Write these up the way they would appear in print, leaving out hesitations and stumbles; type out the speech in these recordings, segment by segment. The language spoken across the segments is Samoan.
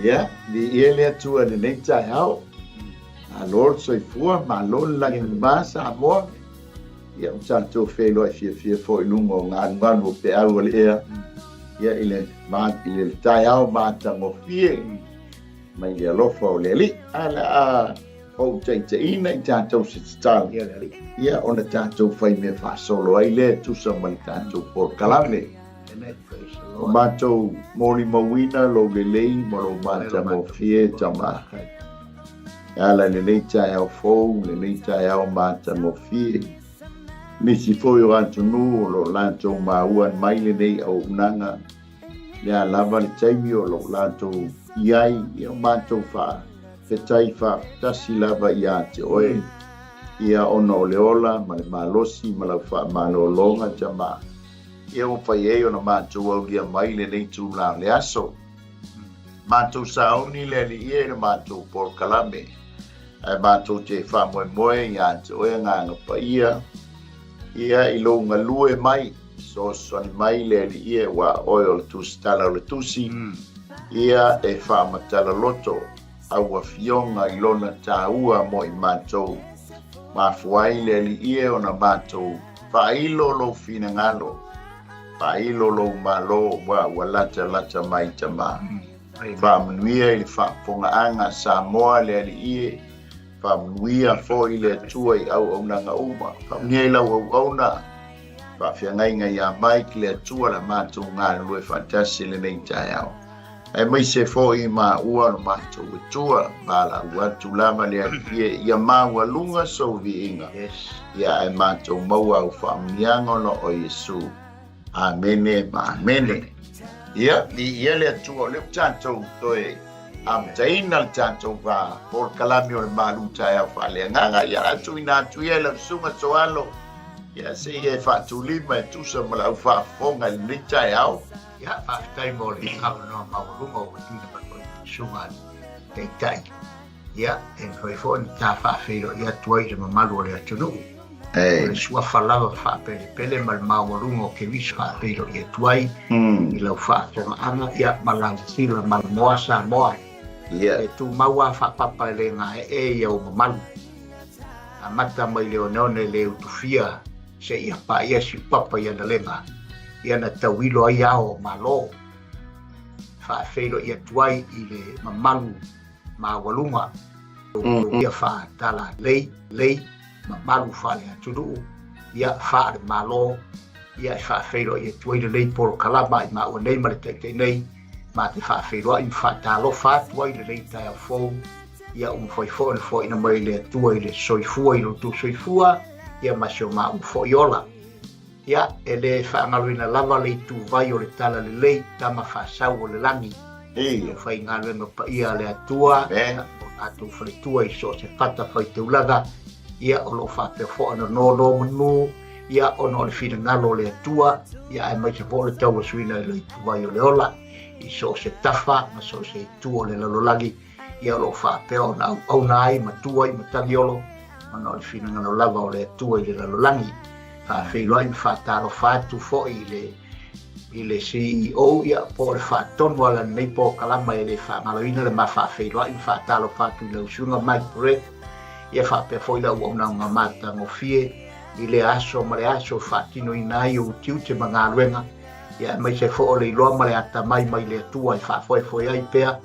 Ia, viia le Atua i lenei taeao. Malo le soifua, malo le lagi mama Samoa. Ia, ua tatou feiloai fiafia foi i luga o galugalu o peau o le ea. Ia, i le, i le taeao matagofie mai le alofa o le Alii. Ae o le a ou taitaiina i tatou se tatalo. Ia, ona tatou fai mea faasolo ai lea e tusa ma le tatou polokalame. Ua matou molimauina lou lelei ma lou matagofie, Tama. E ala i lenei taeao fou, lenei taeao matagofie. Nisi foi o atunuu o lo o latou maua mai lenei auaunaga, le a lava le taimi o lo o latou i ai, ia o matou faafetai faatasi lava ia te oe, ia ona o le ola ma le malosi ma lau faamalologa, Tama. Ia ua fai ai ona matou aulia mai lenei itula o le aso. Matou sauni le Alii e i le matou polokalame, ae matou te faamoemoe ia te oe Agaga Paia, ia i lou galue mai, fesoasoani mai le Alii e, aua oe o le Tusitala o le Tusi, ia e faamatala loto au afioga i lona taua mo i matou. Mafua ai le Alii e ona matou faailo lou finagalo, faailo lou Malo ua ua latalata mai Tama. Faamanuia i le faafofogaaga a Samoa le Alii e, faamanuia foi le Atua i auaunaga uma. Faamanuia i lau auauna, faafeagaiga ia Mike le Atua le matou galulue faatasi i lenei taeao. Aemaise foi maua lo matou Atua, valaau atu lava le Alii e, ia maualuga sou viiga, ia ae matou maua au faamanuiaga ona o Iesu. Amene ma amene. Ia, viia le Atua, o lea ua tatou toe amataina le tatou va polokalame o le malu taeao faaleagaga. Ia, a tuuina atu ia i lau susuga Soalo, ia se i e faatulima e tusa ma lau faafofoga i lenei taeao. Ia, faafetai mo le avanoa maualuga ua tuuina mai foi i le Susuga a le Taitai. Ia, e mafai foi ona ta faafeiloai atu ai i le mamalu o le atunuu. O le suafa lava faapelepele ma le maualuga o Keriso faafeiloai atu ai i lau faafofogaaga, ia, ma lau sila mamoa Samoa. E tumau lava faapapa e le gaee ia ou mamalu. Amata mai le oneone le utufia seia paia siupapa i ana lega, ia na tauilo ai ao o Malo, faafeiloai atu ai i le mamalu maualuga, ia faatala lei, lei, mamalu faale-atunuu, ia faale-Malo, ia e faafeiloai atu ai lenei polokalama i maua nei ma le taitai nei, ma te faafeiloai ma faatalofa atu ai i lenei taeao fou, Ia ua mafai foi ona foaiina mai le Atua i le soifua i lo outou soifua, ia ma si o maua foi ola. Ia, e le faagaloina lava le ituvai o le Talalelei, tama faasau o le lagi. Ia faigaluega paia a le Atua, ia, o tatou faletua i so o se fata faitaulaga, ia, o lo o faapea foi ona nonomanu, ia, ona o le finagalo o le Atua, ia, aemaise foi o le tauasuina i le ituvai o le ola, i so o se tafa ma so o se itu o le lalolagi, Ia o lo o faapea ona auauna ai ma tu ai ma tagiolo, ona o le finagalo lava o le Atua i le lalolagi. Faafeiloai ma faatalofa atu foi i le i le CEO ia po o le faatonu ala lenei polokalama e le faagaloina le ma faafeiloai ma faatalofa atu i lau susuga Mike Brett ia faapea foi le auaunaga matagofie i le aso ma le aso e faatinoina ai ou tiute ma galuega ia aemaise foi o le iloa ma le atamai mai le Atua e faafoefoe ai pea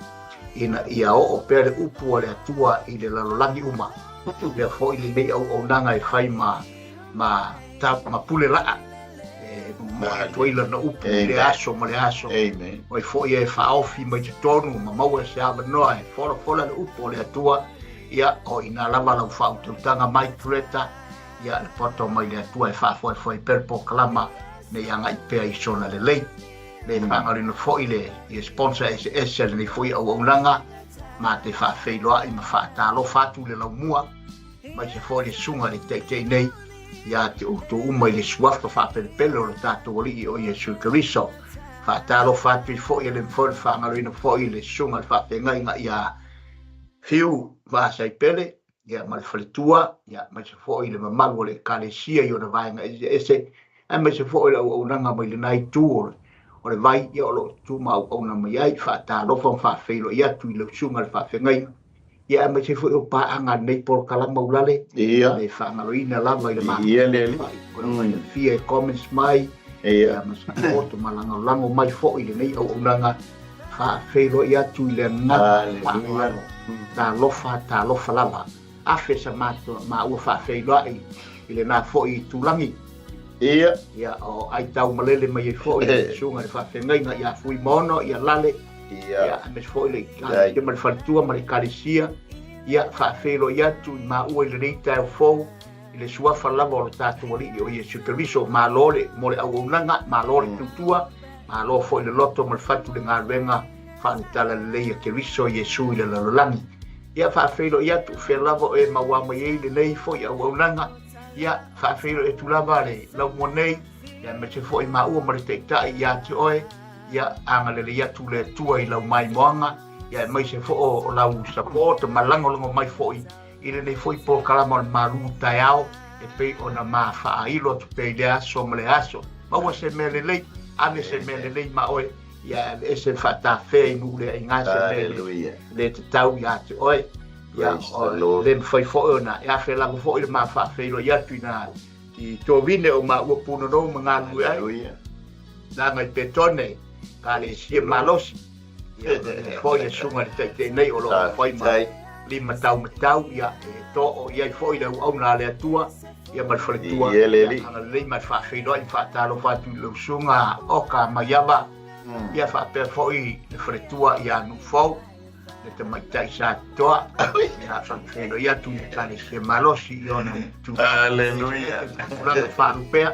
ina ia oo pea le upu a le Atua i le lalolagi uma. Lea foi lenei auaunaga e fai ma, ma, ta, ma pule laa, e momoli atu ai lana upu i le aso ma le aso. Amen. Oi foi e faaofi mai totonu ma maua se avanoa e folafola le upu o le Atua, ia, o ina lava lau faautautaga mai Puleta, ia, le poto mai le Atua e faafoefoe pea le polokalama nei agai pea i sona lelei. Le faagaloina foi le ia sponsor eseese a lenei foi auaunaga ma te faafeiloai ma faatalofa atu i le laumua aemaise foi le susuga i le Taitai nei ia te outou uma i le suafa faapelepele o le tatou Alii o Iesu Keriso. Faatalofa atu ai foi e le mafai ona faagaloina foi le susuga i le faafeagaiga ia Fiu Vaasaipele ia ma le faletua, ia aemaise foi le mamalu o le Ekalesia i ona vaega eseese, aemaise foi le auaunaga mai lena itu o le, o le vai, ia o lo o tutu ma auauna mai ai, faatalofa ma faafeiloai atu i lau susuga i le faafeagaiga, ia aemaise foi o paaga a lenei polokalama ulale, le faagaloina lava i le mafaufau, o le fiafia e comments mai, ia ma support ma lagolago mai foi i lenei auaunaga, faafeiloai atu i le agaga faaaloalo, talofa, talofa lava. Afe sa maua faafeiloai i lena foi itulagi. Ia. Ia, o aitau malele mai ai foi le susuga i le faafeagaiga ia Fuimaono, ia Lale, Ia. ia, aemaise foi le Ekalesia ma le faletua ma le Ekalesia. Ia, faafeiloai atu i maua i lenei taeao fou i le suafa lava o lo tatou Alii o Iesu Keriso. Malo le mo le auaunaga, malo le tutua, malo foi le loto ma le fatu i le galuega faale-talalelei a Keriso Iesu i le lalolagi. Ia, faafeiloai atu, o fea lava o e maua mai ai lenei foi auaunaga. Ia, faafeiloai atu lava le laumua nei, ia, aemaise foi maua ma le Taitai ia te oe. Ia, agalelei atu le Atua i lau maimoaga, ia, aemaise foi o lau support ma lagolago mai foi i lenei foi polokalama o le malu taeao e pei ona ma faailo atu pea i lea aso ma lea aso. Maua se mea lelei, ave se mea lelei ma oe, ia aveese le faatafea i nuu le aiga se mea le, le tatau ia te oe. Ia, o le mafai foi ona e afe lava foi le ma faafeiloai atu i nā i tovine o maua punonou ma galulue ai. Langa i Petone, ka le sia malosi. Ia, foi le susuga i le Taitai nei o lo o fai ma lima taumatau, ia, e too i ai foi le auauna a le Atua, ia ma le faletua, Ia, le ia, Alii. agalelei ma e faafeiloai ma faatalofa atu i lau susuga Oka Maiava, ia faapea foi le faletua ia Nuufou, le tamaitai Satitoa, ia faafeiloai atu i le Ekalesia malosi i ona tulaga Aleluia. tulaga faalupea,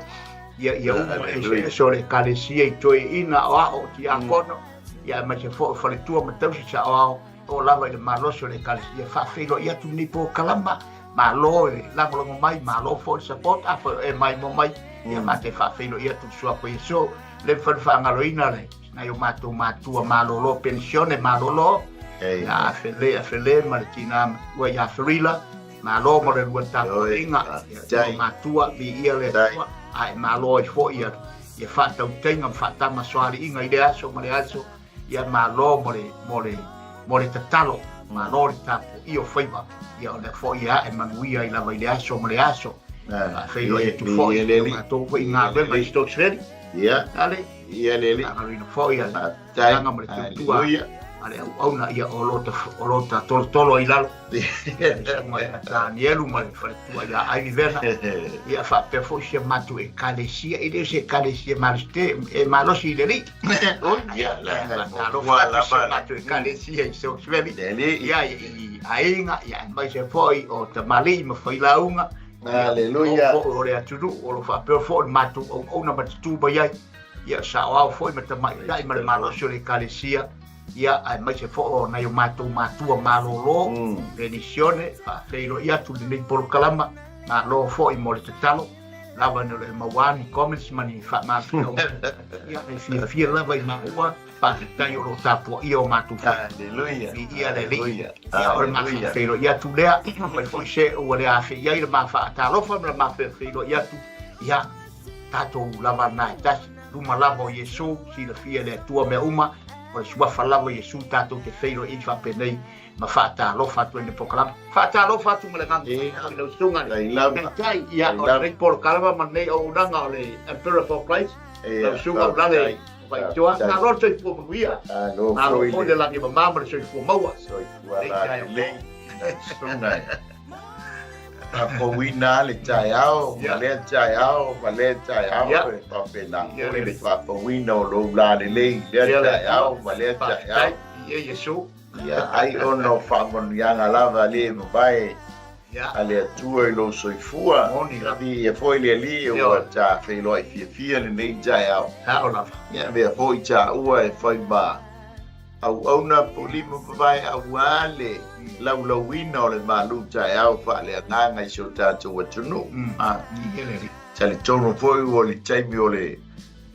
ia, ia uma eseese o le Ekalesia i toeaiina, aoao, tiakono, ia aemaise foi o faletua ma tausi saoao, oo lava i le malosi o le Ekalesia, faafeiloai atu lenei polokalama, malo i le lagolago mai, malo foi le support, afai o e maimoa mai, ia matou faafeiloai atu i le Suafa Iesu, le mafai ona faagaloina le nai o matou matua malolo, penisione malolo, ia Afele, Afele ma le tina matua ia Ferila, malo mo le lua tapuaiga, ia lua matua, viia le Atua, a e malo ai foi ia ia faatautaiga ma faatamasoaliiga i lea aso ma le aso, ia malo mo le, mo le, mo le tatalo, malo le tapuaia o faiva, ia o lea foi e ae manuia ai lava i le aso ma le aso. Faafeiloai atu foi i le matou foi galuega i Stokes Valley. Ia. Ale. Ia le alii. Faagaloina foi ia le tulaga ma le tautua a le auauna, ia o lo ta, o lo ta tolotolo ai lalo. Susuga ia Tanielu ma le faletua ia Ivy Vena. Ia faapea foi si a matou ekalesia, e le o se ekalesia malosi te, e malosi i le Alii. Ia, Faatalofa atu si a matou ekalesia i Stokes Valley. Le Alii. Ia, i aiga, ia aemaise foi o tamalii ma failauga. Aleluia. O foi o le atunuu, o lo faapea foi le matou auauna ma tutū mai ai. Ia saoao foi ma tamaitai ma le malosi o le ekalesia. Ia, aemaise foi o nai o matou matua malolo, penisione, faafeiloai atu lenei polokalama, malo foi mo le tatalo, lava ina o le maua ni comments ma ni faamalamalamaga. Ia, e fiafia lava i maua, faafetai o lo o tapuaia o matou faiva. Hallelujah. Viia le Alii. Hallelujah. Ia, o le ma Hallelujah. faafeiloai atu lea, fai foi se ua le afei ai le ma faatalofa ma le ma faafeiloai atu, ia, tatou lava na e tasi, luma lava o Iesu, silafia e le Atua mea uma, o le suafa lava o Iesu tatou te feiloai ai faapenei ma faatalofa atu ai i le polokalama. Faatalofa atu ma le agaga faaaloalo i lau susuga i le Taitai, ia, o lenei polokalama ma lenei auaunaga o le Emperor for Christ, lau susuga Ulale Vaitoa, malo le soifua manuia, malo foi le lagi mama ma le soifua maua. Soifua lalelei, lau susuga. Faafouina le taeao ma lea taeao ma lea taeao e faapena foi le faafouina o lou lalelei i lea taeao ma lea taeao. Ia Iesu. Ia, ai ona o faamanuiaga lava le mavae a le Atua i lou soifua. Viia foi le Alii ua ta feiloai fiafia lenei taeao. Ia, avea foi taua e fai ma auauna po lima mavae aua le laulauina o le malu taeao faaleagaga i si o tatou atunuu. Talitonu foi ua le taimi o le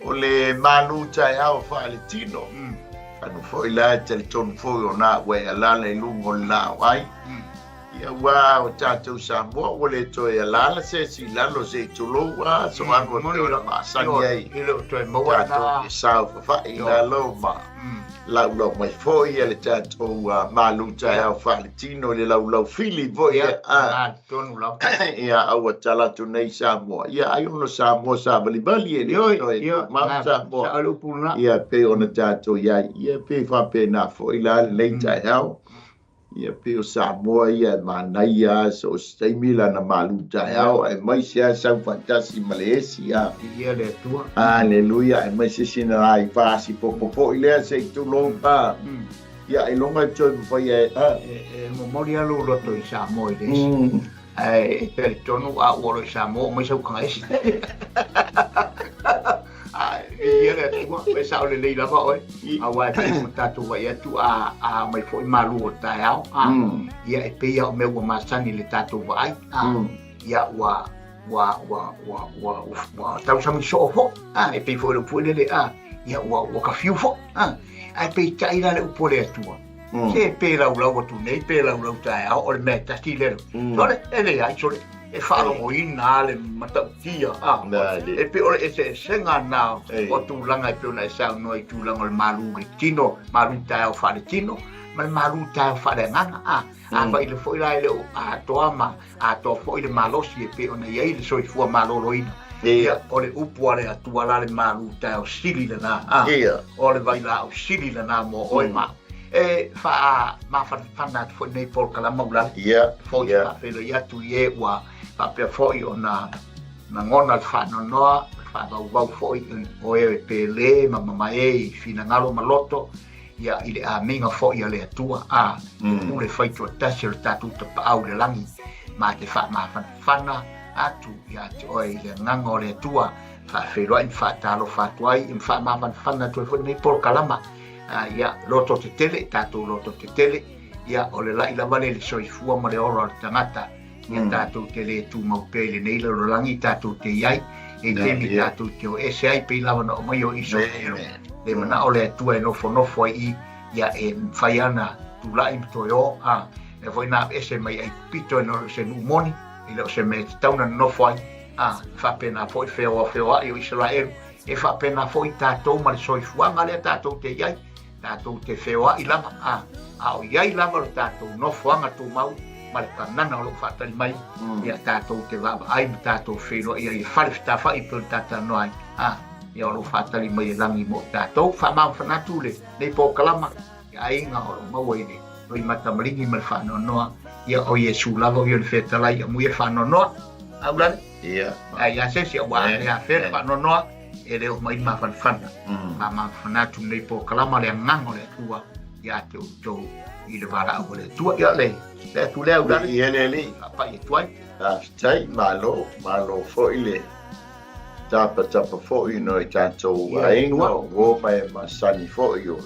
o le malu taeao faaletino. Anu foi la e talitonu foi o na ua e alala i luga o le laau ai. Ia aua o tatou Samoa ua le toe alaala se isi i lalo se i tulou a so alu e pei ona masani ai E le o toe maua tatou lena. te saofafai i lalo ma laulau mai foi le tatou malu taeao faaletino i le laulau fili foi Ia, a na tonu lava. Ia a ua tala atu nei Samoa ia ai ona Samoa savalivali e le Ioe, toe ioe, tumau na, Samoa sao le upu lena. Ia pei ona tatou i ai ia pei faapena foi la lenei taeao. Ia pei o Samoa ia e manaia lava so o se taimi lana malu taeao aemaise lava sau faatasi ma le esi a. Viia le Atua. Aleluia aemaise sina lai fasi popo foi lea se i tulou a. Ia ailoga e toe mafai e a. E momoli lava lou loto i Samoa i le esi. Ae e talitonu a ua loa i Samoa ua mai sau taga ese. Ae viia le Atua, e sao lelei lava oe, aua e pei ona tatou vaai atu a a mai foi malu o le taeao, a ia e pei lava o mea ua masani i le tatou vaai, a ia ua ua ua ua ua ua tausami soo foi, a e pei foi o le upu foi lele, a ia ua ua kafiu foi, a ae peitai la le upu a le Atua, se pe laulau atu nei pe laulau taeao, o le mea e tasi lea, sole, e leai sole. E faalogoina lava le matautia, a, e pei o le eseesega lena o tulaga e pei ona e saunoa i tulaga o le malu i le tino, malu taeao faaletino, ma le malu taeao faaleagaga, a. Afai foi la e le o atoa ma atoa foi le malosi e pei ona i ai le soifua maloloina, ia, o le upu a le Atua la le malu taeao sili lena, a, o le vailaau sili lena mo oe ma au. E faamafanafana atu foi lenei polokalama Ulale. Foi te faafeiloai atu i e ua faapea foi ona lagona le faanoanoa, le faavauvau foi o e pele ma mamae i finagalo ma loto, ia i le amiga foi a le Atua, a le pule faitoatasi o le tatou Tapaau i le lagi, ma te faamafanafana atu ia te oe i le agaga o le Atua, faafeiloai ma faatalofa atu ai, ma faamafanafana atu ai foi lenei polokalama. Ia, loto tetele, tatou loto tetele, ia, o le laʻi lava lea i le soifua ma le ola o le tagata, ia tatou te lē tumau pea i lenei lalolagi tatou te i ai, e taimi tatou te o ese ai, pei lava na aumai o Isaraelu, le manao le Atua e nofonofo ai i, ia, e mafai lava ona tulai ma toe o, a, mea foi na aveese mai Aikupito e le o se nuu moni, e le o se mea e tatau ona nonofo ai, a, e faapena foi feoafeoaʻi o Isaraelu, E faapena foi tatou ma le soifuaga lea tatou te i ai, tatou te feoai lava, a, a o i ai lava lo tatou nofoaga tumau ma le Kanana o lo o faatali mai, ia tatou te vaavaai ma tatou feiloai ai e fale fetafai pei ona talanoa ai, a, ia o lo o faatali mai e lagi mo tatou. Faamafanafana atu lenei polokalama i aiga o lo o maua i le loimata maligi ma le faanoanoa, ia o Iesu lava o ia o le fetalai amuia faanoanoa. Aulani. Ia. Ai ia se isi aua e a fea le faanoanoa e le oo mai le mafanafana. Faamafanafana atu lenei polokalama le agaga o le Atua ia te outou i le valaau a le Atua. Ia le le atu lea Ulale. Ia le alii. Faapai atu ai. Faafetai, malo, malo foi le tapatapa foi no i tatou aiga o uo ma e masani foi o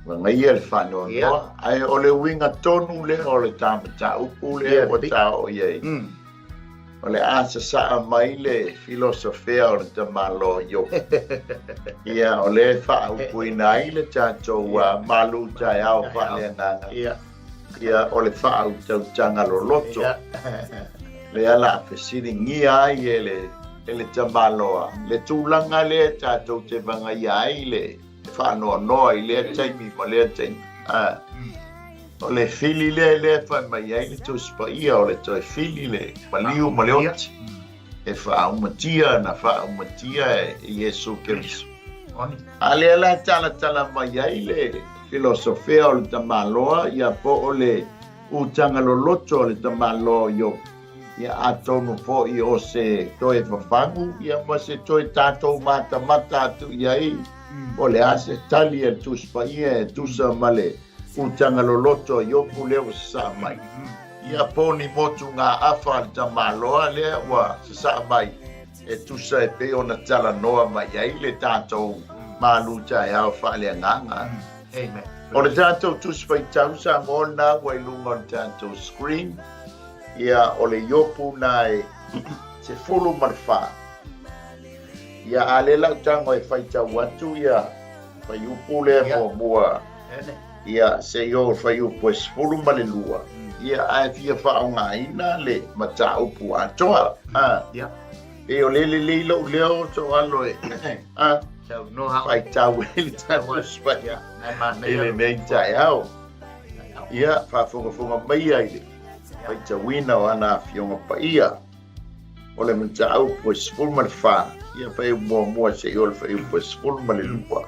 lagaia le faanoanoa. Ae o le uiga tonu lea o le ta mataupu lea ua ta oo i ai. O le a sasaa mai le filosofea o le tamaloa Iopu. Ia, o lea e faaupuina ai le tatou malu taeao faaleagaga. Ia, o le faautautaga loloto. Lea la a fesiligia ai e le, e le tamaloa le tulaga lea tatou te vagaia ai le faanoanoa i lea taimi ma lea taimi. A, o le fili lea lea e fai mai ai le Tusi Paia, o le toe fili le maliu ma le oti, e faaumatia na faaumatia e Iesu Keriso. A lea la e talatala mai ai le filosofea o le tamaloa, ia po o le utaga loloto o le tamaloa o Iopu. Ia atonu foi o se toe fafagu ia ma se toe tatou matamata atu i ai, po o le a se tali a le Tusi Paia e tusa ma le utaga loloto a Iopu lea ua sasaa mai. Ia po ni motugaafa a le tamaloa lea ua sasaa mai e tusa e pei ona talanoa mai ai le tatou malu taeao faaleagaga. Amen. O le tatou Tusi Faitau Samoa lena ua i luga o le tatou screen. Ia, o le Iopu na e 14. Ia, a lea lau tago e faitau atu ia fuaiupu lea muamua. Ia, seia oo i le fuaiupu e 12, ia, ae fia faaaogaina le mataupu atoa. A. Ia. Pei o lea lelei lou leo Soalo e a faitau ai le tatou Tusi i lenei taeao. Ia, faafogafoga maia i le faitauina o ana Afioga Paia. O le mataupu e 14, ia fuaiupu muamua seia oo i le fuaiupu e 12.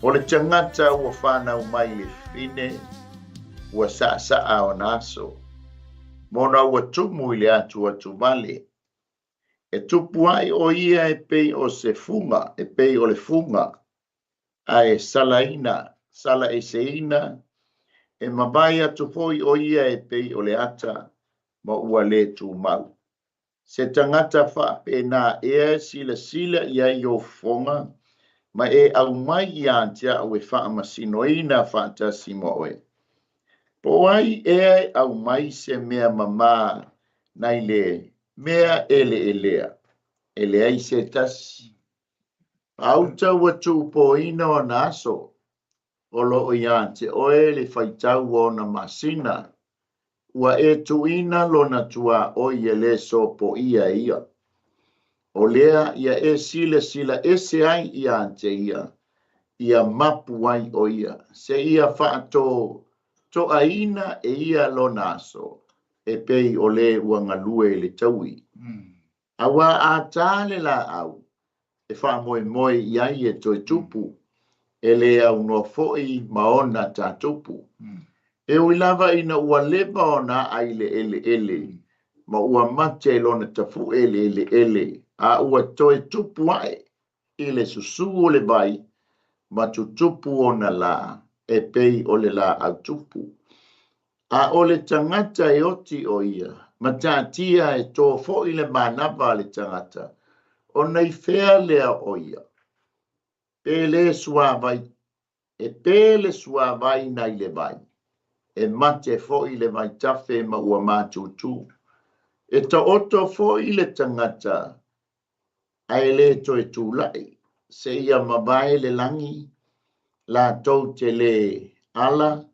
O le tagata ua fanau mai i le fafine, ua saasaa ona aso, ma ona ua tumu i le atuatuvale. E tupu ai ʻo ia e pei o se fuga, e pei o le fuga, a e salaina, salaeseina, e mavae atu foi ʻo ia e pei o le ata, ma ua le tumau. Se tagata faapena ea e silasila i ai i ou fofoga ma e aumai ia te au e faamasinoina faatasi ma oe? Po o ai ea e aumai se mea mamā nai le mea eleelea? E leai se tasi. Pauta ua tuupoina ona aso, o lo o ia te oe le faitau o ona masina, ua e tuuina lona tuaoi e le sopoia e ia. O lea ia e silasila ese ai ia te ia, ia mapu ai ʻo ia, seia faatotoaina e ia lona aso, e pei o le ua galue i le taui. Aua a tā le lāʻau e faamoemoe i ai e toe tupu, e le aunoa foi ma ona tatupu. E ui lava ina ua leva ona aʻa i le eleele ma ua mate lona tapuʻe i le eleele, a ua toe tupu aʻe i le susū o le vai ma tutupu ona lā e pei o le lāʻau tupu. A o le tagata e oti ʻo ia, ma taatia e tō foi le manava a le tagata, ona i fea lea o ia? Pe le suavai, e pe le suavai nai le vai, e mate foi le vaitafe ma ua matutu. E taoto foi le tagata ae le toe tulai, seia mavae le lagi, latou te le ala,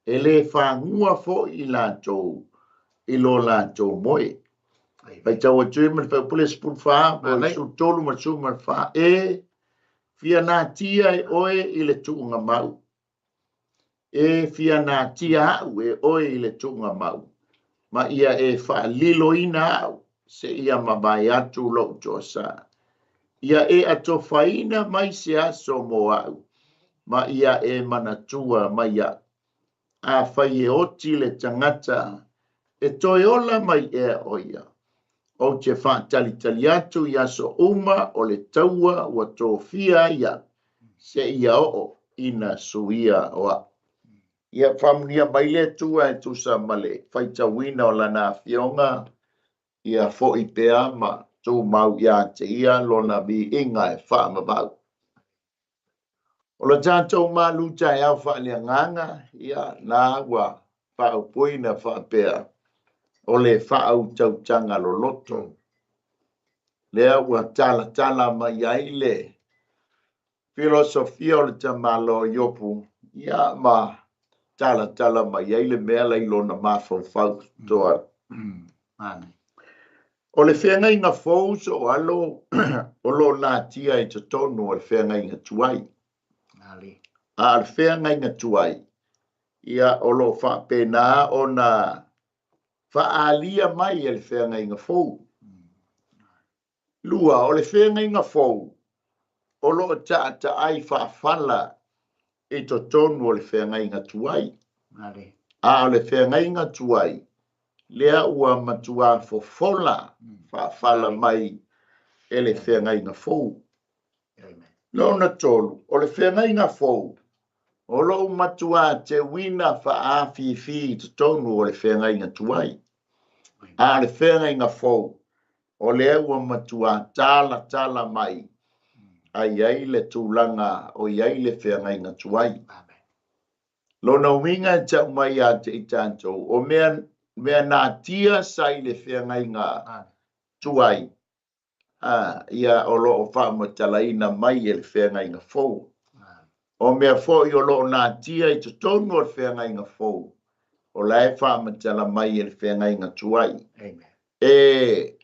e le fagua foi i latou i lo latou moe. Faitau atu ai ma le fuaiupu lea 14, po o le 13 ma le 14, e fia natia e oe i le tuugamau. E fia natia au e oe i le tuugamau, ma ia e faaliloina au seia mavae atu lou toasa. Ia e atofaina mai se aso mo au, ma ia e manatua mai iaʻu. Afai e oti le tagata, e toe ola mai ea ʻo ia? Ou te faatalitali atu i aso uma o le taua ua tofia ai au, seia oo ina suia o au. Ia faamanuia mai le Atua e tusa ma le faitauina o Lana Afioga, ia foi pea ma tumau ia te Ia Lona viiga e faavavau. O le tatou malu taeao faaleagaga, ia, na ua faaupuina faapea, o le faautautaga loloto. Lea ua talatala mai ai le filosofia o le tamaloa o Iopu, ia, ma talatala mai ai le mea la i lona mafaufau toa. O le feagaiga fou soalo o lo o natia i totonu o le feagaiga tuai. A o le feagaiga tuai, ia, o lo o faapena ona faaalia mai e le feagaiga fou. 2, o le feagaiga fou o lo o taataai faafala i totonu o le feagaiga tuai. A o le feagaiga tuai, lea ua matuā fofola faafala mai e le feagaiga fou. Lona tolu, o le feagaiga fou o lo o matuā teuina faaafifi i totonu o le feagaiga tuai. A o le feagaiga fou, o lea ua matuā talatala mai a i ai le tulaga o i ai le feagaiga tuai. Lona uiga e tau mai ia te i tatou, o mea, mea natia sa i le feagaiga tuai, a, ia o lo o faamatalaina mai e le feagaiga fou. O mea foi o lo o natia i totonu o le feagaiga fou, o la e faamatala mai e le feagaiga tuai. Amen. E,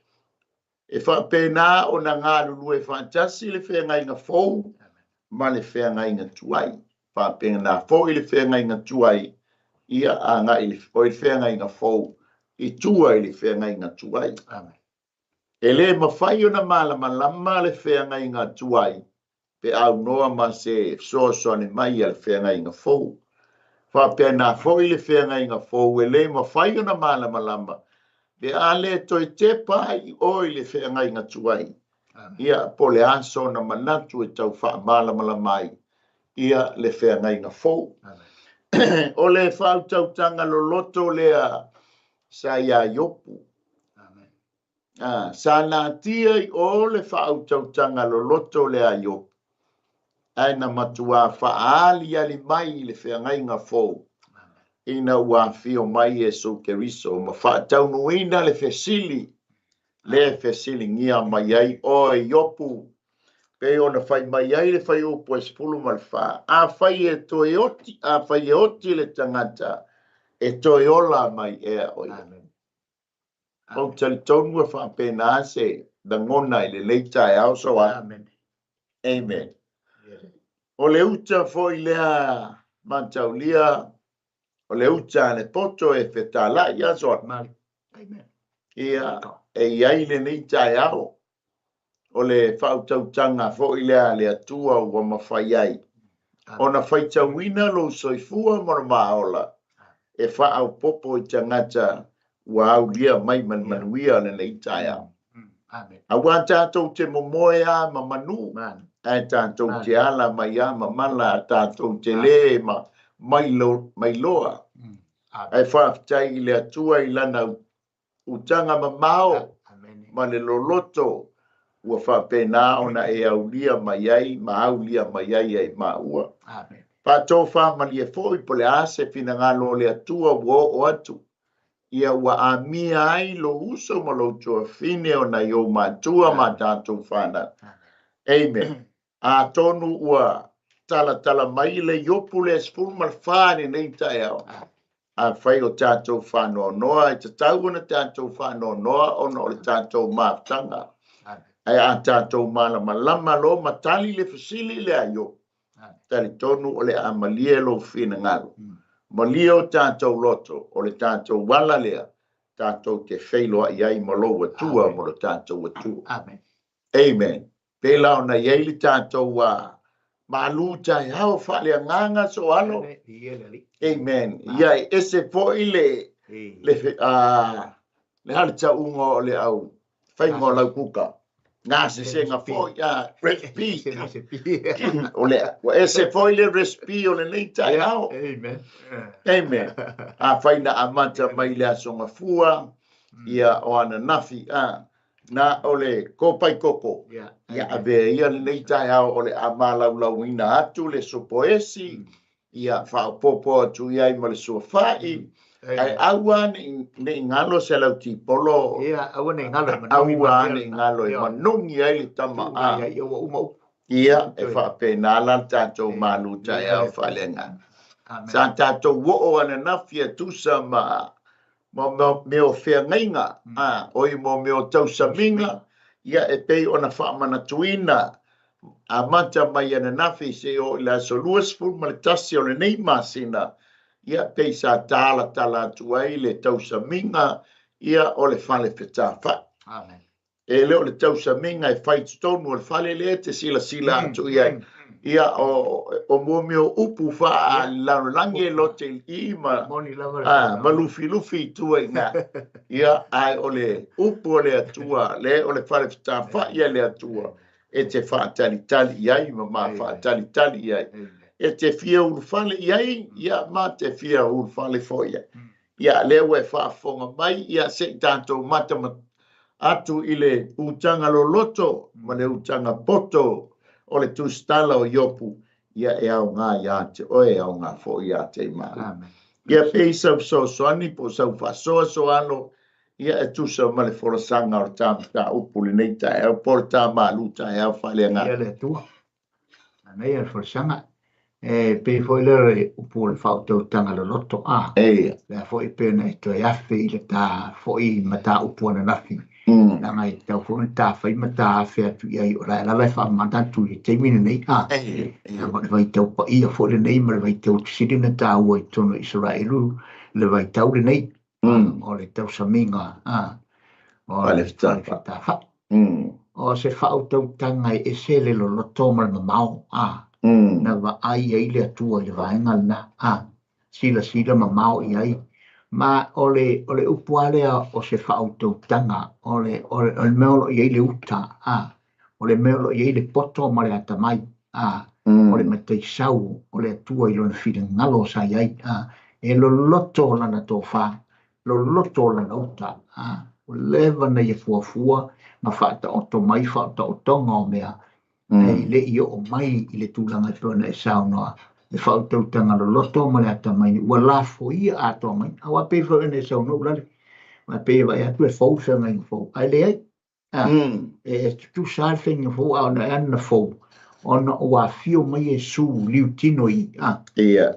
e faapena ona galulue faatasi le feagaiga fou ma le feagaiga tuai. Faapena foi le feagaiga tuai, ia agai i le, o le feagaiga fou i tua i le feagaiga tuai. Amen. E le mafai ona malamalama le feagaiga tuai pe aunoa ma se fesoasoani mai a le feagaiga fou. Faapena foi le feagaiga fou e le mafai ona malamalama pe a le toe tepa ai i o i le feagaiga tuai. Ia, po o le a sona manatu e tau faamalamalama ai ia le feagaiga fou. O le faautautaga loloto lea sa iā Iopu. Sa natia i o le faautautaga loloto lea a Iopu, ae na matuā faaaliali mai i le feagaiga fou ina ua afio mai Iesu Keriso ma faataunuuina le fesili lea e fesiligia mai ai oe Iopu, pei ona fai mai ai le fuaiupu e 14, Afai e toe oti, afai e oti le tagata, e toe ola mai ea o ia. Ou te talitonu e faapena se lagona i lenei taeao soa. Amen. Amen. O le uta foi lea mataulia, o le uta a le poto e fetalai a soa. Amen. Ia, e i ai lenei taeao, o le faautautaga foi lea a le Atua ua mafai ai ona faitauina lou soifua ma lo maaola e faaopoopo i tagata ua aulia mai ma le manuia lenei taeao. Aua tatou te momoe a ma manu, ae tatou te ala mai a ma mala, tatou te le ma mailoa. Ae faafetai i le Atua i lana utaga mamao ma le loloto ua faapena ona e aulia mai ai ma aulia mai ai ai maua. Faatofamalie foi po o le a se finagalo o le Atua ua oo atu, ia ua amia ai lou uso ma lou tuafafine o nai ou matua ma tatou fanau. Amen. Atonu ua talatala mai le Iopu le 14 i lenei taeao. Afai o tatou faanoanoa, e tatau ona tatou faanoanoa ona o le tatou mafutaga. Ae a tatou malamalama loa ma tali le fesili lea a Iopu, talitonu o le a malie lou finagalo. Malie o tatou loto, o le tatou ala lea tatou te feiloai ai ma lou Atua ma lo tatou Atua. Amen. Amen. Pēlā ona i ai le tatou malu taeao faaleagaga soalo. Amen. Ia e ese foi le le le a le tauga o le au faiga o lau kuka. Gasesega foi a recipe. O le ua ese foi le recipe o lenei taeao. Amen. Amen. Afai na amata mai le Aso Gafua, ia o ananafi a na o le kopai koko. Ia avea ia lenei taeao o le a malaulaauina atu le sopoesi, ia faaopoopo atu i ai ma le suafa'i, ae aua ne'i galo se lau tipolo. Ia, aua ne'i galo e manogi. Aua ne'i galo e manogi ai le tama a. Ia, ua uma upu. Ia, e faapena la le tatou malu taeao faaleagaga. Sa tatou oo ananafi e tusa ma mea o feagaiga, oi mo mea o tausamiga, ia e pei ona faamanatuina amata mai ananafi seia oo i le aso 21 o lenei masina, ia pei sa talatala atu ai le tausamiga ia o le fale fetafai. Amen. E le o le tausamiga e fai i totonu o le fale lea e te silasila atu i ai. Ia, o mua mea o upu faalalolagi e lote i i ma, ma lufilufi i tua i ina. Ia, ae o le upu a le Atua, le o le fale fetafai a le Atua, e te faatalitali i ai ma ma faatalitali i ai. E te fia ulufale i ai, ia, ma te fia ulufale foi i ai. Ia, lea ua e faafofoga mai, ia, se i tatou mata atu i le utaga loloto ma le utaga poto o le tusitala o Iopu, ia e aoga iā te oe, e aoga foi iā te maua. Ia pei sau fesoasoani po o sau faasoasoalo, ia e tusa ma le folasaga o le ta mataupu lenei taeao po o le ta malu taeao faaleagaga. Ia le Atua, manaia le folasaga. E pei foi lea o le upu o le faautautaga loloto, a. Eia. Lea foi pei ona e toe afe i le ta foi mataupu ananafi, leaga e tatau foi ona ta fai ma ta afe atu i ai, o la e lava e faamata atu i le taimi lenei, a. Eia. Leaga o le vaitau paia foi lenei ma le vaitau sili ona taua i totonu o Isaraelu le vaitau lenei, o le tausamiga, a, o le Falefetafai. O se faautautaga e ese le loloto ma le mamao, a, na vaai ai le Atua i le vaega lena, a, silasila mamao i ai. Ma o le, o le upu lava lea o se faautautaga, o le, o le, o le mea o lo o i ai le uta, a, o le mea o lo o i ai le poto ma le atamai, a, o le mataisau o le Atua i lona finagalo sa i ai, a, e loloto lana tofa, loloto lana uta, a, ua leva ona ia fuafua ma faataoto mai faataotoga o mea, ae le i oo mai i le tulaga e pei ona e saunoa, le faautautaga loloto ma le atamai ua lafoia atoa mai. Aua pei foi ona e saunoa Ulale, aua pei e vaai atu e fou le feagaiga fou, ae leai. E tutusa lava le feagaiga fou, a ona e ana fou, ona ua afio mai Iesu liutino i, a,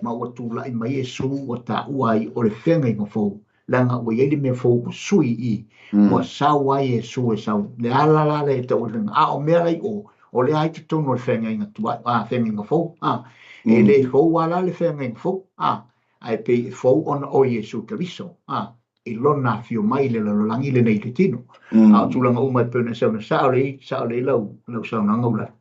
ma ua tulai mai Iesu ua taua ai o le feagaiga fou, leaga ua i ai le mea fou ua sui i, ua sau ai Iesu e sau, le ala la lea e tau ai, a o mea la i o, o lea ai totonu o le feagaiga tuai, a, feagaiga fou, a, e le fou lava la le feagaiga fou, a, ae pei e fou ona o Iesu Keriso, a, i lona afio mai i le lalolagi lenei i le tino. A o tulaga uma e pei ona e saunoa, sao lelei, sao lelei lau, lau saunoaga Ulale.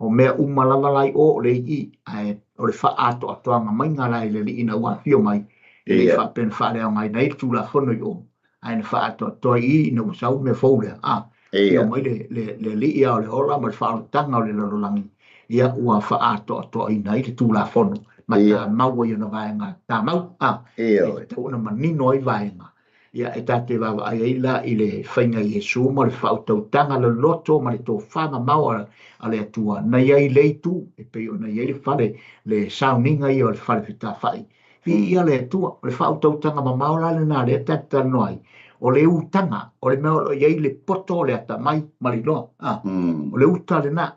O mea uma lava la i o, o lea i i, ae o le faaatoatoaga maiga la i le Alii ina ua afio mai, e le i faapea na faaleaogaina ai le Tulafono i o, ae na faaatoatoa i i ina ua sau le mea fou lea, a, afio mai le, le, le Alii a o le ola ma le faaolataga o le lalolagi, ia ua faaatoatoaina ai le Tulafono ma tamau ai ona vaega tamau, a, e tatau ona manino ai vaega. Ia, e tatou te vaavaai ai la i le faiga i Iesu ma le faautautaga loloto ma le tofa mamao a le Atua na i ai i le itu e pei ona i ai le fale, le sauniga ia o le fale fetafai. Viia le Atua, o le faautautaga mamao la lena lea tatou te talanoa ai, o le utaga, o le mea o lo o i ai le poto, o le atamai ma le iloa. O le uta lena.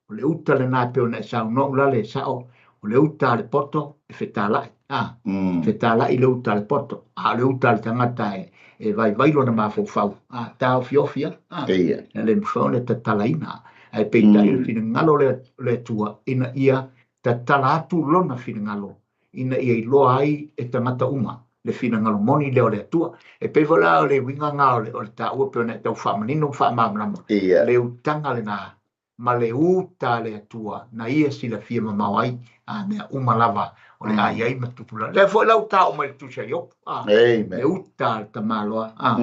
O le uta lena e pei ona e saunoa Ulale, e sao, o le uta a le poto e fetalai, a, fetalai le uta a le poto, a o le uta a le tagata e, e vaivai lona mafaufau, a, taofiofi lava, a, e le mafai ona tatalaina. Ae peitai o le finagalo o le Atua ina ia tatala atu lona finagalo ina ia iloa ai e tagata uma le finagalo moni lea o le Atua. E pei foi la o le uiga lena o le, o le taua pei ona e tau faamanino ma faamalamalama, le utaga lena ma le uta a le Atua na ia silafia mamao ai a mea uma lava o le a i ai ma tupulaga. Lea foi la ua taoo mai le Tusi a Iopu, a, le uta a le tamaloa, a,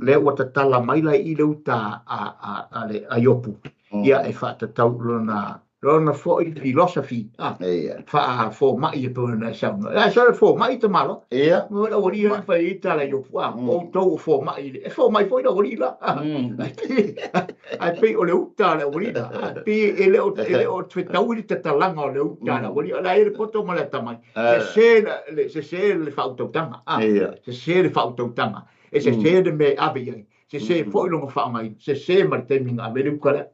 lea ua tatala mai la i i le uta a, a, a, le, a Iopu, ia e faatatau lona, lona foi philosophy, a, faa-fomai e pei ona e saunoa. Ae sole fomai tamaloa. Mo le aualii ia na fai ai tala i Iopu, a, outou o fomai, e fomai foi le aualii la. Ae pei o le uta a le aualii la, a, pei e le o, e le o fetaui le tatalaga o le uta a le aualii, o la e i ai le poto ma le atamai. Sese le, sese le faautautaga, a, sese le faautautaga, e sese le mea e ave i ai, sese foi lona faaaogaina, sese ma le taimi na ave ai le uta lea.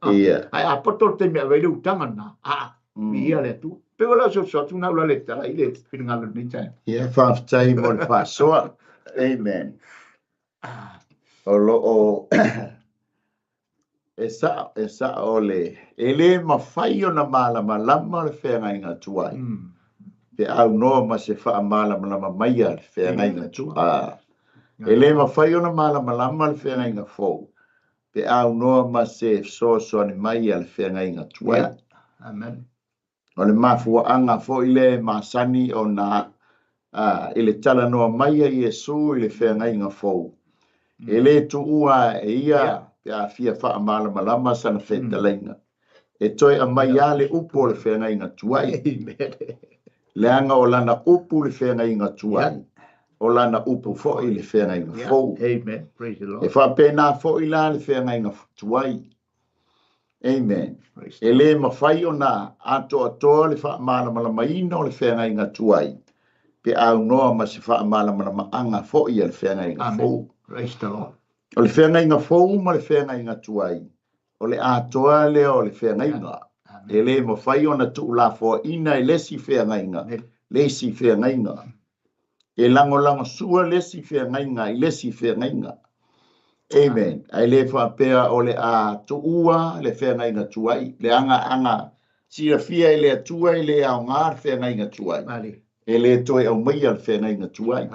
Ae a poto le taimi e ave ai le utaga lena, a, viia le Atua. Pei o lau soso atu na ula le tala i le finagalo i lenei taeao. Ia, faafetai mo le faasoa. Amen. O lo o e sao, e sao le, e le mafai ona malamalama le feagaiga tuai. Pe aunoa ma se faamalamalama mai a le feagaiga tuai. E le mafai ona malamalama le feagaiga fou pe aunoa ma se fesoasoani mai a le feagaiga tuai. Amen. O le mafuaaga foi lea e masani ona i le talanoa mai a Iesu i le feagaiga fou, e le tuua e ia pe a fia faamalamalama sana fetalaiga. E toe aumai lava le upu o le feagaiga tuai, leaga o lana upu le feagaiga tuai, o lana upu foi le feagaiga fou. E faapena foi la le feagaiga tuai. Amen. E le mafai ona atoatoa le faamalamalamaina o le feagaiga tuai pe aunoa ma se faamalamalamaga foi a le feagaiga fou. O le feagaiga fou ma le feagaiga tuai, o le atoa lea o le feagaiga. E le mafai ona tuulafoaina e le isi feagaiga le isi feagaiga. E lagolagosua le isi feagaiga i le isi feagaiga. Amen. Ae le faapea o le a tuua le feagaiga tuai, leaga ana silafia e le Atua e le aoga le feagaiga tuai, e le toe aumaia le feagaiga tuai.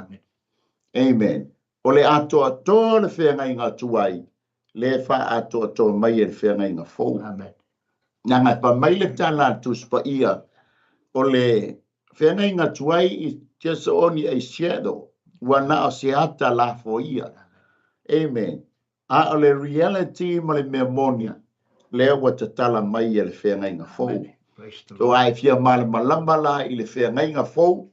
Amen. O le atoatoa le feagaiga tuai, lea e faaatoatoa mai e le feagaiga fou. Amen. Leaga e fai mai le tala a le Tusi Paia, o le feagaiga tuai is just only a shadow, ua na o se ata lafoia. Amen. A o le reality ma le mea moni, lea ua tatala mai e le feagaiga fou. So a e fia malamalama la i le feagaiga fou,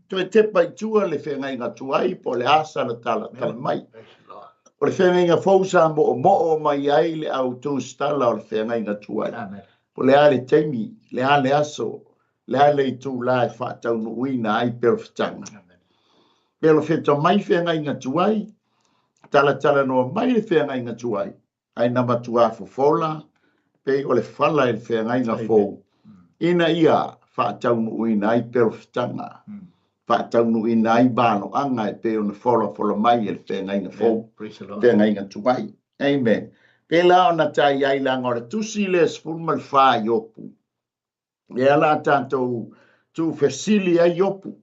toe tepa i tua le feagaiga tuai po o le a sana talatala mai. O le feagaiga fou sa moomoo mai ai le au tusitala o le feagaiga tuai. Po o le a le taimi, le a le aso, le a le itulā e faataunuuina ai perofetaga. Perofeta mai feagaiga tuai, talatalanoa mai le feagaiga tuai, ae na matuā fofola pei o le fala i le feagaiga fou, ina ia faataunuuina ai perofetaga, faataunuuina ai valoaga e pei ona folafola mai e le feagaiga fou, feagaiga tuai. Amen. Pēlā ona tai ai leaga o le tusi lea 14 Iopu, Lea la tatou tuufesili ai Iopu.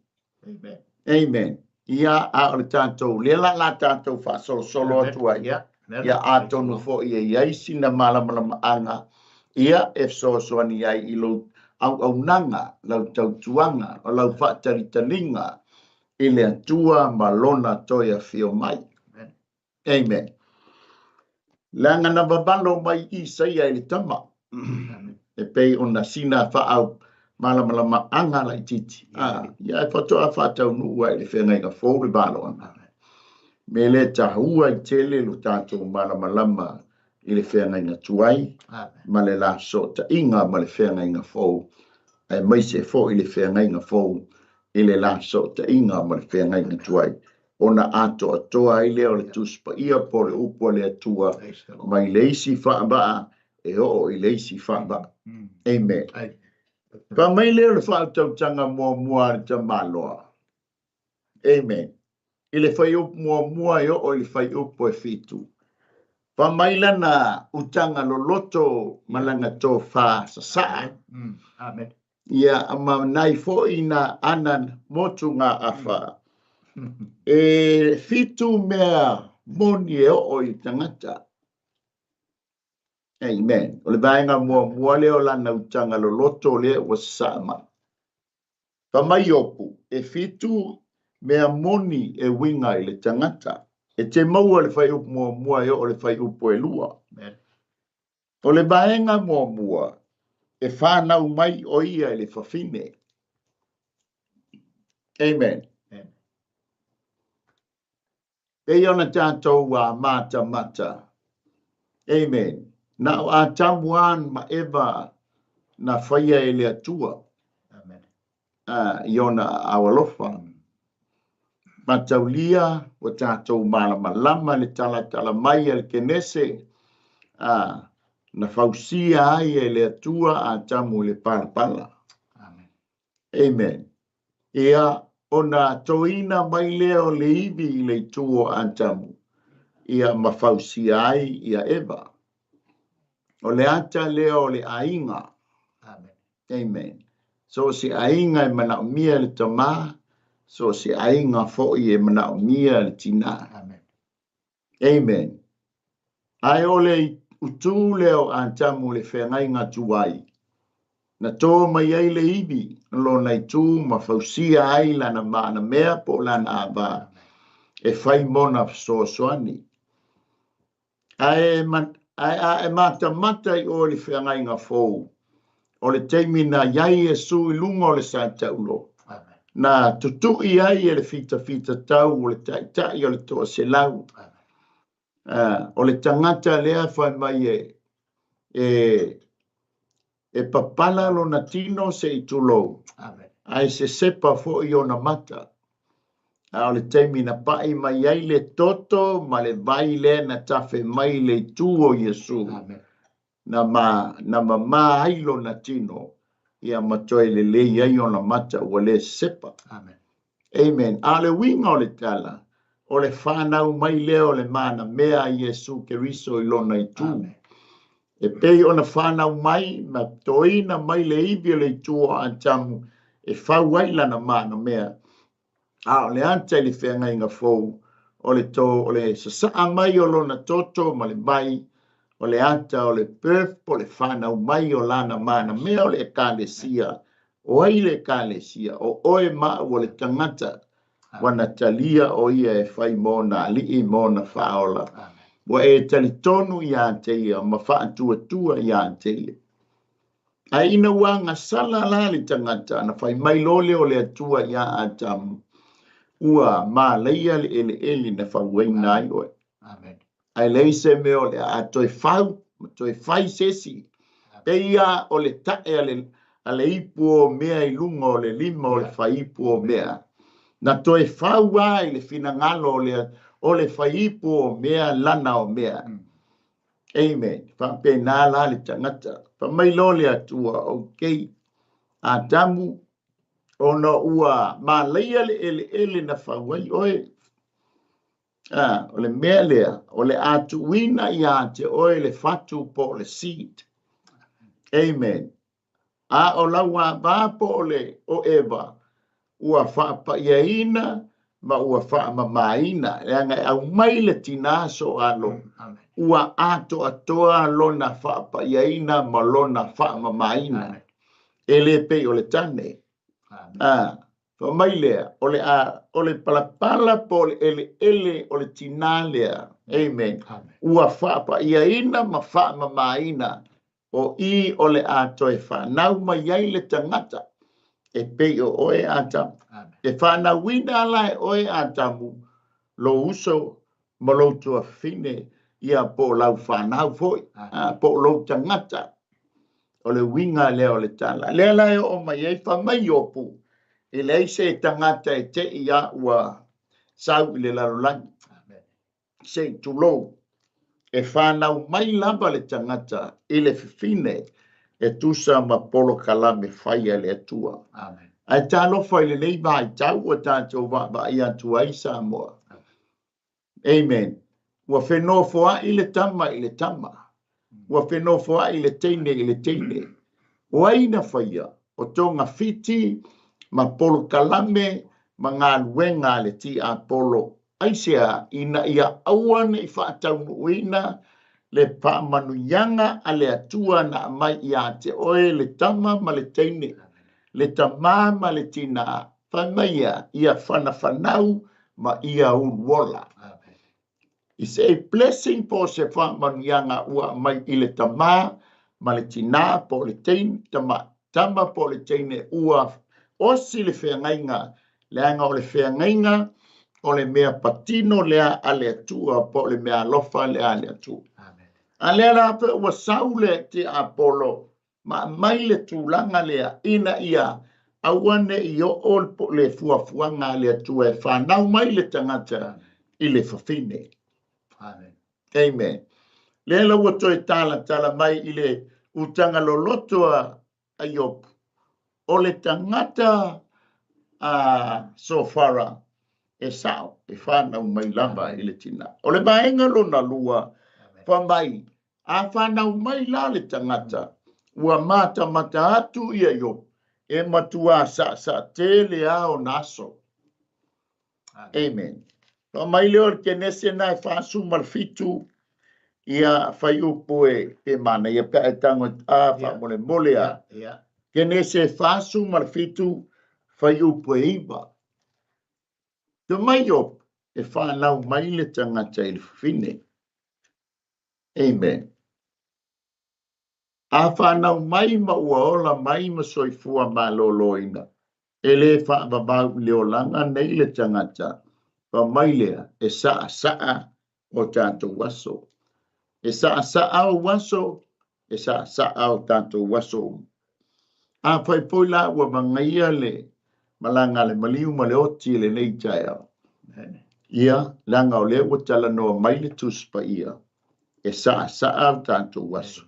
Amen. Amen. Ia, a o le tatou, lea la la tatou faasolosolo atu ai. Ia, atonu foi e i ai sina malamalamaaga, ia, e fesoasoani ai i lou auaunaga, lau tautuaga, o lau faatalitaliga i le Atua ma Lona toe afio mai. Amen. Amen. Leaga na vavalo mai Isaia i le tama, e pei ona sina faaau malamalamaaga laitiiti. Ah, ia e faatoa faataunuu ai i le feagaiga fou le valoaga. Me le taua i tele lo tatou malamalama i le feagaiga tuai ma le la sootaiga ma le feagaiga fou, aemaise foi le feagaiga fou i le la sootaiga ma le feagaiga tuai. Ona atoatoa ai lea o le Tusi Paia po o le Upu a le Atua mai le isi faavaa e oo i le isi faavaa. Amen. Fai mai lea o le faautautaga muamua a le tamaloa. Amen. I le fuaiupu muamua e oo i le fuaiupu e fitu. Fai mai lana utaga loloto ma lana tofa sasaa. Amen. Ia, ma nai foi na ana motugaafa. E fitu mea moni e oo i le tagata. Amen. O le vaega muamua lea o lana utaga loloto lea ua sasaa mai. Fai mai Iopu, e fitu mea moni e uiga i le tagata. E te maua le fuaiupu muamua e oo i le fuaiupu e lua. Amen. O le vaega muamua, e fanau mai o ia i le fafine. Amen. Amen. Pei ona tatou a matamata. Amen. Na o Atamu lava ma Eva na faia e le Atua. Amen. I ona aao alofa. Mataulia ua tatou malamalama le talatala mai a le Kenese, a, na fausia ai e le Atua Atamu i le palapala. Amen. Amen. Ia, ona toina mai lea o le ivi i le itu o Atamu, ia ma fausia ai ia Eva. O le ata lea o le aiga. Amen. Amen. So o se aiga e manaomia e le tamā, so o se aiga foi e manaomia e le tinā. Amen. Amen. Ae o le utū lea o Atamu i le feagaiga tuai, na tō mai ai le ivi lona itu ma fausia ai lana maanamea po o lana ava e fai mona fesoasoani. Ae, ae a e matamata i oe i le feagaiga fou, o le taimi na i ai Iesu i luga o le saetaulo, na tutui ai e le fitafitatau o le taitai o le toaselau, o le tagata lea fai mai e, e, e papala lona tino se i tulou, ae sesepa foi ona mata. A o le taimi na paʻi mai ai le toto ma le vai lea na tafe mai le itu o Iesu. Na ma, na mamā ai lona tino, ia ma toe lelei ai ona mata ua le sepa. Amen. Amen. A o le uiga o le tala, o le fanau mai lea o le manamea a Iesu Keriso i lona itu. Amen. E pei ona fanau mai ma toina mai le ivi o le itu o Atamu e fau ai lana manamea. A o le ata i le feagaiga fou, o le to, o le sasaa mai o lona toto ma le vai, o le ata o le birth po o le fanau mai o lana manamea o le Ekalesia. O ai le Ekalesia? O oe ma au o le tagata ua na talia o ia e fai mo ona alii ma ona faaola. Ua e talitonu iā te ia ma faatuatua iā te ia. Ae ina ua agasala la le tagata, na fai mai loa lea o le Atua iā Atamu, Ua malaia le eleele na fauaina ai oe. Amen. Ae leai se mea o le a toe fau ma toe fai se isi. Pei lava o le tae a le, a le ipu o mea i luga o le lima o le faiipu o mea. Na toe fau lava i le finagalo o le, o le faiipu o mea lana o mea. Amen. Faapena la le tagata. Fai mai loa le Atua, okay, Atamu, ona ua malaia le eleele na fau ai oe. A, o le mea lea, o le a tuuina iā te oe le fatu po o le seed. Amen. A o lau ava po o le o Eva, ua faapaiaina ma ua faamamaina, leaga e aumai le tinā soalo, ua atoatoa lona faapaiaina ma lona faamamaina, e le pei o le tane. A, fai mai lea, o le a, o le palapala po o le eleele o le tinā lea, amen, ua faapaiaina ma faamamaina, o i o le a toe fanau mai ai le tagata e pei o oe Atamu. E fanauina la e oe Atamu lou uso ma lou tuafafine, ia po o lau fanau foi, po o lou tagata. O le uiga lea o le tala. Lea la e oo mai ai, fai mai Iopu, e leai se tagata e te i a ua sau i le lalolagi. Se i tulou, e fanau mai lava le tagata i le fifine e tusa ma polokalame fai a le Atua. Amen. Ae talofa i lenei vaitau ua tatou vaavaai atu ai Samoa. Amen. Ua fenofoai le tama i le tama. Ua fenofoai le teine i le teine. O ai na faia? O togafiti ma polokalame ma galuega a le tiapolo. Aisea? Ina ia aua ne i faataunuuina le faamanuiaga a le Atua na aumai ia te oe le tama ma le teine, le tamā ma le tinā, fai mai ia, ia fanafanau ma ia uluola. It's a blessing po o se faamanuiaga ua aumai i le tamā ma le tinā po o le teine, tama, tama po o le teine ua osi le feagaiga, leaga o le feagaiga o le mea patino lea a le Atua po o le mea alofa lea a le Atua. A lea la pe ua sau le tiapolo ma aumai le tulaga lea ina ia aua ne i oo le fuafuaga a le Atua e fanau mai le tagata i le fafine. Amen. Amen. Lea la ua toe talatala mai i le utaga loloto a Iopu, o le tagata a Sofara e sao, e fanau mai lava i le tinā. O le vaega lona lua, fai mai, a fanau mai la le tagata, ua matamata atu ia Iopu, e matua saasaa tele lava ona aso. Amen. Fai mai lea o le Kenese na e 47, ia fuaiupu e pe manaia pe a e tago a faamolemole a. Kenese 47, fuaiupu e 9. Fai mai Iopu, e fanau mai le tagata i le fafine. Amen. A fanau mai ma ua ola mai ma soifua malōlōina, e le faavavau i le olaga nei le tagata, fai mai lea, e saasaa o tatou aso. E saasaa ou aso, e saasaa o tatou aso uma. Afai foi la ua magaia le malaga a le maliu ma le oti i lenei taeao, ia, leaga o lea ua talanoa mai le Tusi Paia, e saasaa o tatou aso.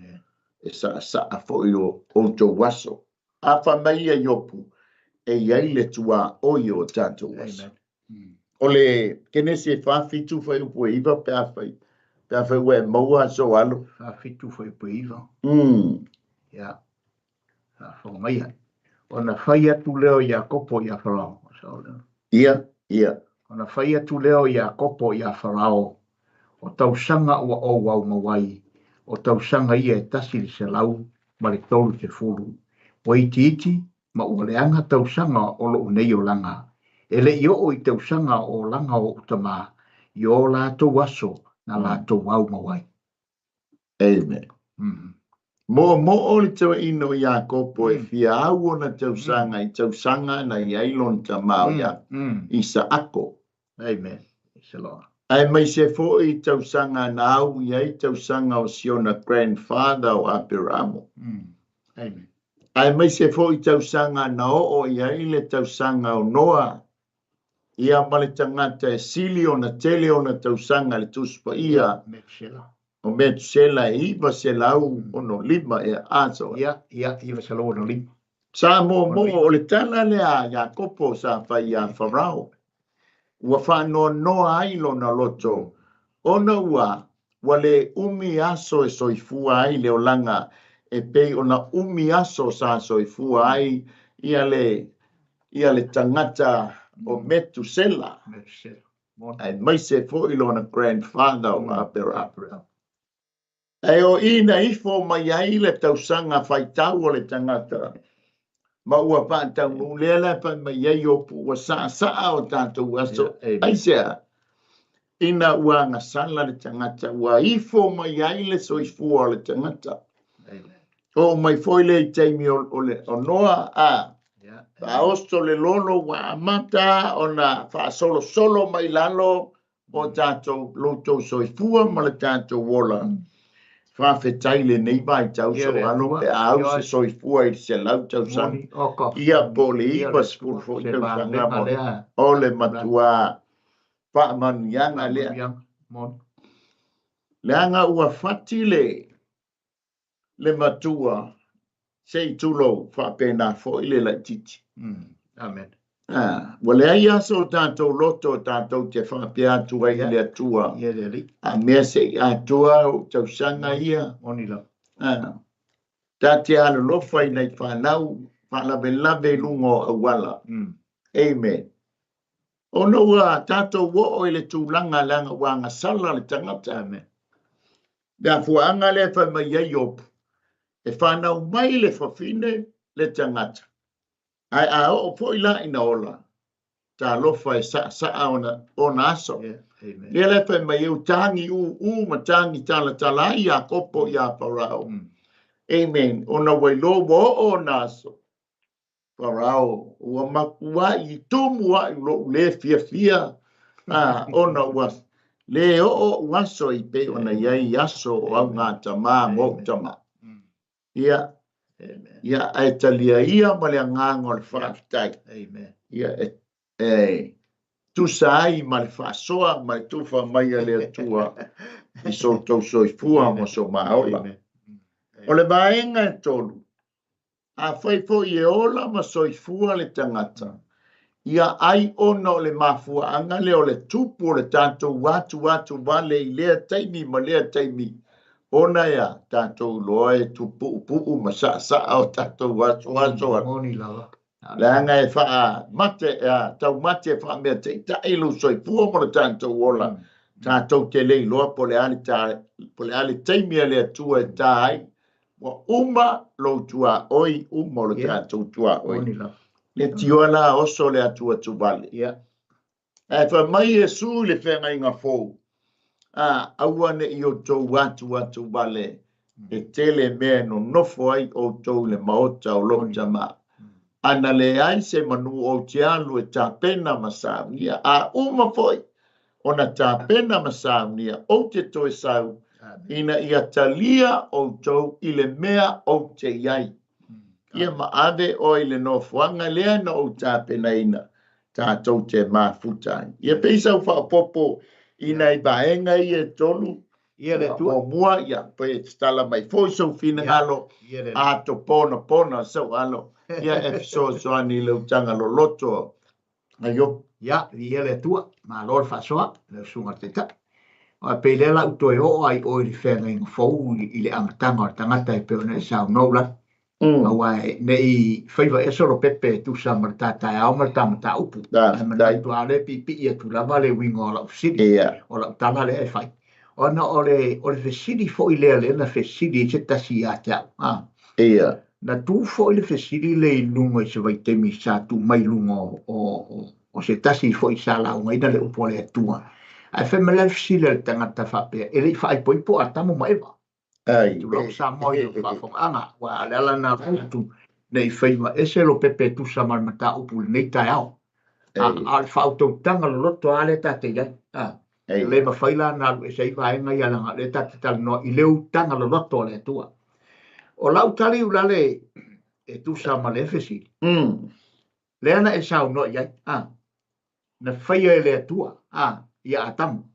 E saasaa foi o outou aso. A fai mai ia Iopu, e i ai le tuaoi o tatou aso. O le Kenesi e 47 fuaiupu e 9 pe afai, pe afai ua e maua aso alo. 47 fuaiupu e 9. Ia, faafofoga maia. Ona fai atu lea o Iakopo ia Farao. Ia, ia. Ona fai atu lea o Iakopo ia Farao, O tausaga ua ou aumau ai, o tausaga ia e 130, ua itiiti ma ua leaga tausaga o lou nei olaga, e le i oo i tausaga o olaga o ou tama, i o latou aso na latou aumau ai. Amen. Moomoo le toeaina o Iakopo e fia au ona tausaga i tausaga na i ai lona tama o Isaako. Amen. Aemaise foi i tausaga na au i ai tausaga o si ona grandfather o Aperamo. Amen. Aemaise foi i tausaga na oo i ai le tausaga o Noa, ia ma le tagata e sili ona tele ona tausaga i le Tusi Paia, o Metusela e 965 ea aso. Ia, ia, 965. Sa moomoo, o le tala lea a Iakopo sa fai iā Farao, ua faanoanoa ai lona loto, ona ua ua le umi aso e soifua ai le olaga e pei ona umi aso sa soifua ai ia le ia le tagata o Metusela, aemaise foi lona grandfather o Aperahama. Ae o i na ifo mai ai le tausaga faitau o le tagata, ma ua faataunuu lea la e fai mai ai Iopu, ua saasaa o tatou aso. Aisea? Ina ua agasala le tagata, ua ifo mai ai le soifua o le tagata. Oo mai foi lea i taimi o Noa, a faaoso le lolo ua amata ona faasolosolo mai lalo o tatou lo outou soifua ma le tatou ola. Faafetai i lenei vaitau soalo pe a au se soifua i le 100 tausaga, ia po o le 90 foi tausaga mo o le matuā faamanuiaga lea. Leaga ua fati le le matua se i tulou faapena foi le laititi. Amen. Ah, ua leai aso o tatou loto tatou te faapea atu ai i le Atua. Ia le Alii. A mea se i atoa ou tausaga ia. Moni lava. Ah, ta te alolofa i nai fanau faalavelave i luga o auala. Amen. Ona ua tatou oo i le tulaga leaga ua agasala le tagata. Amen. Le afuaaga lea e fai mai ai Iopu, e fanau mai le fafine le tagata, ae a oo foi la ina ola, talofa e saasaa ona aso. Lea la e fai mai ai, ua tagi ūū ma tagi talatala ai Iakopo iā Farao. Amen. Ona ua iloa ua oo ona aso. Farao, ua matuai tumu aʻu loʻu lē fiafia, a, ona ua lē oo oʻu aso i pei ona i ai aso o augatamā ma oʻu tama. Ia, ia, ae talia ia ma le agaga o le faafetai. Ia, e, e tusa ai ma le faasoa ma le tufa mai a le Atua i so outou soifua ma so maola. O le vaega e tolu, Afai foi e ola ma soifua le tagata, ia ai ona o le mafuaaga lea o le tupu o le tatou atuatu vale i lea taimi ma lea taimi, ona e a tatou iloa e tupuupuu ma saasaa o tatou asoaso atu. Moni lava. Leaga e faamate, e taumate e faameataitai lou soifua ma lo tatou ola, tatou te le iloa po o le a le ta, po o le a le taimi a le Atua e ta ai. Ua uma lou tuaoi, uma o le tatou tuaoi. Le tioa la oso le atuatuvale. Ae fai mai Iesu i le feagaiga fou, a, aua ne i outou atuatuvale, e tele mea e nonofo ai outou i le maota o lou tama. A na leai se manu ou te alu e tapena ma saunia, a uma foi ona tapena ma saunia, ou te toe sau, ina ia talia outou i le mea ou te i ai. Ia ma ave oe i le nofoaga lea na ou tapenaina, tatou te mafuta ai. Ia pei sau faaopoopo i nai vaega ia e tolu. Ia le Atua. Muamua, ia, pe e tatala mai foi sou finagalo, Ia le Alii. ato ponapona sou alo, ia e fesoasoani i le utaga loloto a Iopu. Ia, viia le Atua, malo le faasoa, lau Susuga i le Taitai. Aua e pei lea la ua toe oo lava i o i le feagaiga fou i le amataga o le tagata e pei ona e saunoa Ulagi. Aua ne i faiva ea solopepe e tusa ma le ta taeao ma le ta mataupu. Ae manatu lava o lea e piipii atu lava le uiga o lau fesili, o lau tala lea e fai. Ona o le, o le fesili foi lea lea na fesili ai se tasi ia te au, a. Na tu foi le fesili lea i luga i se vaitaimi sa tuu mai i luga o, o, o se tasi foi sa laugaina le upu a le Atua. Ae fai mai la le fesili a le tagata faapea, e le i faaipoipo Atamu ma Eva. Ai. Tulou Samoa i lau faafofogaaga, aua o le ala lena o le atu ne i faiva ese Lopepe e tusa ma le mataupu i lenei taeao. A, a o le faautautaga loloto lava lea ta te i ai. A, e le mafai la ona alu ese ai vaega ia leaga o lea ta te talanoa i le utaga loloto a le Atua. O lau tali ulale e tusa ma lea fesili, lea na e saunoa i ai, a, na faia e le Atua, a, ia Atamu.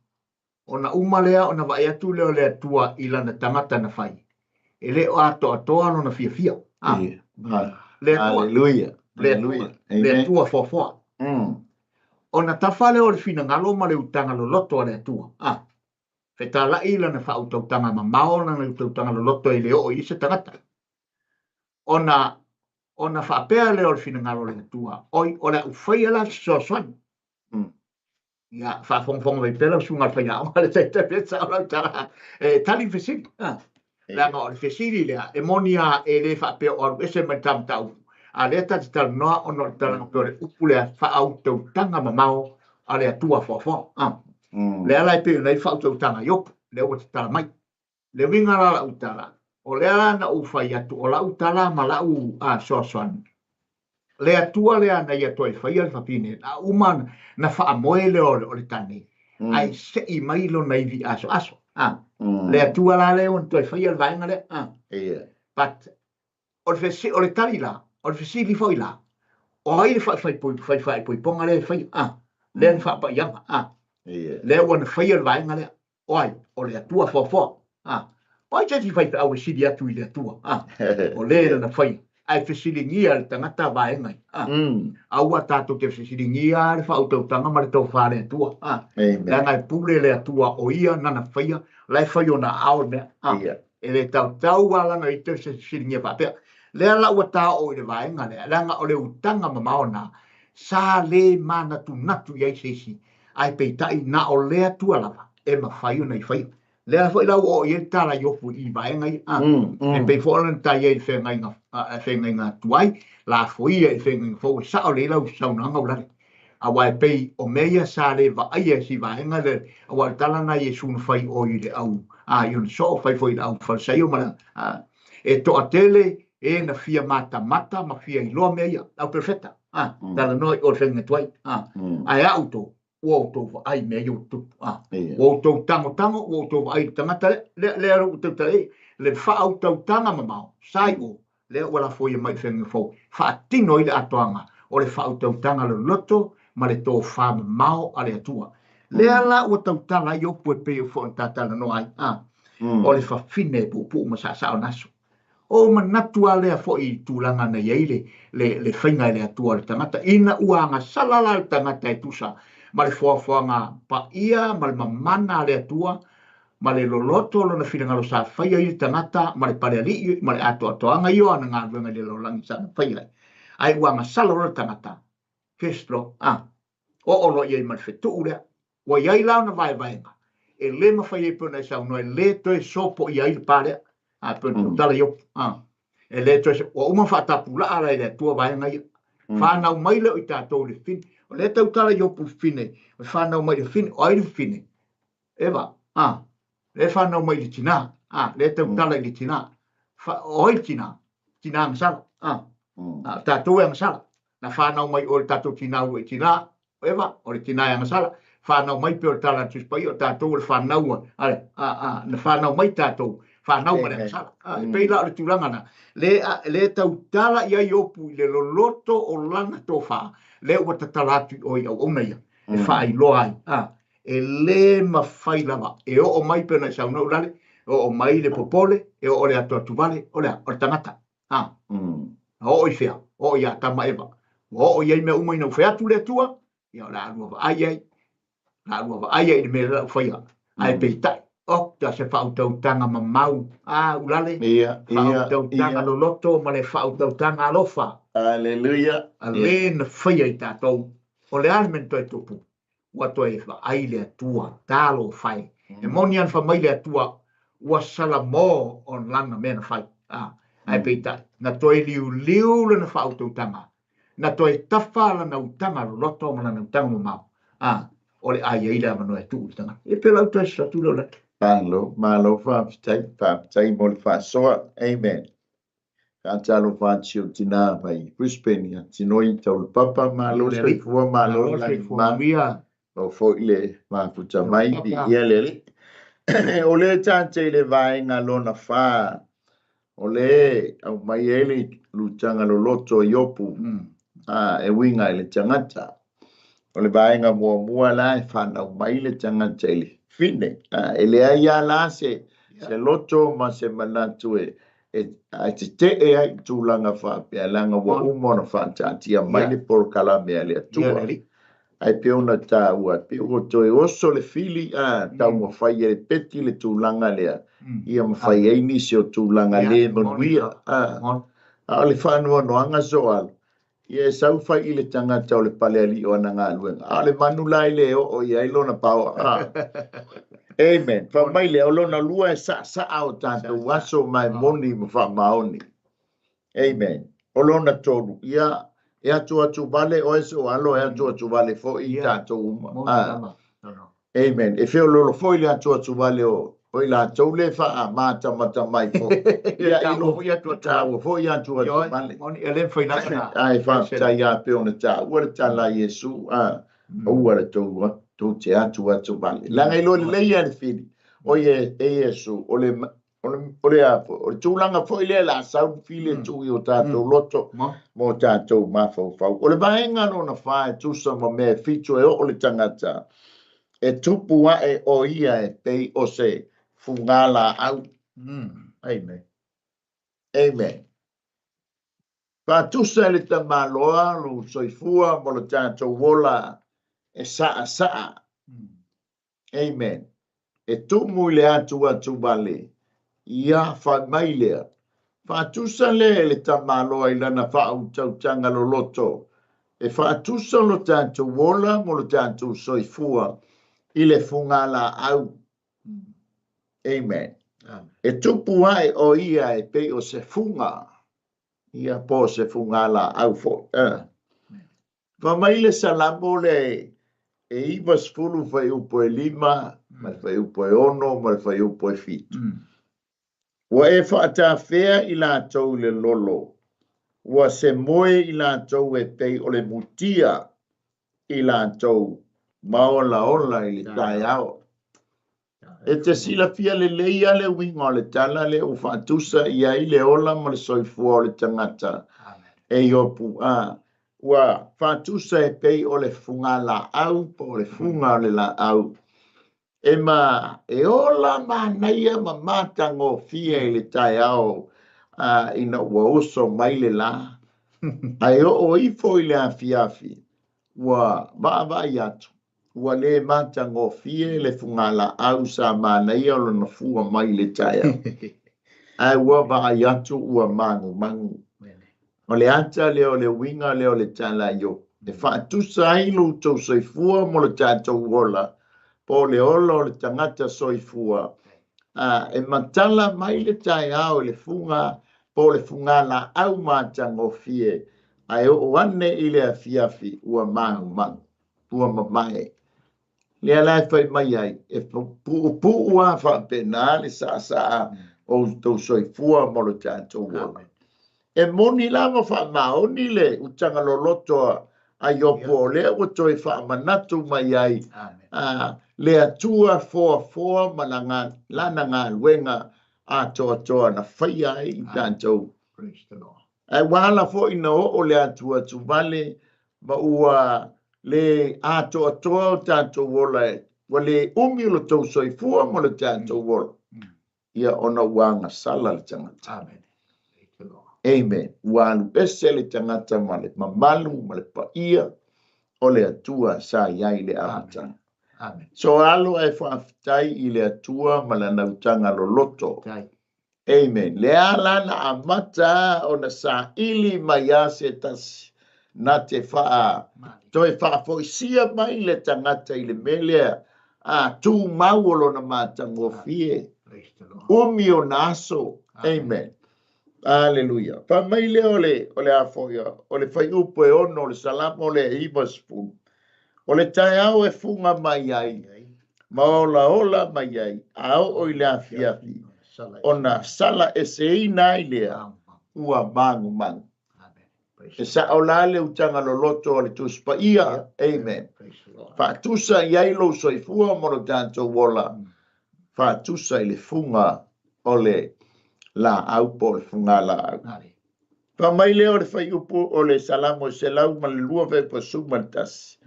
Ona uma lea ona vaai atu lea o le Atua i lana tagata na fai, e le o atoatoa lona fiafia. A, le Atua, Hallelujah. le Atua, le Atua foafoa. Ona tafa lea o le finagalo ma le utaga loloto a le Atua. A, fetalai lana faautautaga mamao lana utautaga loloto e le oo i ai se tagata. Ona, ona faapea lea o le finagalo o le Atua, oi, o le a ou faia la se fesoasoani. Ia, faafogafoga mai pea lau susuga i le faiaoga le taimi e sao lau tala e tali le fesili. Leaga o le fesili lea, e moni lava e le faapea o alu ese mai le ta mataupu, a o lea ta te talanoa ona o le talaga pei o le upu lea, faautautaga mamao a le Atua foafoa. Lea la e pei ona i ai le faautautaga a Iopu, lea ua tatala mai. Le uiga la o lau tala, o lea la na ou fai atu, o lau tala ma lau fesoasoani, le Atua lea na ia toe faia le fafine, na uma na faamoe lea o le tane, ae sei mai lona ivi asoaso. Le Atua la lea ua na toe faia le vaega lea. But o le fesi, o le tali la, o le fesili foi la, o ai le faaipoipoga lea e faia? Lea na faapaiaga. Lea ua na faia le vaega lea. O ai? O le Atua foafoa. A. O ai se isi faifeau e sili atu i le Atua? A. O le lana faia. Ae fesiligia e le tagata vaega ia. A. Aua tatou te fesiligia le faautautaga ma le tofa a le Atua. A. Leaga e pule le Atua o Ia nana faia, la e fai ona aao le mea. A. E le tautau lava lana i te fesiligia faapea. Lea la ua taoo i le vaega lea, leaga o le utaga mamao lena sa le manatunatu i ai se isi ae peitai na o le Atua lava e mafai ona i faia. Lea foi la ua oo i ai le tala i Iopu i vaega ia, a, e pei foi ona ta i ai i le feagaiga, feagaiga tuai, lafoia i le feagaiga fou, e sao lelei lau saunoaga Ulale. Aua e pei o mea ia sa le vaaia e si vaega lea, aua o le tala lena a Iesu na fai o i le au, a, i ona soo, fai foi i le au Farisaio ma le, a, e toatele e na fia matamata ma fia iloa mea ia, le au perofeta, a, talanoa i o le feagaiga tuai, a, ae a outou, ua outou vaai i mea ia ua tutupu, a, ua outou tagotago, ua outou vaai i le tagata lea, lea, lea ua tautala i ai, le faautautaga mamao, sa i o, lea ua lafoia mai i le feagaiga fou, faatino ai le atoaga o le faautautaga loloto ma le tofa mamao a le Atua. Lea la ua tautala ai Iopu e pei foi ona ta talanoa ai, a, o le fafine e puupuu ma saasao na aso. O manatu lava lea foi i tulaga na i ai le, le, le faiga e le Atua o le tagata, ina ua agasala la le tagata e tusa ma le foafoaga paia ma le mamana a le Atua, ma le loloto o lona finagalo sa faia ai le tagata ma le palealii ma le atoatoaga ia o ana galuega i le lalolagi sa na faia ai. Ae ua agasala loa le tagata, first loa, a, oo loa i ai ma le fetuu lea. Ua i ai la ona vaevaega e le mafai ai pei ona e saunoa e le toe sopoia ai le pa lea, a, pei ona tautala Iopu, a, e le toe, ua uma ona faatapulaa la e le Atua vaega ia. Fanau mai lea o i tatou i le fafine. O lea e tautala Iopu i le fafine, e fanau mai i le fafine, o ai le fafine? Eva, a, lea e fanau mai i le tinā, a, lea e tautala i le tinā. Fa, o ai le tinā? Tinā agasala, a. A o tatou e agasala. Na fanau mai oe le tatou tinā ua i tinā, o Eva, o le tinā e agasala. Fanau mai pei o le tala a le Tusi Paia, o tatou o le fanau a, a, a, a, na fanau mai tatou, fanau ma le agasala. A, e pei la o le tulaga na, le, a, le tautala i ai Iopu i le loloto o lana tofa, lea ua tatala atu i oe i auauna ia, e faailoa ai, a. E lē mafai lava e oo mai pei ona e saunoa Ulale, e oo mai le popole, e oo le atuatuvale, o le a? O le tagata. A? Na oo i fea? Oo ia Atama ma Eva. Ua oo i ai mea uma ina ua fai atu le Atua, ia o le a lua vaai ai, o le a lua vaai ai i le mea lea ua faia. Ae peitai, okta se faautautaga mamau, a Ulale, faautautaga loloto ma le faautautaga alofa. Aleluia. A le na faia i tatou, o le a le mea na toe tupu? Ua toe vaai le Atua, talofa e. E moni lava na fai mai le Atua, ua salamo o lana mea na fai. A, ae peitai, na toe liuliu lana faautautaga, na toe tafa lana utaga loloto ma lana utaga mamao, a, o le a i ai le avanoa e tuu i le tagata. E pei o lau toe atu lea o Laki. Malo, malo faafetai, faafetai mo le faasoa. Amen. Faatalofa atu si ou tina mai Brisbane ia Tinoi Taulapapa, malo soifua, malo lagi ma foi le mafuta mai, viia le Alii. O lea tatou i le vaega lona fa, o lea aumai ai le lutaga loloto o Iopu, e uiga i le tagata. O le vaega muamua la e fanau mai le tagata i le fine. E leai lava la se loto ma se manatu e tetee ai i tulaga faapea, leaga ua uma ona faataatia mai le polokalame a le Atua. Ae pei ona taua, pei ua toe oso le fili, taumafai e le peti le tulaga lea, ia ma fai ai nisi o tulaga le manuia. A o le faanoanoaga soalo, ia e sau fai i le tagata o le palealii o ana galuega, a o le manu la e le oo i ai lona paoa. Amen. Fai mai lea, o lona lua e saasaa o tatou aso ma e moni ma faamaoni. Amen. O lona tolu, ia, e atuatu vale oe soalo, e atuatu vale foi i tatou uma. Amen. E feoloolo foi le atuatu vale o i latou le faamatamata mai foi. Ia, i lo taua foi atuatu vale. Ae faafetai lava pei ona taua le tala a Iesu, aua le tou te atuatu vale. Leaga iloa lelei lava le fili, o e Iesu, o le o le a foi, o le tulaga foi lea la sau fili e tuu i o tatou loto mo tatou mafaufau. O le vaega lona fa e tusa ma mea e fitu e oo le tagata, e tupu ae o ia e pei o se fugalaau. Amen. Amen. Faatusa e le tamaloa lou soifua mo le tatou ola e saasaa. Amen. E tumu i le atuatuvale, ia fai mai lea. Faatusa lea e le tamaloa i lana faautautaga loloto, e faatusa lo tatou ola mo lo tatou soifua i le fugalaau. Amen. E tupu ae o ia e pei o se fuga, ia po o se fugalaau foi. Fai mai le Salamo lea e 90 fuaiupu e 5 ma le fuaiupu e 6 ma le fuaiupu e 7. Ua e faatafea i latou i le lolo, ua se moe i latou e pei o le mutia i latou maolaola i le taeao. E te silafia lelei lava le uiga o le tala lea ua faatusa i ai le ola ma le soifua o le tagata e Iopu. A ua faatusa e pei o le fugalaau po o le fuga o le laau e ma e ola manaia ma matagofie i le taeao ina ua uso mai le lā, ae oo ifo i le afiafi ua vaavaai atu ua le matagofie le fugalaau sa manaia o lona fua mai le taeao, ae ua vaai atu ua magumagu. O le ata lea o le uiga lea o le tala i Iopu, e faatusa ai lo outou soifua mo le tatou ola, po o le ola o le tagata soifua, e matala mai le taeao i le fuga, po o le fugalaau matagofie, ae oo ane i le afiafi ua magumagu, ua mamae. Lea la e fai mai ai, e puupuu lava faapena le saasaa o outou soifua mo le tatou ola. E moni lava faamaoni le utaga loloto a Iopu, o lea ua toe faamanatu mai ai le Atua foafoa ma lana galuega atoatoa na faia ai i tatou. Ae ua ala foi na oo le atuatuvale ma ua le atoatoa o tatou ola Ua le umi lo tou soifua ma lo tatou ola. Ia ona ua agasala le tagata. Amen. Amen. Ua alu ese le tagata ma le mamalu ma le paia o le Atua sa i ai i le amataga. Amen. So alo ae faafetai i le Atua ma lana utaga loloto. Amen. Lea la na amata ona saili mai lava se tasi na te faa toe faafoisia mai le tagata i le mea lea a tumau o lona matagofie. Umi ona aso. Amen. Aleluia. Fai mai lea o le, o le a foi, o le fuaiupu e 6 o le Salamo lea e 90. O le taeao e fuga mai ai, ma olaola mai ai, a oo i le afiafi, ona sala eseina ai lea, ua magumagu. E sao la le utaga loloto a le Tusi Paia. Amen. Faatusa i ai lou soifua ma lo tatou ola, faatusa i le fuga o le laau po o le fugalaau. Fai mai lea o le fuaiupu o le Salamo e 102.11,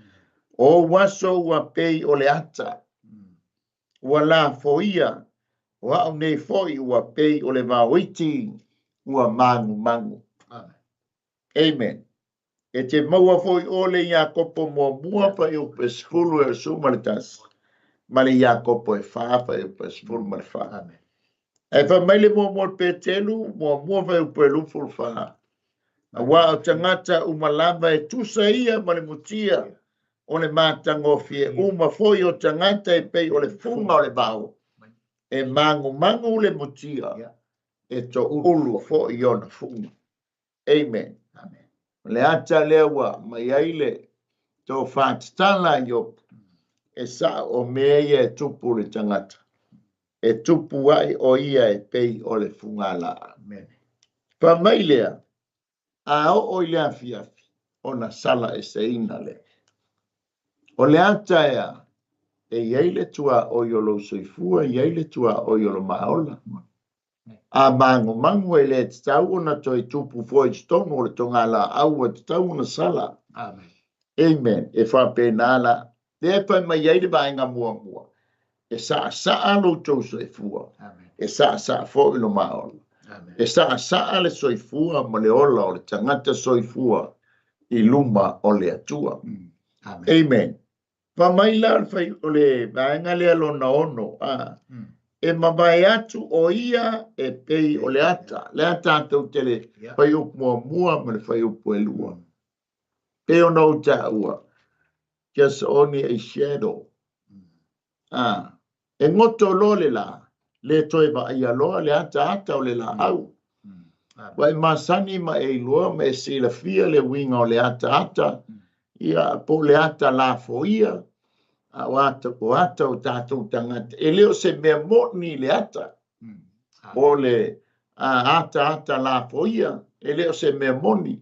O ou aso ua pei o le ata, ua lafoia, o au nei foi ua pei o le vaoiti ua magumagu. Amen. E te maua foi ʻoe le Iakopo muamua fuaiupu e 10 e 11 ma le Iakopo e 4 fuaiupu e 14. Ae fai mai le muamua o le Petelu muamua fuaiupu e 24, Aua o tagata uma lava e tusa ia ma le mutia o le matagofie uma foi o tagata e pei o le fuga o le vao, e magumagu le mutia, e toulu foi ona fuga. Amen. Amen. O le ata lea ua mai ai le tofa tatala a Iopu, e sao o mea ia e tupu i le tagata, e tupu ai o ia e pei o le fugalaau. Amen. Fai mai lea, a oo i le afiafi, ona sala eseina lea. O le ata ea, e i ai le tuaoi o lou soifua, e i ai le tuaoi o lo ma ola. A magumagu e le tatau ona toe tupu foi i totonu o le togalaau ua tatau ona sala. Amen. Amen. E faapena la. Lea e fai mai ai le vaega muamua, e saasaa lo outou soifua, Amen. e saasaa foi lo ma ola. Amen. E saasaa le soifua ma le ola o le tagata soifua i luma o le Atua. Amen. Amen. Fai mai la o le fai, o le vaega lea lona 6, a, e mavae atu o ia e pei o le ata. Lea tatou te le fuaiupu muamua ma le fuaiupu e 2. Pei ona ou taua, just only a shadow. A, e goto loa le la, le toe vaaia loa le ataata o le laau. Ua e masani ma e iloa ma e silafia le uiga o le ataata, ia, po o le ata lafoia, a o ata, o ata o tatou tagata. E le o se mea moni le ata. O le ataata lafoia, e le o se mea moni.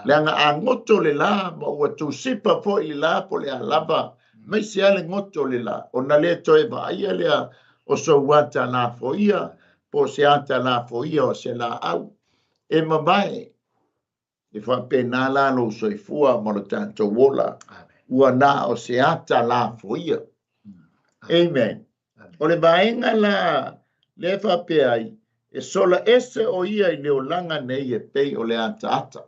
Leaga a goto le la ma ua tusipa foi le la po o le a lava, aemaise lava le goto o le la, ona le toe vaaia lea o sou ata lafoia po o se ata lafoia o se laau e mavae. E faapena la lou soifua ma lo tatou ola, ua na o se ata lafoia. Amen. O le vaega la lea e faapea ai, e sola ese o ia i le olaga nei e pei o le ataata.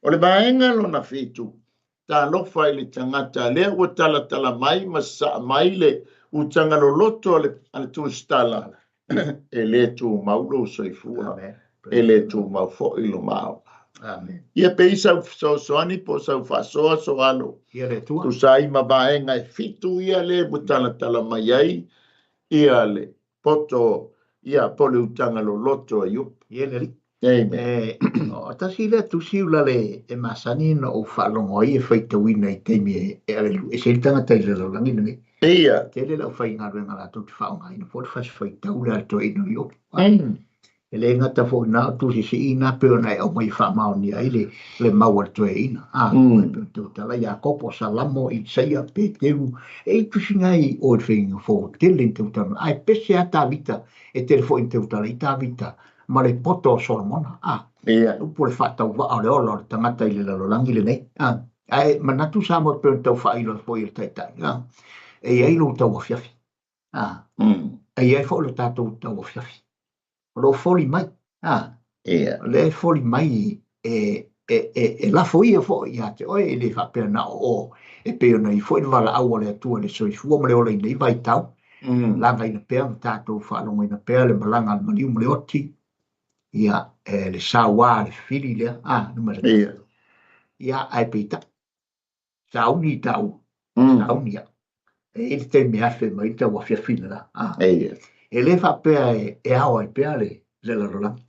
O le vaega lona 7, talofa i le tagata lea ua talatala mai ma sasaa mai le utaga loloto a le, a le tusitala, e le tumau lou soifua, e le tumau foi lo maola. Amen. Ia pei sau fesoasoani po o sau faasoa soalo. Ia le Atua. Tusa ai ma vaega e 7 ia le ua talatala mai ai ia le poto ia po o le utaga loloto a Iopu. Ia le Alii. Amen. E, o tasi lea tusi ula le e masani na ou faalogo ai e faitauina i taimi e, e alelu ese ai le tagata i le lalolagi lenei. Ia. Tele le aufaigaluega latou te faaaogaina foi le fasi faitau lea a le toeaina o Iopu. E le gata foi i na o tusi sii na pei ona e aumai e faamaonia ai le, le mau a le toeaina. A, mm. pei ona tautala Iakopo, Salamo, Isaia, Peteru, e i tusi na i o le faiga fou tele ni tautala. Ae pese a Tavita, e tele foi ni tautala i Tavita ma le poto o Solomona. A, Ia. upu o le faatauvaa o le ola o le tagata i le lalolagi lenei. A, ae manatu Samoa e pei ona tau faailoa foi e le taitai. A, E i ai lou tauafiafi. A, e i ai foi lo tatou tauafiafi. O lo o foli mai. A, o lea e foli mai e, e, e, e lafo ia foi ia te oe, e le faapea na o o, e pei ona i foi le valaau a le Atua i le soifua ma le ola i nei vaitau, lagaina pea ma tatou faalogoina pea le malaga a le maliu ma le oti, ia, e le sauā le fili lea, a, numera tasi. Ia, ae peitai, sauni i taua, sauni ia. E i ai le taimi e afe mai le tauafiafi le la. E le faapea e ao ai pea le le lalolagi.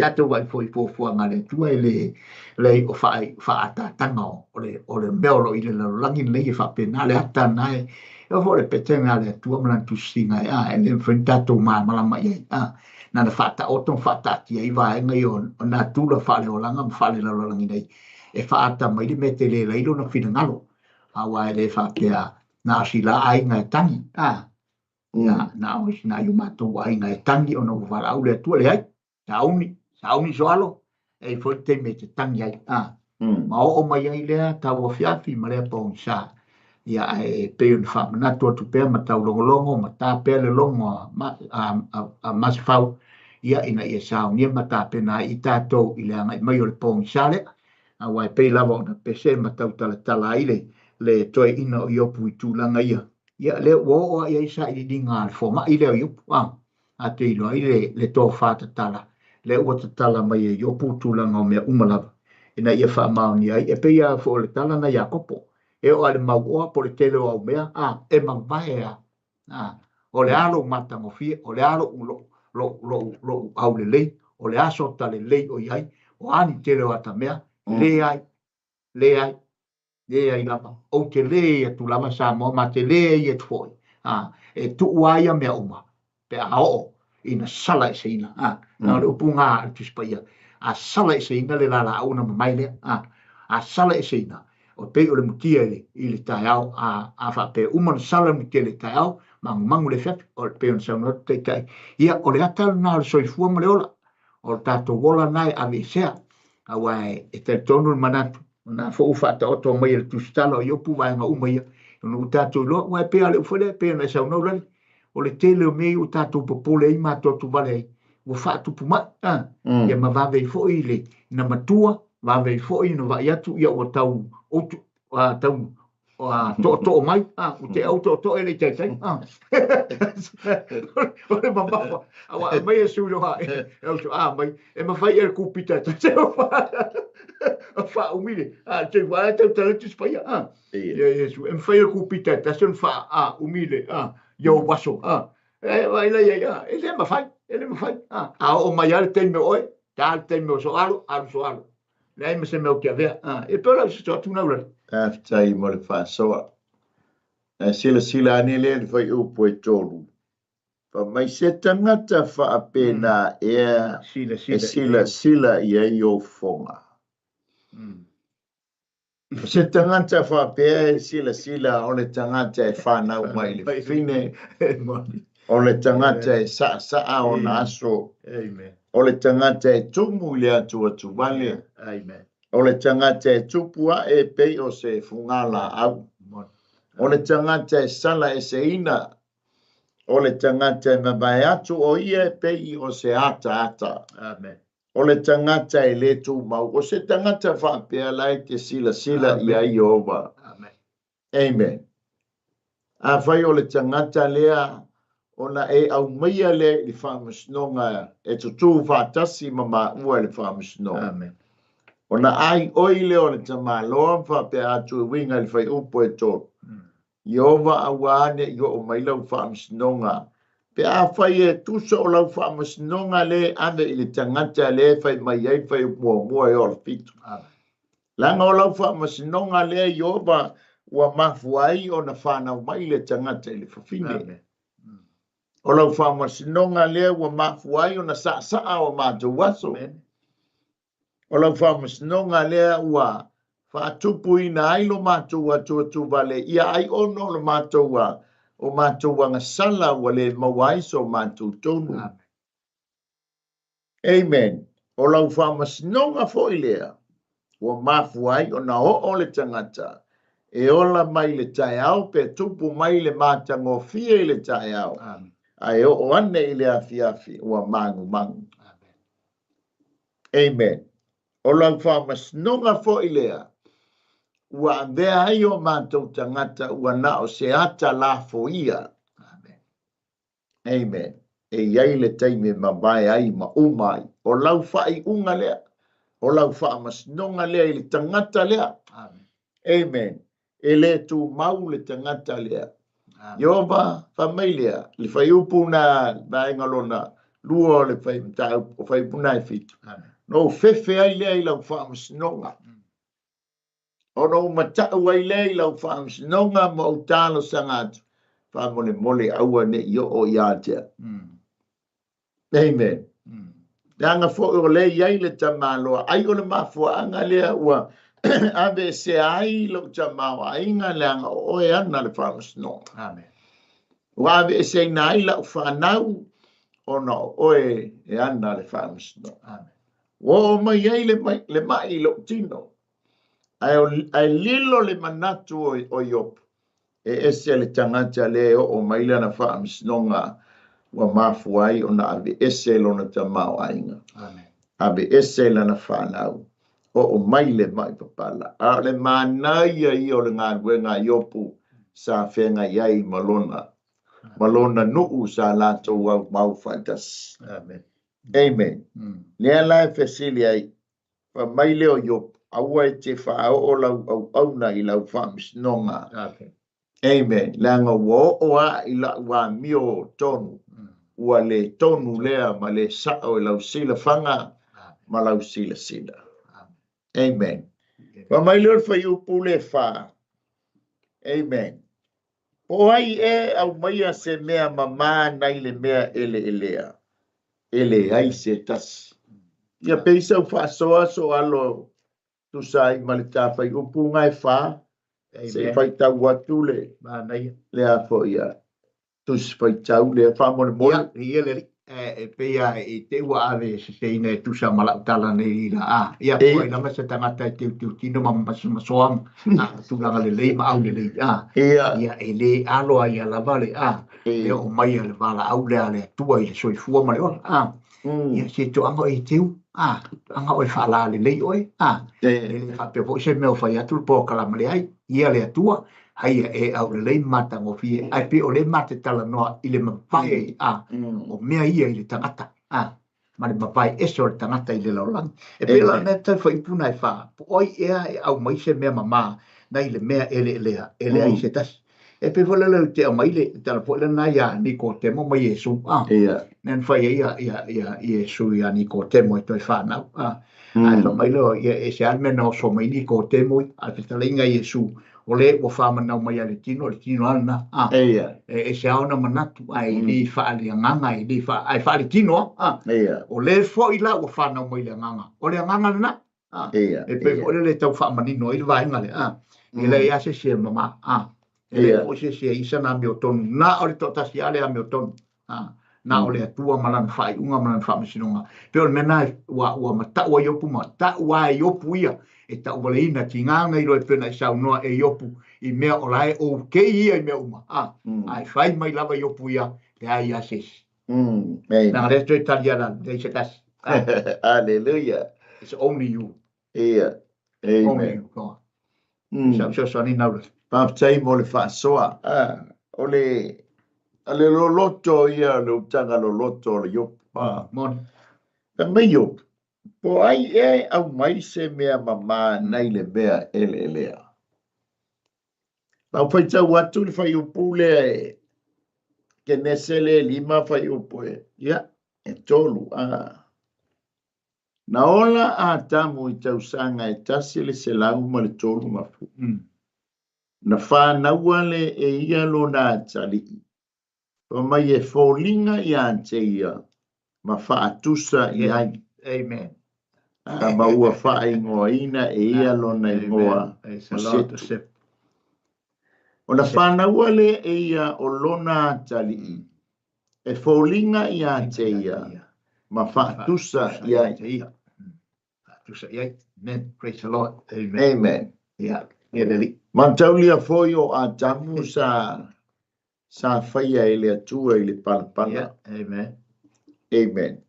Tatou vaai foi i fuafuaga a le Atua e le leai o faaataataga o le o le mea o lo o i le lalolagi lenei e faapena le ata na e e oo foi le petega a le Atua ma lana tusisiga e e le mafai ona tatou malamalama i ai. Na ona faataoto ma faataatia ai vaega ia o natura faaleolaga ma faalelalolagi nei e faaata mai le mea e tele ai lona finagalo, aua e le faapea na o sila aiga e tagi, a na na o nai o matou aiga e tagi ona ua valaau le Atua, leai, sauni, sauni soalo, e i ai foi le taimi e te tagi ai, a ma oo mai ai lea tauafiafi ma lea pogisa. Ia, ae pei ona faamanatu atu pea ma taulogologo ma ta pea le logo a Masefau, ia, ina ia saunia ma tapena ai i tatou i le agai mai o le pogisa lea, aua e pei lava ona pese ma tautalatala ai le toeaina o Iopu i tulaga ia. Ia, lea ua oo lava i ai sailiiliga a le fomai lea o Iopu, a a te iloa ai le tofa tatala, lea ua tatala mai e Iopu tulaga o mea uma lava, ina ia faamaonia ai. E pei lava foi o le tala na Iakopo, e oo lava i le mauoa po o le tele o au mea, a, e mavae lava. A, o le a lou matagofie, o le a lou, lou, lou, lou, lou aulelei, o le a sota lelei o i ai, o a ni tele o ata mea, leai, leai, leai lava. Ou te le atu lava Samoa, ma te leai atu foi. A, e tuu lava ia mea uma, pe a oo ina sala eseina. A, na o le upu gā a le Tusi Paia, a sala eseina le lalaau ona mamae lea. A, a sala eseina, o pei o le mutia i le, i le taeao, a, a faapea uma ona sala le mutia i le taeao, magumagu le afiafi, o pei ona saunoa atu Taitai. Ia, o le ata lena o le soifua ma le ola, o le tatou ola lena e aveesea, aua e talitonu le manatu, o lena foi ua faataoto mai e le Tusitala o Iopu vaega uma ia, ona ua tatou iloa, aua e pei lava o le upu foi lea, e pei ona e saunoa Ulale, o le tele o mea ia ua tatou popole ai ma atuatuvale ai, ua faatupu mai, a, ia ma vave ai foi le na matua, vave ai foi ona vaai atu, ia ua tau utu, a, tau a, tootoo mai, a, ua te au tootoo e le i taitai, a. O le mamafa, aua aumai e sui loa, e au a mai, e mafai e le kupita e tasi o faaumi le, a, te wā e tau tala tusi paia, a. Ia Iesu, e mafai e le kupita e tasi ona faaumi le, a, ia ou aso, a. E vaai la i ai, a, e le mafai, e le mafai, a. A oo mai lava le taimi o oe, ta le taimi o soalo, alu soalo. Leai ma se mea ou te avea, a. E pei o lau soso atu lena Ulale. Faafetai mo le faasoa. Ae silasila ane lea i le fuaiupu e 3, Fai mai se tagata faapena ea e silasila i ai ou fofoga. O se tagata faapea e silasila o le tagata e fanau mai i le fafine, o le tagata e saasaa ona aso, o le tagata e tumu i le atuatuvale, o le tagata e tupu ae pei o se fugalaau, o le tagata e sala eseina, o le tagata e mavae atu o ia e pei o se ataata. O le tagata e le tumau, o se tagata faapea la e te silasila i ai Ieova. Amen. Afai o le tagata lea ona e aumaia lea i le faamasinoga e tutū faatasi ma maua i le faamasinoga. Amen. Ona ai oi lea o le tamaloa ma faapea atu e uiga i le fuaiupu e 3. Ieova aua ne i oo mai lau faamasinoga, pe afai e tusa o lau faamasinoga lea e ave i le tagata lea e fai mai ai fai muamua e oo i le fitu. Leaga o lau faamasinoga lea Ieova ua mafua ai ona fanau mai le tagata i le fafine. O lau faamasinoga lea ua mafua ai ona saasaa o matou aso. O lau faamasinoga lea ua faatupuina ai lo matou atuatuvale ia ai ono o le matou o matou agasala ua le maua ai so matou tonu. Amen. O lau faamasinoga foi lea ua mafua ai ona oo le tagata E ola mai le taeao pe tupu mai le matagofie i le taeao, ae oo ane i le afiafi ua magumagu. Amen. O lau faamasinoga foi lea, ua avea ai o matou tagata ua na o se ata lafoia. Amen. E i ai le taimi e mavae ai ma uma ai. O lau faaiuga lea, o lau faamasinoga lea i le tagata lea. Amen. Amen. E le tumau le tagata lea. Ieova, fai mai lea, le fuaiupu na vaega lona lua o le fai mataupu, o fuaiupu na e fitu. Na ou fefe ai lea i lau faamasinoga. Ona ou matau ai lea i lau faamasinoga ma ou talosaga atu, faamolemole aua ne i oo ia te au. Amen. Leaga foi o lea e i ai le tamaloa, ai o le mafuaaga lea ua aveesea ai lou tamaoaiga, leaga o oe ana le faamasinoga. Amen. Ua aveeseina ai lau fanau, ona o oe e ana le faamasinoga. Amen. Ua oo mai ai le, mai, le mai i lou tino, ae, ae lilo le manatu o, o Iopu, E ese le tagata lea e oo mai lana faamasinoga ua mafua ai ona aveese lona tamaoaiga, aveese lana fanau, oo mai le mai papala. A o le manaia ia o le galuega a Iopu sa feagai ai ma lona, ma lona nuu sa latou aumau faatasi. Amen. Amen. Lea la e fesili ai, Fai mai lea o Iopu, Aua e te faaoo lau auauna i lau faamasinoga. Amen. Leaga ua oo lava i lau amio tonu, ua le tonu lea ma le sao i lau silafaga ma lau silasila. Amen. Fai mai lea o le fuaiupu le fa. Amen. Po o ai e aumaia se mea mamā nai le mea eleelea, e leai se tasi. Ia pei sau faasoa so alo tusa ai ma le tafaiupu ga e fa, se i faitau atu le, le a foi a tusi faitau lea faamolemole. Ia, ia le alii, e pei lava i te i ua ave seseina e tusa ma lau tala nei la, a, ia, po ai lava se tagata e teuteu ma masomasoa ma tulaga lelei ma aulelei, a, ia, e le alo ai lava le, a, le oo mai a le valaau lea a le Atua i le soifua ma le ola, a, ia, se toaga oe e teu, a, toaga oe faalalelei oe, a, e le faapea foi se mea o fai atu le polokalame leai, ia le Atua, haia e aulelei ma matagofie, ae pei o lea ma te talanoa i le mavae, a, o mea ia i le tagata, a, ma le mavae ese o le tagata i le lalolagi. E pei la o le mea tau fuaiupu na e fa, po o ai ea e aumai se mea mamā nai le mea eleelea, e leai se tasi. E pei foi lea ou te aumai le tala foi lena iā Nikotemo ma Iesu, a, mea na fai ai ia, ia, ia Iesu iā Nikotemo e toe fanau, a, ae fai mai lea, ia, e se a le mea na oso mai Nikotemo i, a le fetalaiga a Iesu, o le ua faamanau mai a le tino, o le tino lava lena, a, e ese lava ona manatu, ae e le faaleagaga, e le faa, ae faaletino lava, a, o le foi la ua fanau mai le agaga, o le agaga lena, a, e pei foi lele e tau faamanino ai le vaega lea, a, e leai lava se isi e mama, a, e leai foi se isi e i ai sana amiotonu, na o le toatasi lava le amiotonu, A, na o le Atua ma Lana faaiuga ma Lana faamasinoga. E pei o le mea lena ua, ua matau ai Iopu ma tau lava e Iopu ia, e tauvaleina, tiga ona iloa e pei ona e saunoa e Iopu i mea o la e okay ia i mea uma, a, ae fai mai lava Iopu ia, leai lava se isi. Leaga lea toe tali ala, leai se tasi. Hallelujah. It's only you. Ia. Amen. Only you, God. Sau fesoasoani Naula. Faafetai mo le faasoa. O le, o le loloto ia, o le utaga loloto o le Iopu. Moni. Fai mai Iopu, po o ai ea e aumai se mea mamā nai le mea eleelea? Lau faitau atu le fuaiupu lea e Kenese le lima fuaiupu e, Ia. e tolu. Na ola a Atamu i tausaga e 130. Na fanaua le e ia lona atalii, fai mai e foliga ia te ia ma faatusa i ai. Amen. A ma ua faaigoaina e ia lona igoa o Setu. Ona fanaua lea e ia o lona atalii, E foliga ia te ia ma faatusa i ai. Faatusa i ai. Amen. Praise the Lord. Amen. Amen. Yeah. Mataulia foi o Atamu sa sa faia e le Atua i le palapala. Yeah, amen. Amen.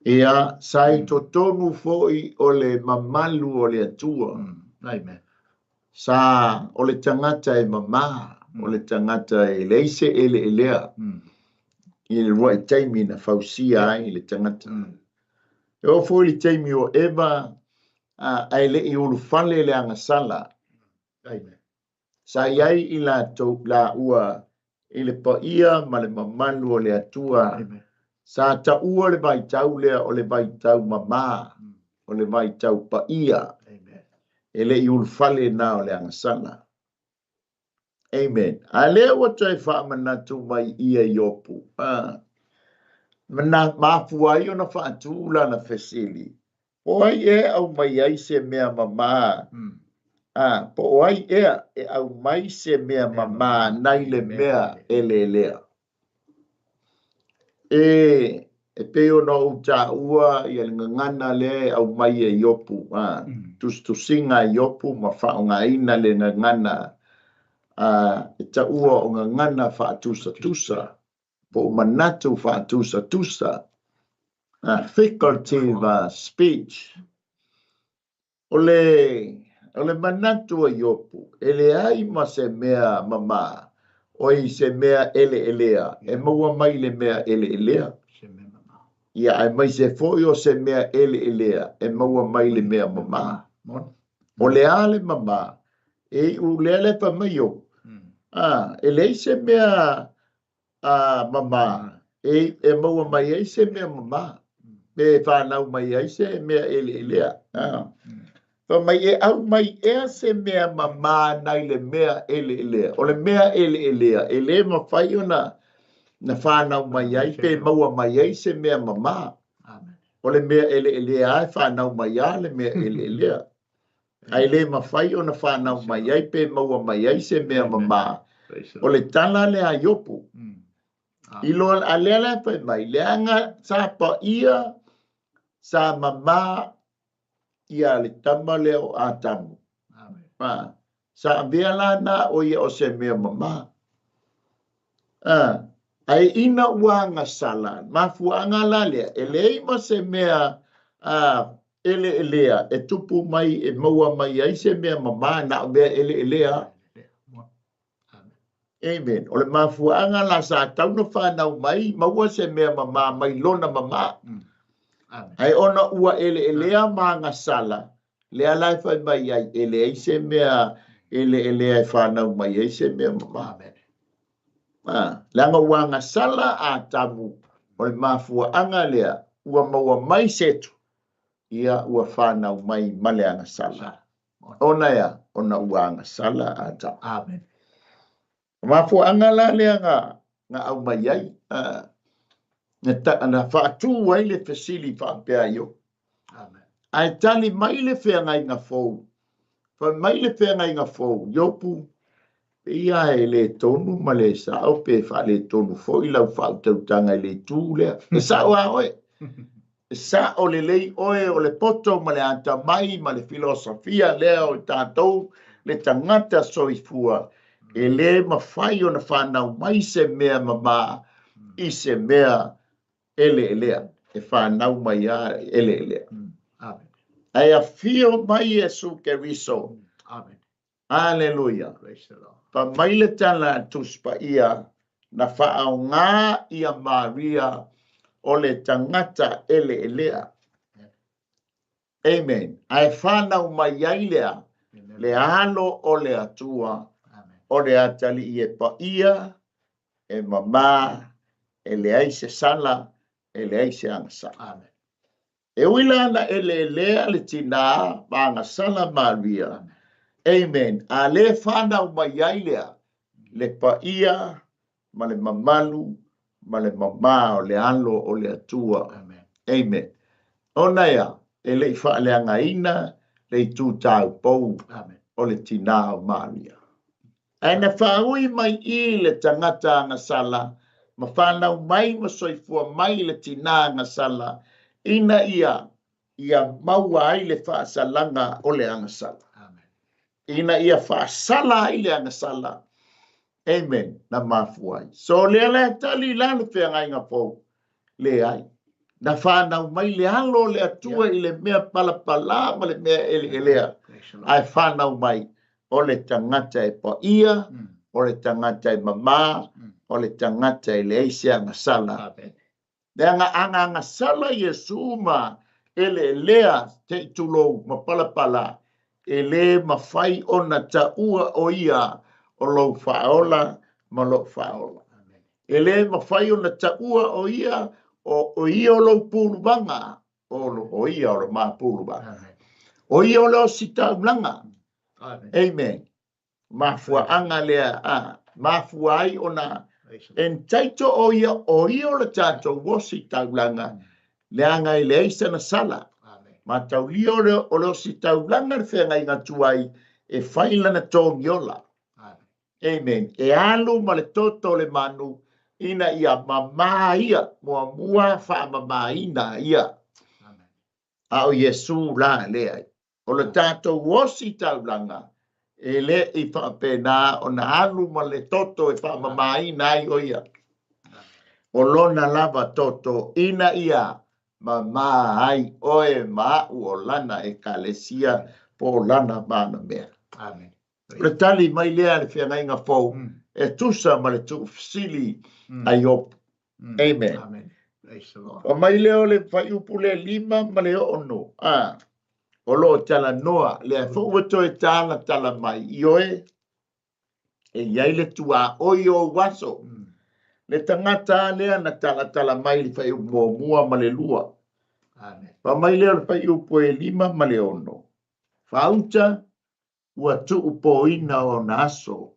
Ia, sa i totonu foi o le mamalu o le Atua. Amen. Sa o le tagata e mamā, o le tagata e leai se eleelea i le ruai taimi na fausia ai le tagata. E oo foi i le taimi o Eva, ae le i ulufale le agasala. Amen. Sa i ai i latou laua i le paia ma le mamalu o le Atua. Amen. Sa taua le vaitau lea o le vaitau mamā, o le vaitau paia. Amen. E le i ulufale na o le agasala. Amen. A lea ua toe faamanatu mai ia Iopu. A, na mafua ai ona faatu lana fesili. Po o ai ea e aumai ai se mea mamā? A, po o ai ea e aumai se mea mamā nai le mea eleelea? E, e pei ona ou taua ia le gagana lea e aumai e Iopu, a, tusitusiga a Iopu ma faaaogaina le gagana a, e taua o gagana faatusatusa, po o manatu faatusatusa, a, figurative speech. O le, o le manatu o Iopu, e leai ma se mea mamā, oi se mea eleelea, e maua mai le mea eleelea. Ia, aemaise foi o se mea eleelea, e maua mai le mea mamā. O le a le mamā? E iu lea le fai mai Iopu, a, e leai se mea a mamā, e, e maua mai ai se mea mamā, pe whanau mai ai se mea eleelea. A. Fai mai e aumai ea se mea mamā nai le mea eleelea. O le mea eleelea, e le mafai ona na whanau mai ai, pe maua mai ai se mea mamā. O le mea eleelea lava e whanau mai a le mea eleelea. Ae le mafai ona whanau mai ai pe maua mai ai se mea mamā. O le tala lea a Iopu. I loa, a lea la e fai mai, leaga sa paia, sa mamā ia le tama lea o Atamu. A, sa avea la na o ia o se mea mamā. A, ae ina ua agasala, mafuaaga la lea, e leai ma se mea a, eleelea e tupu mai e maua mai ai se mea mamā na o mea eleelea. Amen. O le mafuaaga la sa tau na whanau mai, maua se mea mamā mai lona mamā. Ae ona ua eleelea ma agasala, lea la e fai mai ai, e leai se mea eleelea e whanau mai ai se mea mamā. Amen. A, leaga ua agasala Atamu, o le mafuaaga lea, ua maua mai Setu, ia ua whanau mai ma le agasala. Ona ea, ona ua agasala Atamu. Amen. O mafuaaga la lea na, na aumai ai, a, na, ta, na faatu ai le fesili faapea i o. Amen. Ae tali mai le feagaiga fou. Fai mai le feagaiga fou, Iopu, pei lava e le tonu ma le sao pe faaletonu foi lau faautautaga i le itu lea. E sao lava oe. E sao lelei oe o le poto ma le atamai ma le filosofia lea o tatou le tagata soifua e le mafai ona fanau mai se mea mamā i se mea eleelea, e fanau mai lava eleelea. Amen. Ae afio mai Iesu Keriso. Amen. Aleluia. Praise the Lord. Fai mai le tala a Tusi Paia, na faaaoga ia Maria o le tagata eleelea. Amen. Ae fanau mai ai lea le alo o le Atua, o le atalii e paia, e mamā, e leai se sala, e leai se agasala. Amen. E ui la na eleelea le tinā ma agasala Maria. Amen. A le fanau mai ai lea le paia ma le mamalu ma le mamā o le alo o le Atua. Amen. Amen. Ona ea, e le i faaleagaina le itu taupou Amen. o le tinā o Maria. Ae na faaui mai i le tagata agasala, ma fanau mai ma soifua mai le tinā agasala, ina ia ia maua ai le faasalaga o le agasala. Amen. Ina ia faasala ai le agasala. Amen. Na mafua ai. So lea la e tali la le feagaiga fou. Leai. Na fanau mai le Alo o le Atua i le mea palapala ma le mea eleelea, ae fanau mai o le tagata e paia, o le tagata e mama, o le tagata e leai se agasala. Leaga a na agasala Iesu ma eleelea se i tulou ma palapala, e le mafai ona taua o ia o lou Faaola ma lou Faaola. E le mafai ona taua o ia o ia o lou puluvaga, o ia o le ma puluvaga. O ia o le ositaulaga. Amen. Mafuaaga lea a mafua ai ona entitle o ia o ia o le tatou ositaulaga, leaga e leai sana sala. Mataulia o le ositaulaga le feagaiga tuai e fai lana togiola. Amen. E alu ma le toto o le manu ina ia mamā ia, muamua faamamāina ia. A o Iesu la lea. O le tatou ositaulaga e le i faapena ona alu ma le toto e faamamāina ai o ia. O lona lava toto ina ia mamā ai oe ma a'u o lana ekalesia po o lana manamea. Amen. O le tali mai lea a le feagaiga fou e tusa ma le tuufesili a Iopu. Amen. Amen. Praise the Lord. Fai mai lea o le fuaiupu le 5 ma le 6. A, o lo o talanoa, lea foi ua toe talatala mai, ioe, e i ai le tuaoi o ou aso. Le tagata lea na talatala mai i le fuaiupu muamua ma le lua. Amen. Fai mai lea o le fuaiupu e 5 ma le 6. Faauta ua tuupoina ona aso.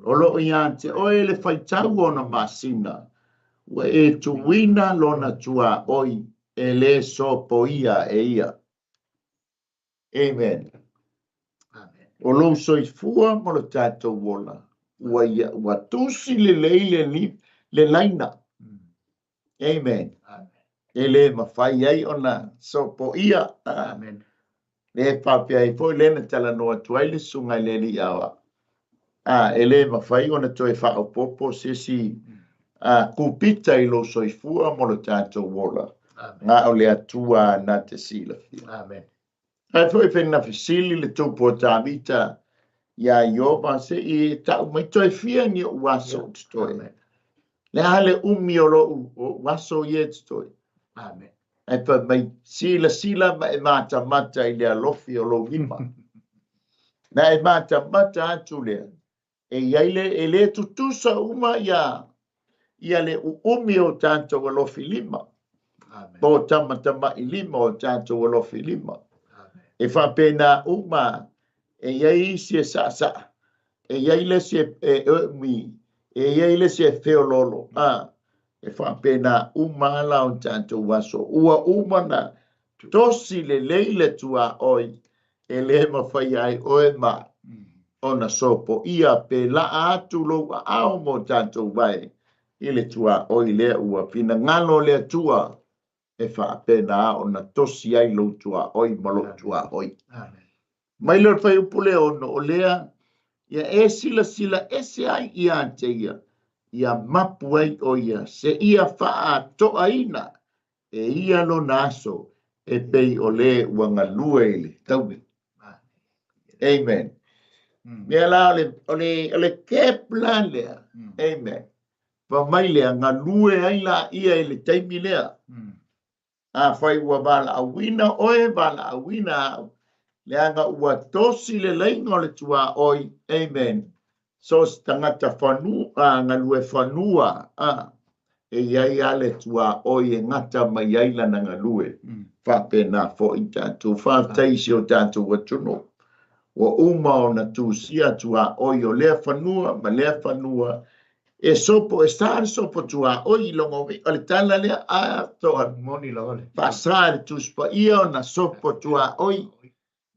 O lo o ia te oe le faitau o ona masina, ua e tuuina lona tuaoi e le sopoia e ia. Amen. Amen. O lou soifua ma lo tatou ola, ua ia, ua tusi lelei le, le laina. Amen. Amen. E le mafai ai ona sopoia. Amen. Le faapea ai foi lea na talanoa atu ai le susuga i le alii aoao. A, e le mafai ona toe faaopoopo se isi kupita i lou soifua ma lo tatou ola. Amen. Na o le Atua na te silafia. Amen. Ae foi pe na fesili le tupu o Tavita iā Ioba, se i e tau mai toe fia ni ou aso o totoe. Amen. Le a le umi o lou o aso ia e totoe. Amen. Ae fai mai, silasila ma e matamata i le alofi o lou lima. Na e matamata atu lea, e i ai le, e le tutusa uma ia, ia le uumi o tatou alofi lima. Amen. Po o tamatama'i lima o tatou alofi lima. Amen. E faapena uma, e i ai isi e saasaa, e i ai le isi e umi, e i ai le isi e feoloolo. A, e faapena uma la o tatou aso. Ua uma na tosi lelei le tuaoi, e le mafai ai oe ma ona sopoia pe laa atu lou aao mo tatou vae i le tuaoi lea ua finagalo le Atua e faapena ona tosi ai lou tuaoi ma lou tuaoi. Amen. Mai le fuaiupu le 6 o lea, ia e silasila ese ai ia te ia, ia mapu ai o ia, se ia faatoaina e ia lona aso, e pei o le ua galue i le taui. Amen. Mea la o le cap la lea. Amen. Fa mai lea, galue ai la ia i le taimi lea. A fai ua valaauina oe, valaauina au. Leaga ua tosi le laina o le tuaoi. Amen. So se tagata fanua, galue fanua, a, e i ai lava le tuaoi e gata mai ai lana galue. Faapena foi tatou. Faafetai i si o tatou atunuu. Ua uma ona tusia tuaoi o lea fanua ma lea fanua. E sopo, e sa le sopo tuaoi i logo o le tala lea, a toa. Moni lava le. Faasa le Tusi Paia ona sopo tuaoi.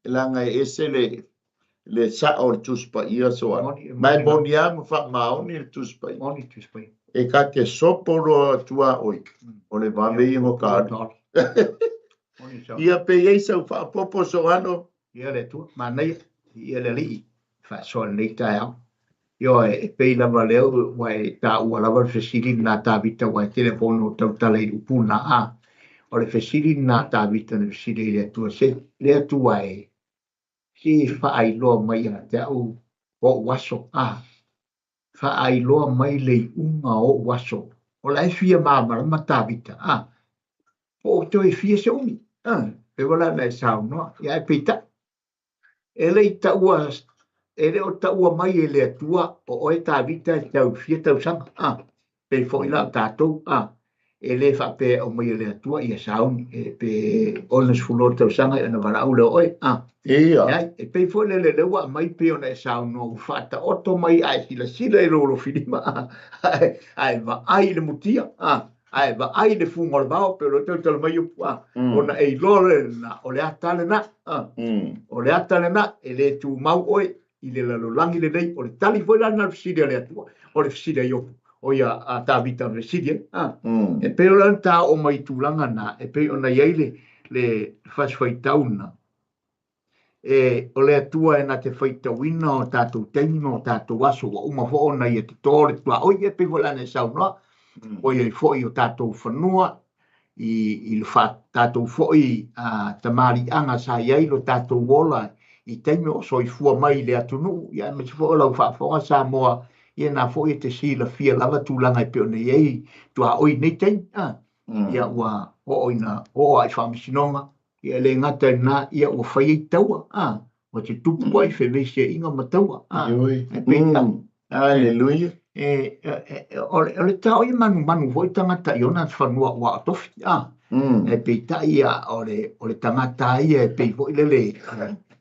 Leaga e ese le sao o le Tusi Paia so a. Moni, Ma e moni moni lava ma faamaoni le Tusi Paia. Moni Tusi Paia. E ka te sopo loa tuaoi, o le vave ia o ka alu. Moni sao. Ia pe i ai sau faapopo so ano. Ia le Atua, manaia. Viia le Alii, faasoa i lenei taeao. Ioe, e pei lava lea ua e taua lava le fesili lena Tavita, aua e tele foi ona ou tautala i le upu lena. A, o le fesili lena Tavita na fesili ai i le Atua, se le Atua e, se faailoa mai ia te au ou aso, a, faailoa mai le iuga o ou aso. O la e fia malamalama Tavita, a, po o toe fia se umi, a, pei foi la ona e saunoa, ia ae peitai, E le i taua, e le o taua mai e le Atua o oe Tavita e tau fia tausaga, a, pei foi la o tatou, a, e le faapea e aumai e le Atua ia sauni, e pe 60 tausaga ona valaau lea o oe, a. Ia. Leai, e pei foi lele lea ua aumai pei ona e saunoa ua faataoto mai a e silasila i lou alofilima, a, a e vaai i le mutia, a, a e vaai i le fuga o le vao, pei o lea tautala mai Iopu, a, ona e iloa lea lena, o le ata lena, a, o le ata lena, e le tumau oe i le lalolagi lenei. O le tali foi la lena o le fesili a le Atua, o le fesili a Iopu, o ia a Tavita na fesili ai, a. E pei o lana ta oo mai i tulaga na, e pei ona i ai le, le fasifaitau lena, E, o le Atua e na te faitauina o tatou taimi ma o tatou aso, ua uma foi ona ia totō le tuaoi, e pei foi la ona e saunoa, ua i ai foi o tatou fanua, i, i le fa, tatou foi a, tamaliiaga sa i ai lo tatou ola i taimi o soifua mai i le atunuu, ia aemaise foi o lau faafofoga Samoa, ia na foi e te silafia lava tulaga e pei ona i ai tuaoi i nei taimi, a, ia ua oo ina oo lava i faamasinoga, Ia e le gata i lena, ia ua fai ai taua, a, ua tutupu ai feveisiaiga ma taua, a, Ioe. ae peitai, Aleluia. e, e, e, o le, o le tao ia manumanu foi tagata i ona fanua ua o tofi, a, ae peitai ia, o le, o le tagata ia e pei foi lele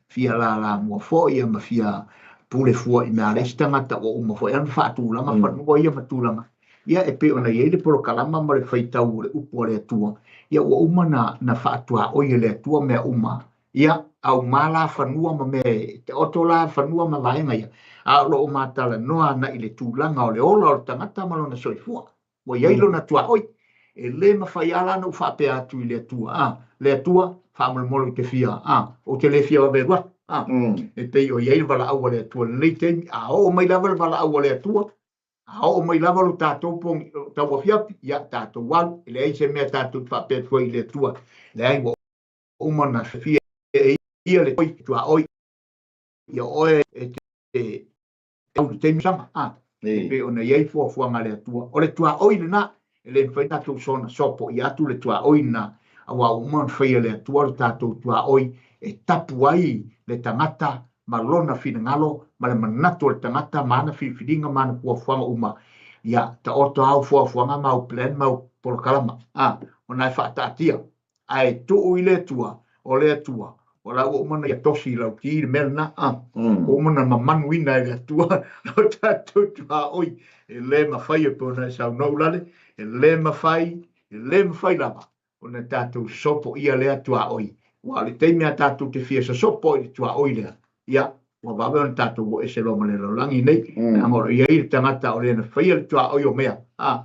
fia lalamua foi ia ma fia pule fua i mea a le isi tagata ua uma foi ona faatulaga fanua ia ma tulaga. Ia, e pei ona i ai le polokalama ma le faitau o le upu a le Atua, ia ua uma na, na faatuaoi e le Atua mea uma, ia, auma la fanua ma mea e taoto la fanua ma vaega ia, a o lo o matalanoa ana i le tulaga o le ola o le tagata ma lona soifua. Ua i ai lona tuaoi. E le mafai lava la ona ou faapea atu i le Atua, a, le Atua, faamolemole ou te fia, a, ou te le fia vave alu atu, a. E pei o i ai le valaau a le Atua i lenei taimi, a oo mai lava le valaau a le Atua, A oo mai lava lo tatou po tauafiafi, ia tatou alu, e leai se mea tatou te faapea atu ai i le Atua, leai ua uma ona fia e ia le tuaoi ia oe e te au i le taimi sama, a, e pei ona i ai fuafuaga a le Atua. O le tuaoi lena, e le mafai ona tatou soona sopoia atu le tuaoi lena, aua ua uma ona faia e le Atua lo tatou tuaoi e tapu ai le tagata ma lona finagalo ma le manatu o le tagata ma ana filifiliga ma ana fuafuaga uma, ia taoto au fuafuaga ma au plan ma au polokalama, a, ona e faataatia, ae tuu i le Atua, o le Atua, o la ua uma ona ia tosi i lau ki le mea lena, a, ua uma ona mamanuina e le Atua lo tatou tuaoi, e le mafai e pei ona e saunoa Ulale, e le mafai, e le mafai lava ona tatou sosopo ia lea tuaoi, aua o le taimi a tatou te fia sosopo i le tuaoi lea, ia, ua vave ona tatou o ese loa ma le lalolagi nei, leaga o lo o i ai le tagata o le na faia le tuaoi o mea, a,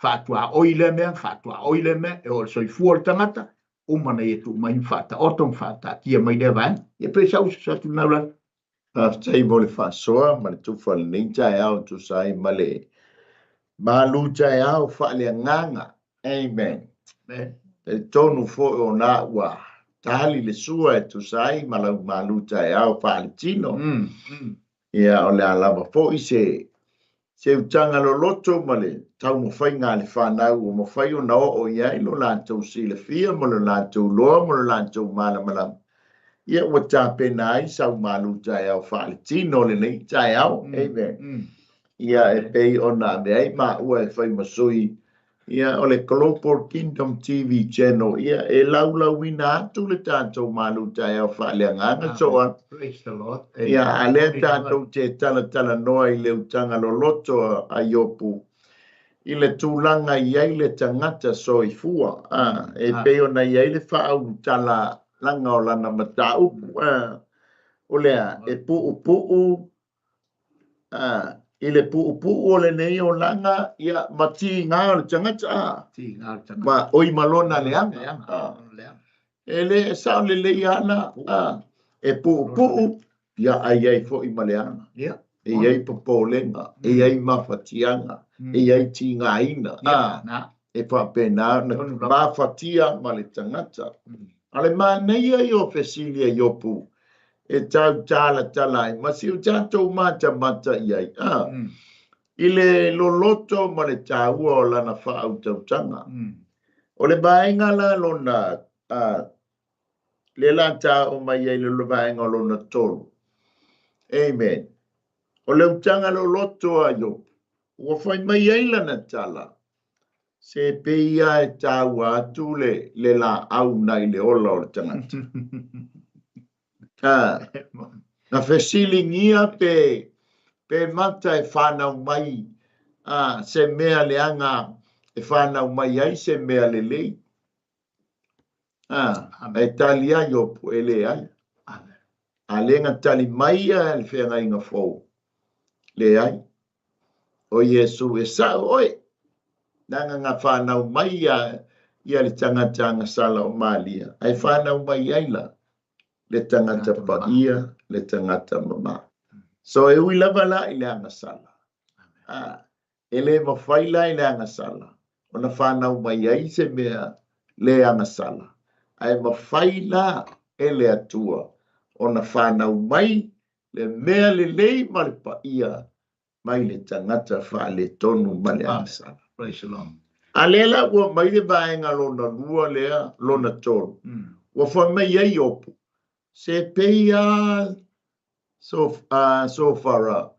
faatuaoi lea mea, faatuaoi lea mea, e oo i le soifua o le tagata, uma ona ia tuu mai ma faataoto ma faataatia mai lea vaega. Ia pei o sau se atu lena Ulale. Faafetai mo le faasoa ma le tufa o lenei taeao e tusa ai ma le malu taeao faaleagaga. Amen. Amen. Talitonu foi o na ua tali le sua e tusa ai ma lau malu taeao faaletino. Ia, o le a lava foi se se utaga loloto ma le taumafaiga a le fanau ua mafai ona oo i ai lo latou silafia ma lo latou loa ma lo latou malamalama, ia ua tapena ai sau malu taeao faaletino lenei taeao. Amen. Ia, e pei ona ave ai maua e fai ma sui, ia, o le Global Kingdom TV Channel, ia, e laulauina atu le tatou malu taeao faaleagaga soa. Praise the Lord. Ia, a lea tatou te talatalanoa i le utaga loloto a Iopu, i le tulaga i ai le tagata soifua, a, e pei ona i ai le faaulutalalaga o lana mataupu, a, o lea, e puupuu A, i le puupuu o lenei olaga, ia, ma tiga o le tagata, a, Tiga o le tagata. ma oi ma lona leaga, Leaga, a, lona leaga. e le e sao lelei ana, a, e puupuu. Ia, a i ai foi ma le aga. Ia. E i ai popolega, e i ai mafatiaga, e i ai tigaina, a, e faapena ona mafatia ma le tagata. A o le manaia ia o fesili a Iopu e tau talatala ai ma si o tatou matamata i ai, a, i le loloto ma le taua o lana faautautaga. O le vaega la lona, a, lea la ta oo mai ai le vaega lona 3. Amen. O le utaga loloto a Iopu, ua fai mai ai lana tala, se pei lava e taua atu le, le laau nai le ola o le tagata. Ah, na fesiligia pe, pe mata e whanau mai ah, se mea leaga e whanau mai ai se mea lelei. Ah, e tali ai Iopu, e leai. A lea na tali mai ia le feagaiga fou, leai. O Iesu e sa'o oe, leaga na fanau mai ia ia le tagata agasala o Malia, ae fanau mai ai la le tagata paia, le tagata mama. So e ui lava la i le agasala. Ah, E le mafai la i le agasala ona fanau mai ai se mea le agasala, ae mafai la e le Atua ona fanau mai le mea lelei ma le paia mai le tagata faaletonu ma le agasala. A lea la ua mai le vaega lona lua lea, lona tolu, ua fai mai ai Iopu, Se pei lava Sofara,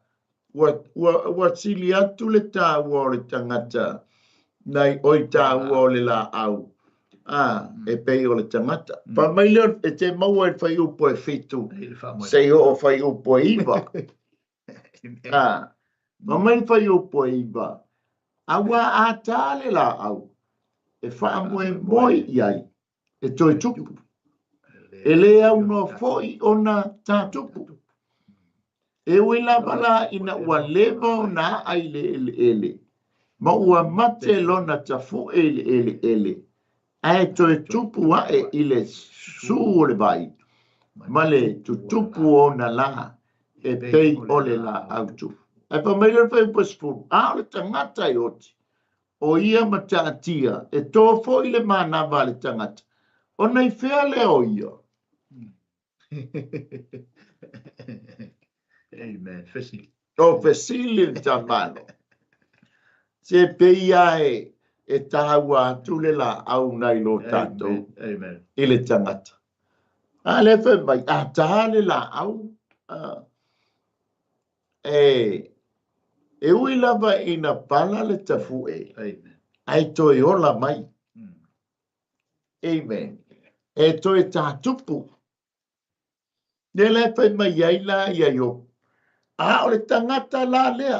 ua, ua, ua sili atu le taua o le tagata nai oi taua o le laau, a, e pei o le tagata. Fai mai lea, e te maua i le fuaiupu e 7, seia oo fuaiupu e 9. A, fai mai le fuaiupu e 9, Auā a tā le laau, e faamoemoe i ai, e toe tupu. E le aunoa foi ona tātupu. E ui lava la ina ua leva ona a'a i le eleele, ma ua mate lona tafu'e i le eleele, ae toe tupu a'e i le sū o le vai, ma le tutupu ona lā, e pei o le lāau tupu. Ae fai mai lea o le fuaiupu e 10, A o le tagata e oti, o ia mataatia, e tō foi le manava a le tagata, ona i fea lea o ia? Amen. Fesili. O fesili le tamalo. Se pei lava e, e tāua atu le laau nai lo tātou Amen. i le tagata. A lea fai mai, a tā le laau, a, E, e ui lava ina pala le tafu'e, ae toe ola mai. Amen. E toe tātupu. Lea la e fai mai ai la ia Iopu, a o le tagata la lea,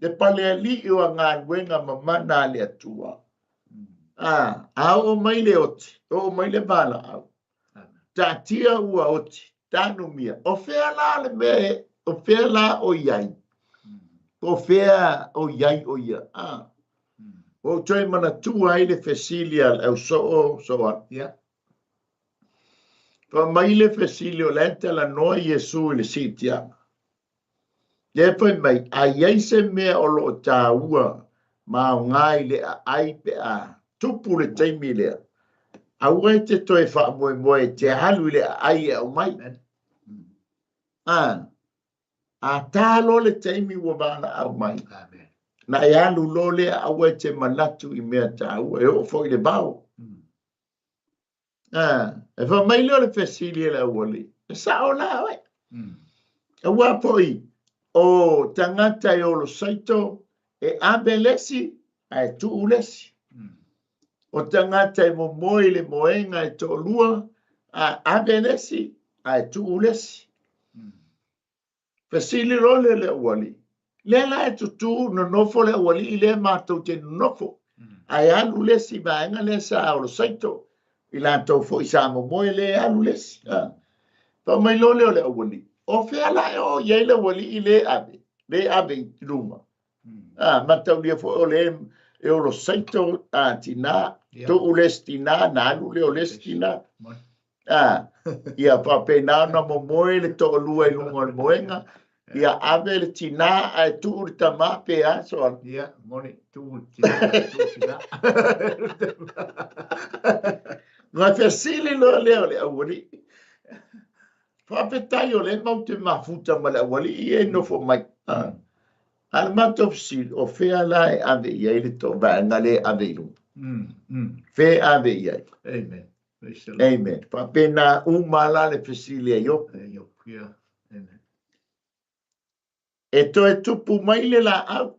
le paleali'i o a galuega mamana a le Atua. A, a oo mai le oti, oo mai le valaau, Taatia ua oti, tanumia. O fea la le mea e, o fea la o i ai? Po o fea o i ai o ia? A. Ua ou toe manatua ai le fesili a le au soo soo Yeah. Fai mai le fesili o la e talanoa Iesu i le siitiaga. Lea fai mai, a i ai se mea o lo o taua ma aoga i le aai pe a tupu le taimi lea, aua e te toe faamoemoe e te alu i le aai e aumai. A, a tā loa le taimi ua valaau mai, na e alu loa lea, aua e te manatu i mea taua, e oo foi i le vao. Ah, e fai mai lea o le fesili e le aualii, e sa'o la oe. Auā foi o tagata e olo saito e ave le isi ae tuu le isi. O tagata e momoe i le moega e toalua, a ave le isi ae tuu le isi. Fesili loa lea i le aualii, Lea la e tutū nonofo le aualii lea matou te nonofo, ae alu le isi vaega lea sa olosaito, i latou foi sa momoe lea e alu le isi. Fai mai loa lea o le aualii, O fea la e oo i ai le aualii lea e ave, lea e ave i luma? Mataulia foi o lea e olosaito tinā, tuu le isi tinā, na alu lea o le isi tinā. Ia faapena ona momoe le toalua i luga o le moega, ia ave le tinā ae tuu le tamā pe a Soala? Ia, moni, tuu le tinā, tuu le tinā. Ona fesili loa lea o le aualii, Faafetai o lea matou te mafuta ma le aualii ia e nofo mai. A o le matou fesili, o fea la e ave i ai le toavaega lea e ave i luga? Fea e ave i ai? Amen. Amen. Faapena uma la le fesili a Iopu. E toe tupu mai le laau,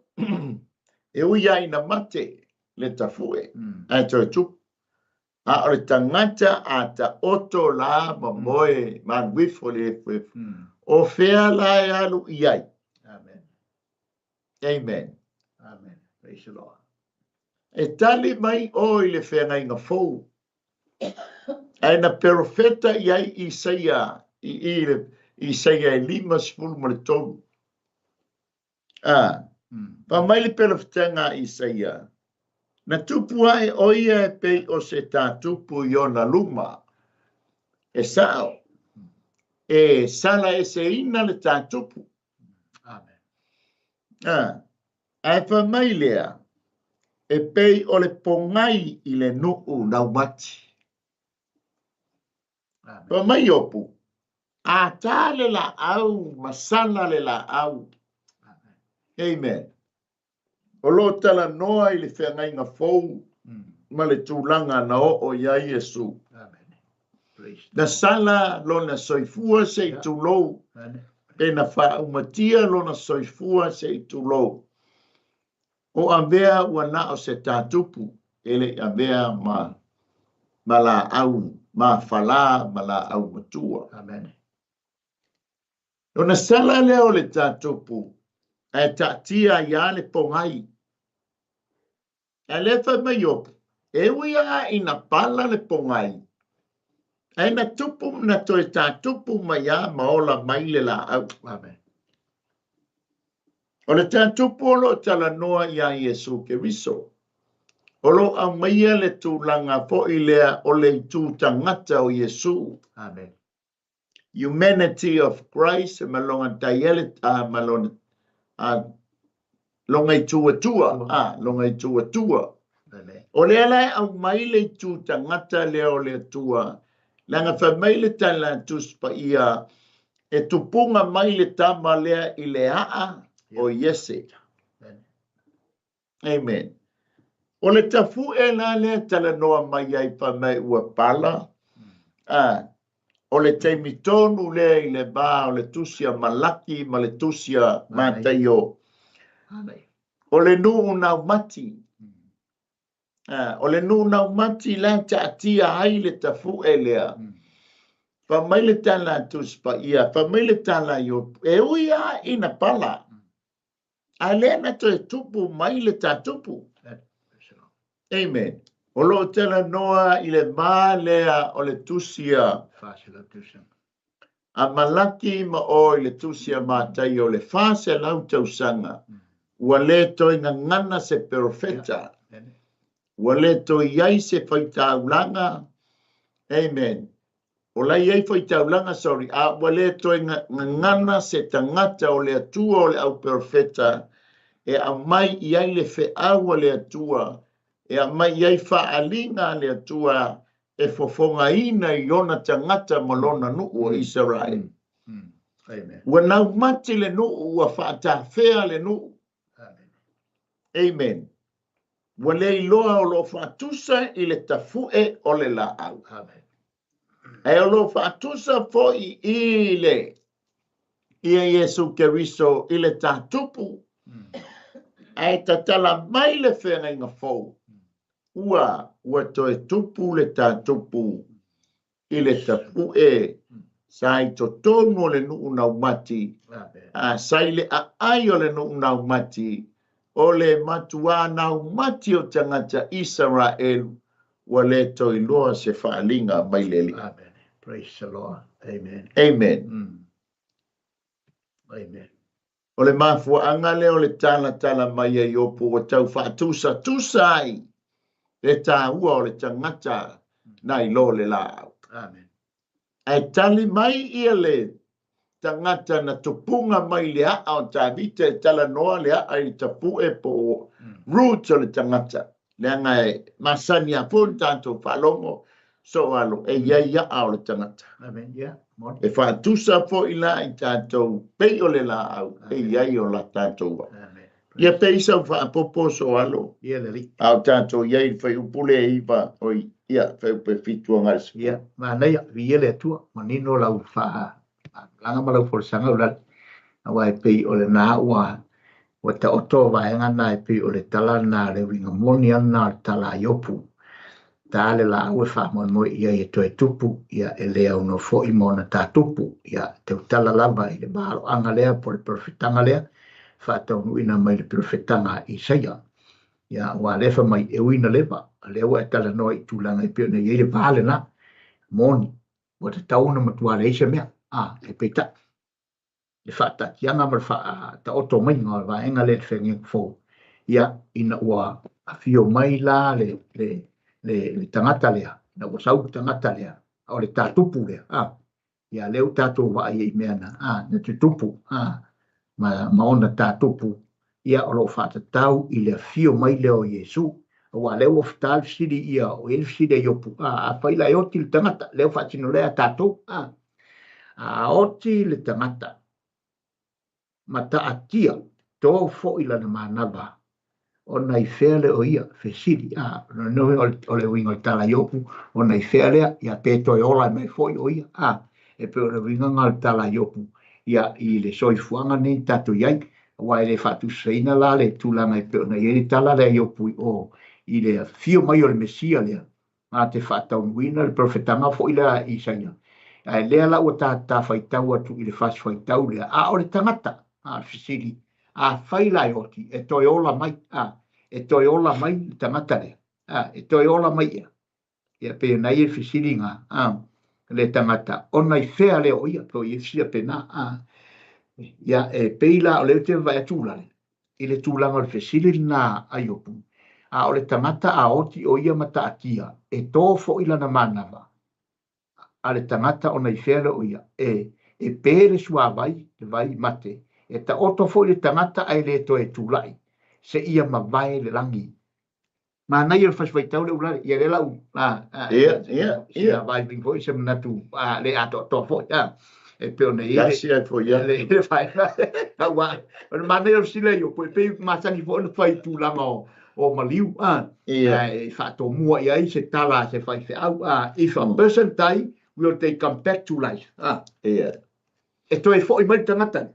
e ui lava ina mate le tafue, ae toe tupu. A o le tagata a taoto la ma moe ma alu ifo i le efuefu, o fea la e alu i ai? Amen. Amen. Amen. Praise the Lord. E tali mai oe i le feagaiga fou. Ae na perofeta i ai Isaia i i le Isaia e 53. A, fai mai le perofetaga a Isaia, Na tupu ae ʻo ia e pei o se tātupu i ona luma. E sao, e sala eseina le tātupu. Amen. A, ae fai mai lea, e pei o le pogai i le nuu laumati. Amen. Fai mai Iopu, a tā le laau ma sala le laau. Amen. Amen. O lo o talanoa i le feagaiga fou ma le tulaga na oo i ai Iesu. Na sala lona soifua se i tulou, pe na faaumatia lona soifua se i tulou. O avea ua na o se tātupu, e le i avea ma, ma laau mafalā ma laau matua. Amen. Ona sala lea o le tātupu, ae taatia ai lava le pogai. Ae lea fai mai Iopu, e ui lava ina pala le pogai, ae na tupu, na toe tātupu mai lava ma ola mai le laau. Amen. O le tātupu o lo o talanoa iā Iesū Keriso, o lo o aumaia le tulaga foi lea o le itu tagata o Iesū. Amen. Humanity of Christ ma lona dialect a ma lona a lona itu atua a lona itu atua. O lea la e aumai le itu tagata lea o le Atua, leaga fai mai le tala a Tusi Paia, e tupuga mai le tama lea i le aa o Iese. Amen. O le tafuʻe la lea e talanoa mai ai fai mai ua pala, a, o le taimi tonu lea i le va o le tusi a Malaki ma le tusi a Mataio, o le nuu naumati. A, o le nuu naumati la e taatia ai le tafuʻe lea. Fai mai le tala a Tusi Paia, fai mai le tala a Iopu, e ui lava ina pala, A lea na toe tupu mai le tātupu. Amen. O lo o talanoa i le va lea o le tusi a a Malaki ma o i le tusi a Mataio le 400 tausaga, ua le toe gagana se perofeta, ua le toe i ai se faitaulaga, amen, O la i ai faitaulaga, sorry, a ua le toe gagana se tagata o le Atua o le au perofeta e aumai i ai le feau a le Atua, e aumai i ai faaaliga a le Atua e fofogaina i ona tagata ma lona nuu o Isaraelu. Ua naumati le nuu, ua faatafea le nuu. Amen. Ua le iloa o lo o faatusa i le tafue o le laau. Amen. Ae o lo o faatusa foi i le ia Iesu Keriso i le tātupu, ae tatala mai le feagaiga fou, ua, ua toe tupu le tātupu i le tapue sa i totonu o le nuu naumati, a sa i le aai o le nuu naumati, o le matuā naumati o tagata Isaraelu, ua le toe iloa se faaaliga mai le Alii. Amen. Praise the Lord. Amen. Amen. Amen. O le mafuaaga lea o le talatala mai a Iopu ua tau faatusatusa ai le taua o le tagata nai lo le laau. Amen. Ae tali mai ia le tagata na tupuga mai le aa o Tavita e talanoa le aa i le tapue po o roots o le tagata. Leaga e masani lava foi ona tatou faalogo soalo e i ai aa o le tagata. Amen. Yeah. E faatusa foi la i tatou pei o le laau e i ai o la tatou aa. Amen. Ia pei sau faapopo soalo. Ia le alii. A o tatou i ai i le fuaiupu lea e 9, oi, ia, fuaiupu e 7 agai i le 10. Ia, manaia, viia le Atua, manino lau faamalamalamaga ma lau folasaga Ulale, aua e pei o lena ua ua taoto vaega na e pei o le tala lena, le uiga moni lava lena o le tala a Iopu, ta le laau e faamoemoe i ai e toe tupu, ia e le aunoa foi ma ona tatupu, ia tautala lava i le maaloaga lea po o le perofetaga lea, faataunuuina mai le perofetaga a Isaia. Ia, aua lea fai mai e ui ina leva, a lea ua e talanoa i tulaga e pei ona i ai le va lena, moni, ua tatau ona matua leai se mea, a, e peitai, le faataatiaga ma le faataoto maiga o le vaega lea i le Feagaiga Fou, ia, ina ua afio mai la le, le, le, le tagata lea, ina ua sau le tagata lea, o le tatupu lea, a, ia lea ua tatou vaai ai i mea na, a, na tutupu, a, ma, ma ona tatupu, ia, o lo o faatatau i le afio mai lea o Iesu. Aua lea ua fita le fesili ia, o i ai le fesili a Iopu, a, afai la e oti le tagata, lea ua faatino lea a tatou, a, a oti le tagata, ma taatia, to foi lana manava, ona i fea lea o ia, fesili, a, o le uiga o le tala a Iopu, ona i fea lea, ia pe toe ola mai foi o ia, a, e pei o le uiga lena o le tala a Iopu, ia, i le soifuaga lenei na tatou i ai, aua e le faatusaina la le tulaga e pei ona i ai le tala lea a Iopu i o, i le afio mai o le Mesia lea, na te faataunuuina le perofetaga foi lea a Isaia. Ae lea la ua ta, ta faitau atu i le fasi faitau lea, a o le tagata, a o le fesili, afai la e oti, e toe ola mai, a, e toe ola mai le tagata lea, a, e toe ola mai ea. Ia pei ona i ai le fesili na, a, le tagata, ona i fea lea o ia, pe o i ai fesili faapena, a. Ia, e pei la o lea ou te vaavaai atu Ulale, i le tulaga o le fesili lena a Iopu, a o le tagata a oti o ia ma taatia, e to foi lana manava a le tagata ona i fea lea o ia, e, e pe le suavai, le vai mate, e taoto foi le tagata ae le toe tulai, seia mavae le lagi. Manaia le fasi faitau le ulale, ia lea lau, a, a, Ia, ia, ia. sina vaivai foi se manatu, a, le atoatoa foi, a, e pei ona i ai le, Tasi ai foi ia. le, le vaega, aua, o le manaia o le fesili a Iopu, e pei masani foi ona fai i tulaga o, o maliu, a, Ia. ae faatomua i ai se tala a se faifeau, a, if a person die, will they come back to life, a, Ia. e toe foi mai le tagata,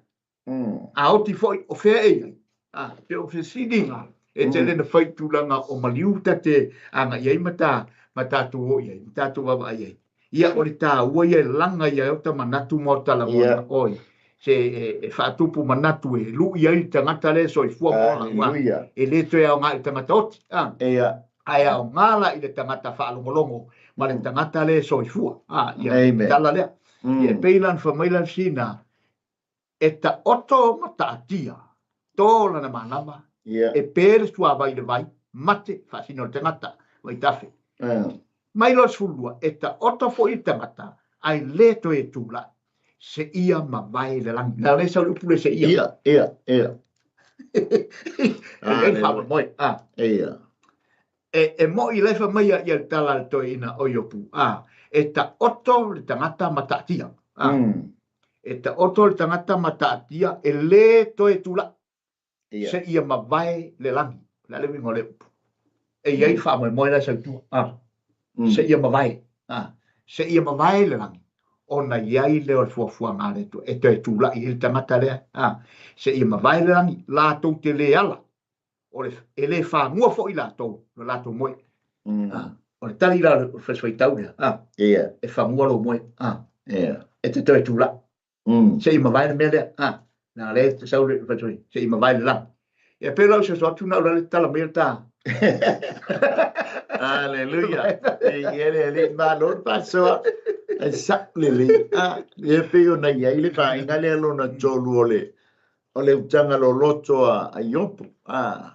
A oti foi, o fea e i ai? A, e pei o fesiliga e tele na fai i tulaga o maliu ta te agai ai ma ta, ma tatou o i ai, ma tatou vaavaai ai. Ia, o le taua ia e laga ia ai o ta manatu ma o ta lagona, oi, se e, e faatupu manatu e lui ai le tagata lea e soifua ma ola, aua Hallelujah. e le toe aoga i le tagata oti, a. Ia. Ae aoga la i le tagata faalogologo ma le tagata lea e soifua, a, ia, Amen. tala lea. Ia, e pei la ona fai mai la le fesili e taoto ma taatia, to lana manava, Ia. e pe le suavai i le vai, mate, faasino le tagata, vaitafe. Mm. Mai loa le 12, e taoto foi le tagata, ae le toe tulai, seia mavae le lagi. Na o lea sau le upu lea seia. Ia, ia, ia. E lei le faamoemoe. Ah. Ia. E, e mo'i la e fai mai ia le tala a le toeaina o Iopu, a, e taoto le tagata ma taatia. A, Mm. E taoto le tagata ma taatia, e le toe tulai, Ia. seia mavae le lagi. O le a le uiga o lea upu? E i ai le faamoemoe la e sau i tua, a, seia mavae, a, seia mavae le lagi, ona i ai lea o le fuafuaga a le Atua, e toe tulai ai le tagata lea, a, seia mavae le lagi, latou te le ala, o le, e le fagua foi latou, lo latou moe. A, o le tali la o le fasi faitau lea, a, Ia. e fagua lou moe, a, Ia. e te toe tulai. Seia mavae le mea lea, a, leaga lea e sau le fasi, seia mavae le lagi. Ia pei la o se soso atu na o le tala mai o le ta. Hallelujah. Ia le Alii malo le faasoa. E sa'o lelei. A, ia pei ona i ai le vaega lea lona tolu o le o le utaga loloto a Iopu. A,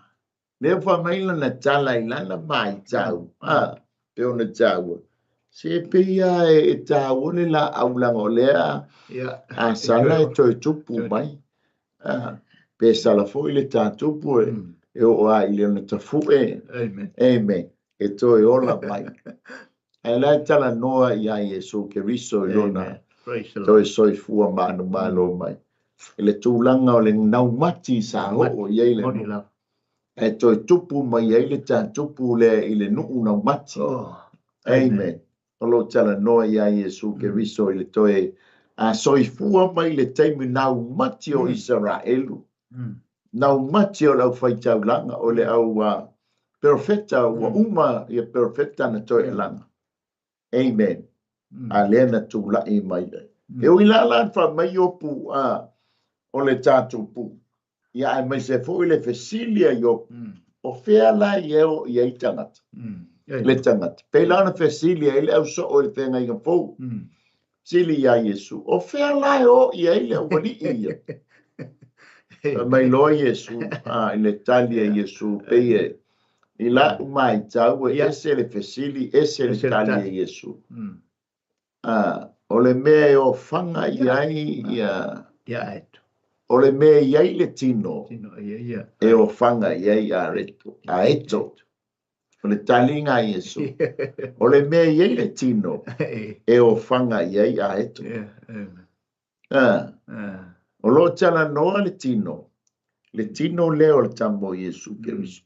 lea ua fai mai lana tala i lana vaitau, a, pei ona taua. Se pei lava e taua le laau leaga o lea a sala e toe tupu mai. Pe sala foi le tatupu e oo lava i lona tafue. Amen. E toe ola mai. Ae la e talanoa ia Iesu Keriso i lona toe soifua manumalo mai. I le tulaga o le naumati sa oo i ai le nuu. Ae toe tupu mai ai le tatupu lea i le nuu naumati. Amen. O lo o talanoa ia Iesu Keriso i le toe soifua mai i le taimi naumati o Isaraelu. Naumati o le aufai-taulaga, o le au perofeta, ua uma ia perofeta na toe alaga. Amen. A lea na tulai mai ai. E ui la la na fai mai Iopu, o le tatupu, ia aemaise foi le fesili a Iopu, o fea la e o i ai tagata? Le tagata. Pei la ona fesili ai le ausoo i le feagaiga fou. Fesili iā Iesu, o fea la e o i ai le aualii ia? Fai mai loa Iesu, i le tali a Iesu, pei e i la'u maitau e ese le fesili, ese le tali a Iesu. O le mea e ofaga i ai ia, o le mea e i ai le tino, e ofaga i ai aeto. O le taliga a Iesu, o le mea e i ai le tino, e ofaga i ai aeto. O lo o talanoa le tino, le tino lea o le Tama o Iesu Keriso.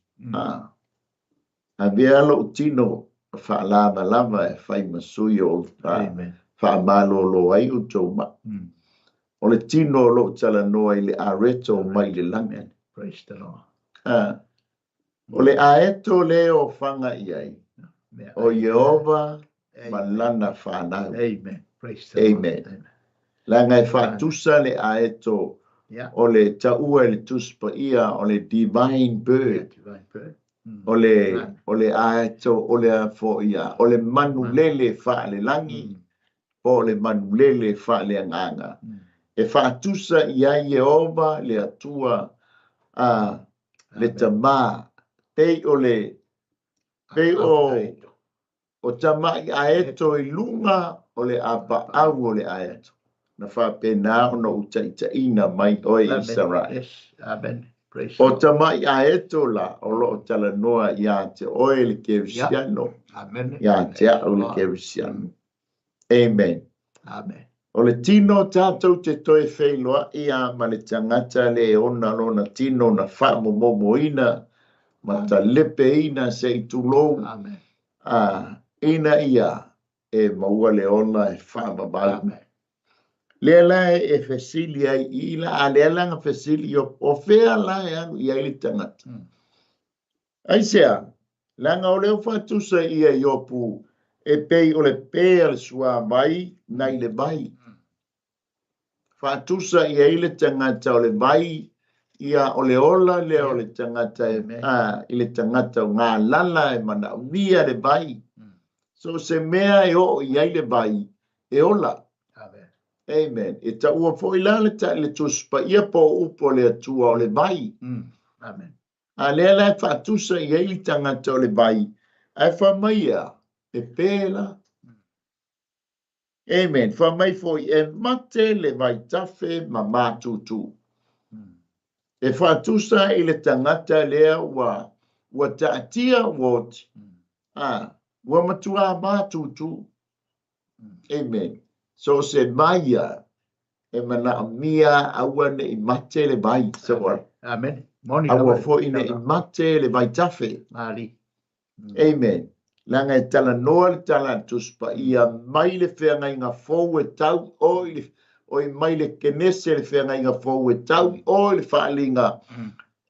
Avea lou tino faalavalava e fai ma sui o faamalolo ai outou mai. O le tino o lo o talanoa i le areto mai le lagi. O le aeto lea o faga i ai, o Ieova ma lana fanau. Amen. Leaga e faatusa le aeto o le taua i le Tusi Paia o le divine bird. O le, o le aeto, o le a foi ia, o le manulele faalelagi, po o le manulele faaleagaga. E faatusa i ai Ieova le Atua a le Tama, pei o le, pei o, o tama'i aeto i luga o le apaau o le aeto, na faapena ona ou taitaiina mai oe Isaraelu. O tama'i aeto la o lo o talanoa ia te oe le Kerisiano, ia te a'u le Kerisiano. Amen. O le tino tatou te toe feiloa'i a ma le tagata le e ona lona tino na faamomomoina ma talepeina se i tulou, a, ina ia e maua le ola e faavavau. Lea la e fesili ai i la, a lea la na fesili i o fea la e alu i ai le tagata. Aisea? Leaga o lea ua faatusa ia Iopu e pei o le pē a le suavai nai le vai. Faatusa i ai le tagata o le vai, ia o le ola lea o le tagata e, a, i le tagata o galala e manaomia le vai. So se mea e oo i ai le vai, e ola. Amen. E taua foi la le, le Tusi Paia po o upu a le Atua o le vai. Amen. A lea la e faatusa i ai le tagata o le vai, ae fai mai ia, e pē la. Amen. Fai mai foi, e mate le vaitafe ma matutu. E faatusa i le tagata lea ua, ua taatia ua oti. A, ua matuā matutu. Amen. So se mai ia, e manaomia aua ne i mate le vai. So, Amen. Moni aua foi ne i mate le vaitafe. Mali. Amen. Leaga e talanoa le tala a le Tusi Paia mai le feagaiga fou e tau o i le oi mai le Kenese le feagaiga fou e tau o i le Faaaliga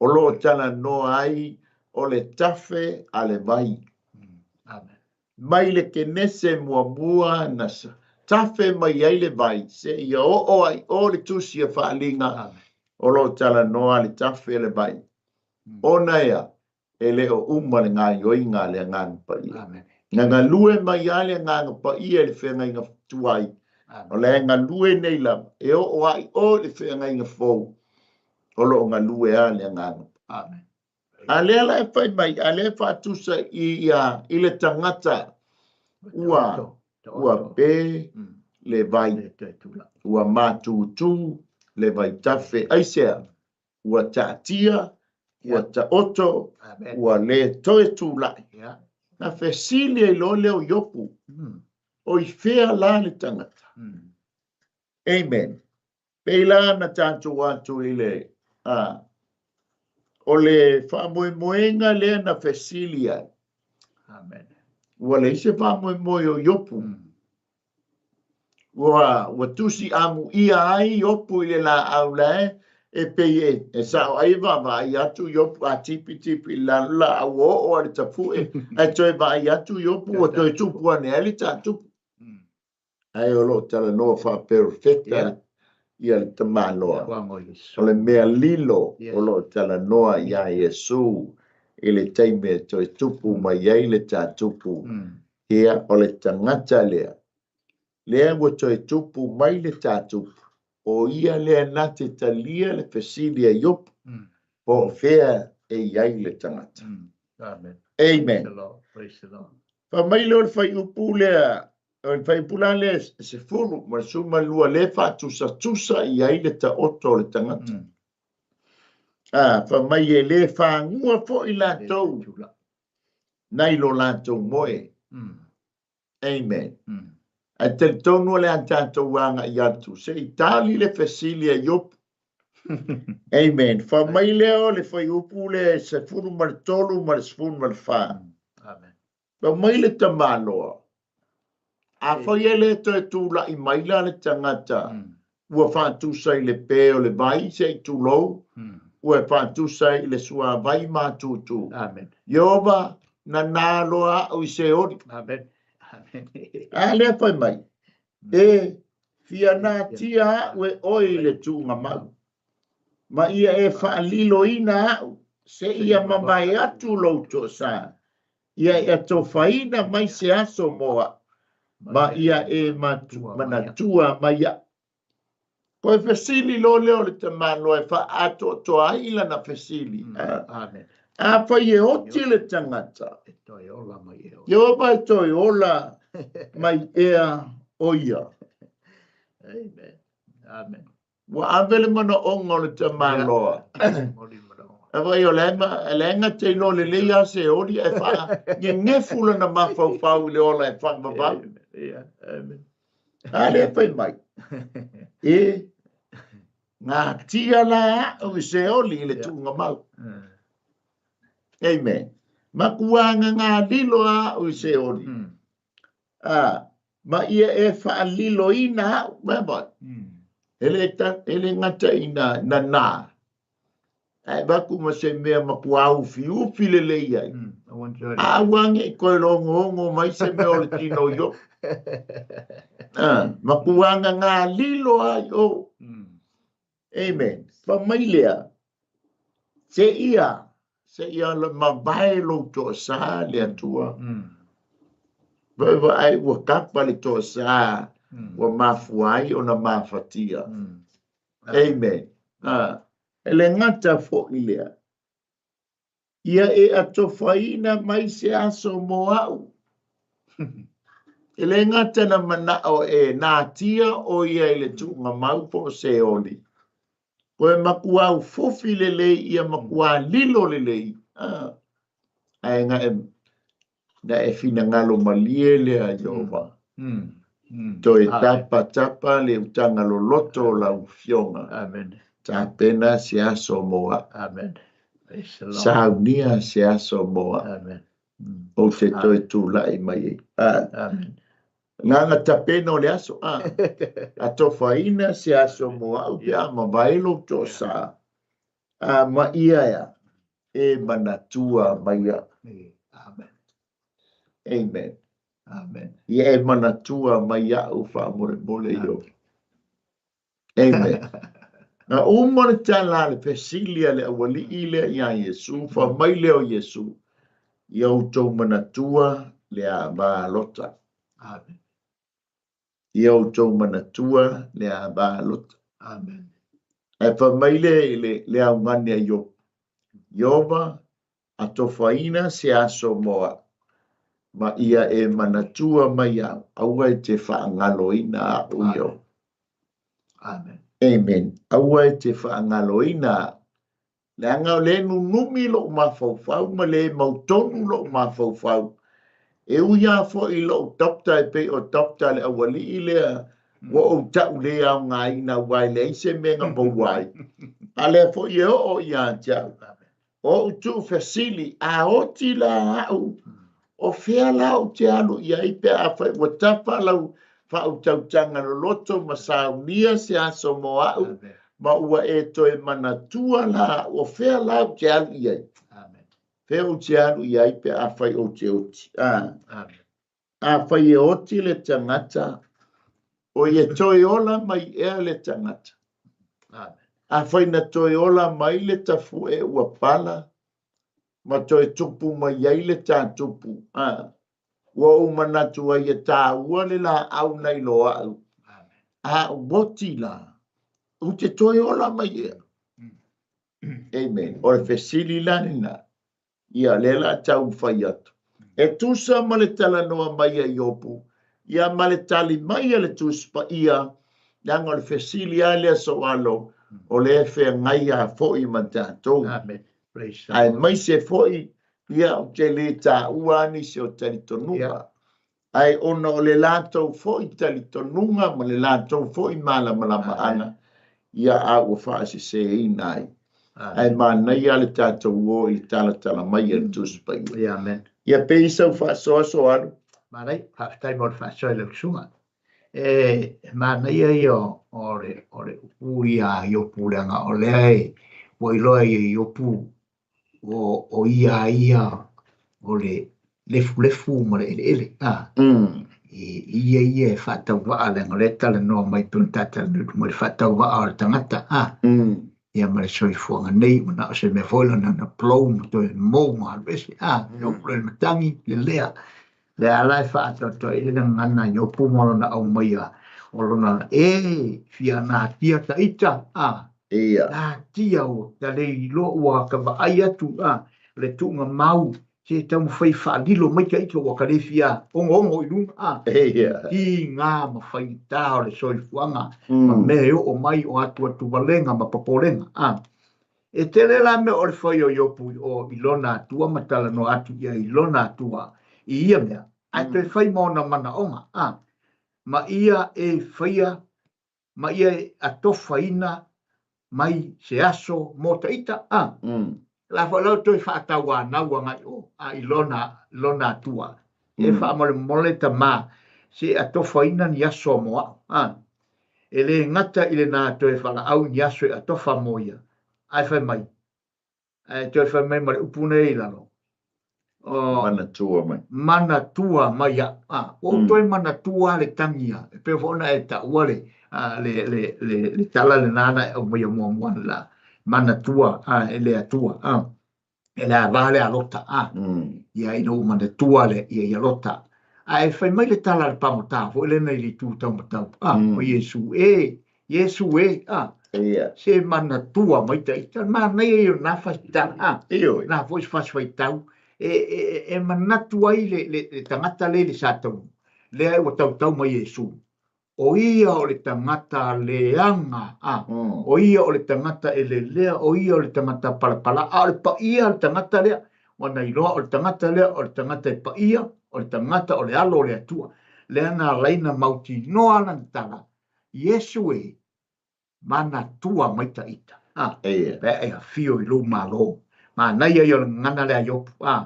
o lo o talanoa ai o le tafe a le vai. Amen. Mai le Kenese muamua na tafe mai ai le vai seia oo ai o le Tusi a Faaaliga o lo o talanoa le tafe a le vai. Ona ea e le o uma le gaioiga a le Agaga Paia. Na galue mai lava le Agaga Paia i le feagaiga tuai, o la e galue nei lava, e oo lava i o i le feagaiga fou, o lo o galue lava le Agaga Paia. A lea la e fai mai, a lea e faatusa i, ia, i le tagata ua, Ua pe le vai, ua matutu le vaitafe. Aisea? Ua taatia, ua taoto, ua le toe tulai. Na fesili ai loa lea o Iopu, O i fea la le tagata? Amen. Pei la na tatou atu i le a o le faamoemoega lea na fesili ai. Amen. Ua leai se faamoemoe o Iopu. Ua, ua tusi amuia ai Iopu i le laau lae e pei e, e sao ai e vaavaai atu Iopu a tipitipi i lalo laau ua oo a le tapue ae toe vaai atu Iopu ua toe tupu ane ai le tatupu. Ae o lo o talanoa faaperofeta yeah. ia le tamaloa. O le mea lilo yes. o lo o talanoa iā Iesu i le taimi e toe tupu mm. mai ai le tatupu. Mm. Ia, o le tagata lea, lea ua toe tupu mai le tatupu, o ia lea na te talia le fesili a Iopu, mm. po o fea e i ai le tagata. Mm. Amen. Amen. Praise the Lord. Praise the Lord. Fai mai lea o le fuaiupu lea, o le fuaiupu la lea e 10 ma le 12 lea e faatusatusa i ai le taoto o le tagata. Mm. A, fai mai e le fagua foi latou nai lo latou moe. Mm. Amen. Mm. Ae talitonu o le a tatou agai atu se i tali le fesili a Iopu. Amen. Fai mai lea o le fuaiupu lea e 13 ma le 14. Amen. Fai mai le tamaloa, afai e le toe tulai mai la le tagata ua faatusa i le pe o le vai, se i tulou, ua e faatusa i le suavai matutu. Amen. Ieova, nanā loa a'u i Seoli. Amen. Amen. A lea fai mai, E fia natia a'u e oe i le tuugamau, ma ia e faaliloina a'u, seia mavae atu lou toasa, ia e atofaina mai se aso mo a'u, ma ia e manatua mai a'u. Koe fesili loa lea o le tamaloa e faaatoatoa ai lana fesili. Amen. Afai e oti le tagata, E toe ola mai ea o ia. Ieova e toe ola mai ea o ia. Amen. Amen. Ua ave le manaoga o le tamaloa. Moli manaoga. A vai o le le gata iloa lelei lava se oli ae faagegefu lana mafaufau i le ola e faavavau. Yeah. Amen. A lea fai mai, e natia la a'u i Seoli i le tuugamau. Amen. Makuaga lilo a'u i Seoli. A, ma ia e faaliloina a'u, mai mai. E le, ta, e le gata i na, na nā. Ae avatu ma se mea matua ufiufi lelei ai. A ua ne i toe logologo mai se mea o le tino i o'u. A, matua gagā lilo ai o. Amen. Fai mai lea, seia, seia mavae lou toasā le Atua. Vaevaai ua kapa le toasā, ua mafua ai ona mafatia. Amen. A, e le gata foi lea, ia e atofaina mai se aso mo a'u. E le gata na mana'o e natia o ia i le tuugamau po o Seoli, koe makuā ufofi lelei ia makuā lilo lelei. A, ae na e, na e finagalo malie lea Ieova. Toe tapatapa le utaga loloto o lau Afioga. Amen. Tapena se aso mo a'u. Amen. Praise the Lord. Saunia se aso mo a'u. Amen. Ou te toe tulai mai ai. A, Amen. na tapena o le aso, a, atofaina se aso mo a'u pe a mavae lou toasā. A, ma ia ea, e manatua mai a'u. Amen. Amen. Amen. Ia e manatua mai a'u faamolemole Ieova. Amen. Na uma le tala a le fesili a le aualii lea iā Iesu, fai mai lea o Iesu, Ia outou manatua le ava a Lota. Amen. Ia outou manatua le ava a Lota. Amen. Ae fai mai le, le, le augani a Iopu, Ieova, atofaina se aso mo a'u. Ma ia e manatua mai au, aua e te faagaloina a'u i o. Amen. Amen. Aua e te faagaloina a'u. Leaga o lea e nunumi lo'u mafaufau ma le mautonu lo'u mafaufau. E ui lava foi i lo'u doctor e pei o Doctor le aualii lea ua ou ta'u le aogaina aua e leai se mea na maua ai. A lea foi e oo ia te a'u. O ou tuufesili, a oti la a'u, o fea la ou te alu i ai pe afai ua tafa lau faautautaga loloto ma saunia se aso mo a'u, ma ua e toe manatua la a'u, o fea la ou te alu i ai? Fea ou te alu i ai pe afai ou te oti? A. Afai e oti le tagata, o e toe ola mai ea le tagata? Afai na toe ola mai le tafu'e ua pala, ma toe tupu mai ai le tatupu, a, ua ou manatu ai e tāua le laau nai lo a'u, a ou oti la, ou te toe ola mai ea? Amen. O le fesili la lena. Ia, lea la taumafai atu. E tusa ma le talanoa mai a Iopu, ia ma le tali mai a le Tusi Paia, leaga o le fesili lava lea soalo, o lea e feagai lava foi ma tatou. Amen. Aemaise foi, ia, ou te le taua lava nisi o talitonuga. Ae ona o le latou foi talitonuga ma le latou foi malamalamaaga, ia, a ua faaseseina ai. Ae manaia le tatou o i le talatala mai a le Tusi Paia. Amen. Ia pei sau faasoa soalo. Manaia, faafetai mo le faasoa i lau susuga. E manaia ia o le, o le upu ia a Iopu leaga o lea e ua iloa e Iopu o, o ia ia o le lefulefu ma le eleele. A, i ia ia e faatauvaa leaga o lea e talanoa mai pei ona tatalanoa mai le faatauvaa o le tagata. A, ia ma le soifuaga nei ua na o se mea foi lona na blow ma toe mou ma alu ese. A, mm. le matagi le lea. Lea la e faaatoatoa i le gagana Iopu ma lona aumaia o lona e fia natia ta ita. A, Ia. Natia ua ta le iloa ua ka vaai atu a le tuuga mau se taumafai faalilo mai ta ita ua ka le fia ogoogo i luga a. Ia. Tiga ma faigata o le soifuaga ma mea e oo mai o atuatuvalega ma popolega a. E tele la mea o le fai o Iopu i o i lona Atua ma talanoa atu ia i lona Atua i ia mea, ae toe fai ma ona manaoga a. Ma ia e faia ma ia e atofaina mai se aso mo ta ita, a. La foi la ua toe faatauanau agai o a i lona, lona Atua. E faamolemole tama, se atofaina ni aso mo a'u, a. E le gata i lena toe valaau ni aso e atofa mo ia, ae fai mai, Ae toe fai mai ma le upu nei i lalo. O, manatua mai. Manatua mai a'u. A, ua ou toe manatua le tagia. E pei foi ona e taua le, a, le, le, le, le tala lena na e aumaia muamua la. Manatua a, e le Atua. A, e le ava le a Lota. A, ia ina ua manatua le, ia, ia Lota. Ae fai mai le tala a le pagota foi lena i le itu taumatau. A, o Iesu e, Iesu e, a, Ia. se manatua mai ta ita, manaia ia o lena fasi-tala, a, Ioe. lena foi se fasi-faitau, e, e, e manatu ai le, le, le tagata lea i le sa taunu, lea ua tautau mai Iesu, o ia o le tagata leaga, a, o ia o le tagata e lelea, o ia o le tagata palapala, a o le paia o le tagata lea, ua na iloa o le tagata lea o le tagata e paia, o le tagata o le alo o le Atua. Lea na ala ai na mautinoa lana tala, Iesu e, manatua mai ta ita, a, Ia. pe a e afio i lou Malo. Manaia ia o le gagana lea a Iopu, a,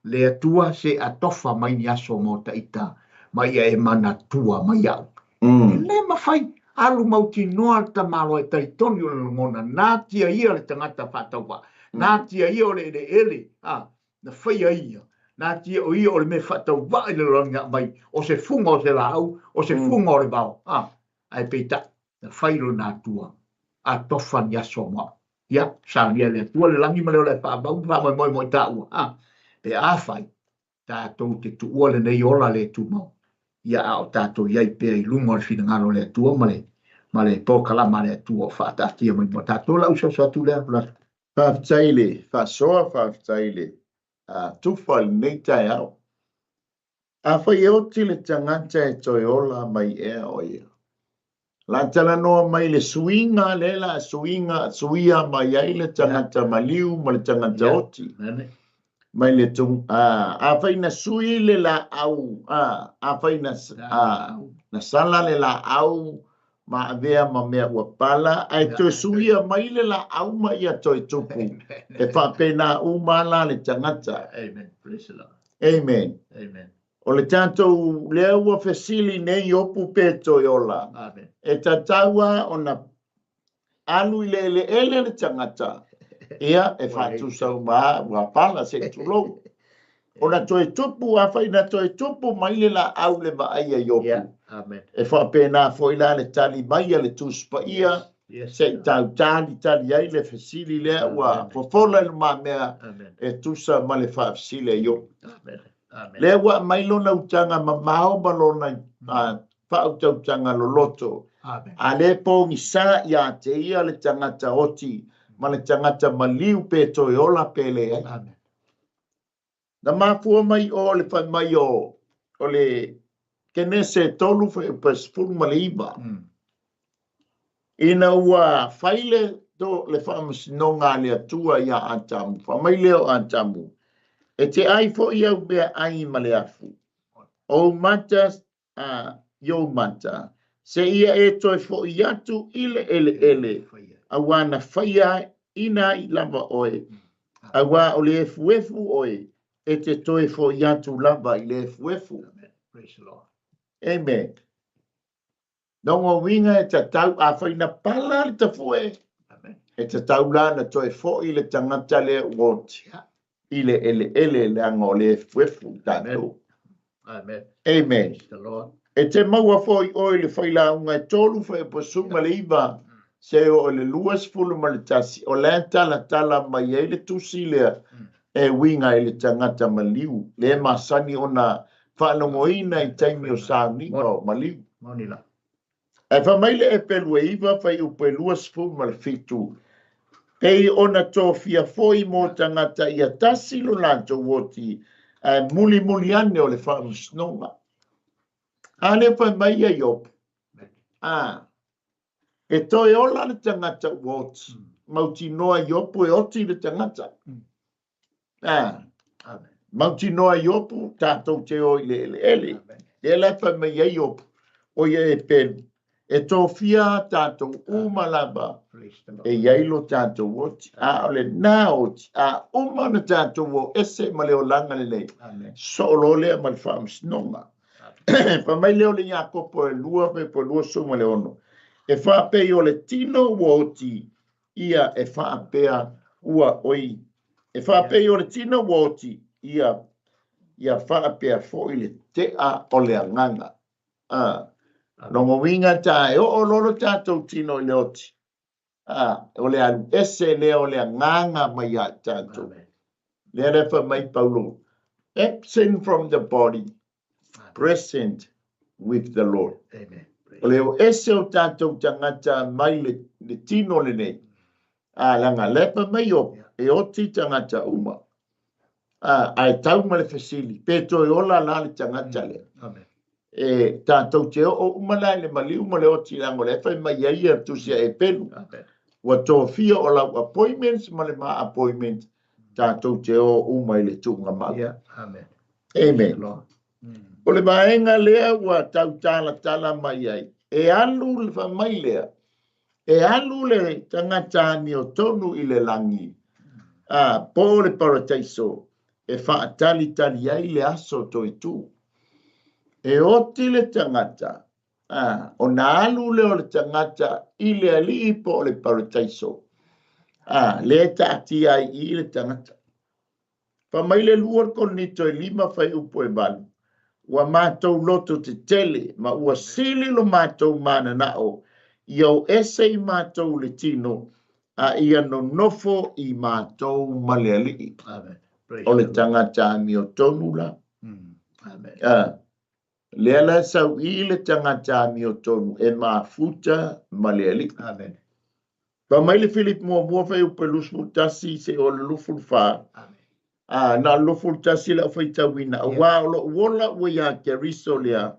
Le Atua se atofa mai ni aso mo ta ita, ma ia e manatua mai a'u. E le mafai, alu mautinoa le tamaloa e talitonu i ona lagona, natia ia le tagata faatauvaa, natia ia o le eleele, a, na faia ia, natia o ia o le mea faatauvaa i le lalolagi na aumai, o se fuga o se laau, o se fuga o le vao, a, ae peitai, na fai lona Atua, atofa ni aso mo a'u. Ia, saunia e le Atua le lagi ma le ola e faamau ma faamoemoe mo i tāua, a, pe afai tatou te tuua lenei ola le tumau, ia a o tatou i ai pea i luga o le finagalo o le Atua ma le, ma le polokalama a le Atua o faataatia mai mo tatou. Lau soso atu lea, Ratu. Faafetai i le faasoa, faafetai i le tufa i lenei taeao. Afai e oti le tagata e toe ola mai ea o ia. La talanoa mai le suiga lea la suiga suia mai ai le tagata maliu ma le tagata oti. Mai le tung, afai na sui le laau, afai na, na sala le laau ma avea ma mea ua pala, ae toe suia mai le laau ma ia toe tupu. E faapena uma la le tagata. Amen. Praise the Lord. Amen. Amen. O le tatou lea ua fesili nei Iopu pe toe ola. Amen. E tatau lava ona alu i le eleele le tagata, ia, e faatusa uma lava ua pala se i tulou. Ona toe tupu, afai na toe tupu mai le laau le vaai a Iopu. Yeah. Amen. E faapena foi la le tali mai a le Tusi Paia, Yes. Yes. se i tau talitali ai le fesili lea ua fofola i lumamea Amen. e tusa ma le faafesili a Iopu. Amen. Amen. Lea ua aumai lona utaga mamao ma lona faautautaga loloto. Amen. A lea pogisa ia te ia le tagata oti ma le tagata maliu pe toe ola pe leai. Amen. Na mafua mai o le fai mai o o le Kenese 3 fuaiupu 19. Ina ua fai le to le faamasinoga a le Atua iā Atamu, fai mai lea o Atamu, E te ai foi au mea ai ma le afu. Ou mata, a, i ou mata, seia e toe foʻi atu i le eleele, auā na faia ina ai lava oe, auā o le efuefu oe, e te toe foʻi atu lava i le efuefu. Amen. Praise the Lord. Amen. Lona uiga e tatau, afai na pala le tafue, Amen. e tatau la na toe foʻi le tagata lea ua oti Yeah. i le eleele leaga o le efuefu i tatou. Amen. Amen. Praise the Lord. E te maua foi oe i le failauga e tolu 19 seia oo i le 21, o la e talatala mai ai le tusi lea e uiga i le tagata maliu, lea e masani ona faalogoina i taimi o sauniga o maliu. Moni la. Ae fai mai le Epelu e 9 fuaiupu e 27, Pei ona tofia foi mo tagata ia tasi lo latou oti, ae mulimuli ane o le faamasinoga. A lea fai mai ia Iopu, a, e toe ola le tagata ua oti. Mautinoa Iopu e oti le tagata. A, Amen. mautinoa Iopu tatou te o i le eleele. Amen. Lea la e fai mai ai Iopu, o ia e pelu, e tofia tatou uma lava Praise the Lord. e i ai lo tatou oti. A o lena oti, a uma ona tatou o ese ma le olaga lenei, Amen. soo loa lea ma le faamasinoga. Fai mai lea o le Iakopo e 2 fuaiupu 26, e faapei o le tino ua oti ia e faapea ua oi, e faapei o le tino ua oti ia, ia faapea foi le tea o le agaga. A, lona uiga ta e oo loa lo tatou tino i le oti, a, o le alu ese lea o le agaga mai ia i tatou. Amen. Lea la e fai mai Paulo, absent from the body, present with the Lord. Amen. O le o ese o tatou tagata mai le, le tino lenei. A, leaga lea fai mai o, e oti tagata uma. A, ae tau ma le fesili, pe toe ola la le tagata lea. Amen. E tatou te oo uma la i le maliu ma le oti leaga o lea e fai mai ai ia tusi a Epelu. Amen. Ua tofia o lau appointments ma le ma appointment tatou te o uma i le tuuga mau. Yeah. Amen. Amen. Lord. O le vaega lea ua tau talatala mai ai, e alu le fai mai lea, e alu le tagata amiotonu i le lagi, a, po o le parataiso, e faatalitali ai le aso toe tu. E oti le tagata, a, ona alu lea o le tagata i le alii po o le parataiso, a, lea e taatia ai i i le tagata. Fai mai le lua o le Korinito e lima fuaiupu e valu, Ua matou loto tetele, ma ua sili lo matou mananao ia o ese i matou le tino, a ia nonofo i matou ma le Alii. Amen. Praise O le the Lord. tagata amiotonu la. Amen. A, lea la e sau i le tagata amiotonu e mafuta ma le Alii. Amen. Fai mai le Filipi muamua fuaiupu e 21 seia oo i le 24, Amen. A, na o le 21 lau faitauina, aua o lou ola ua ia Keriso lea,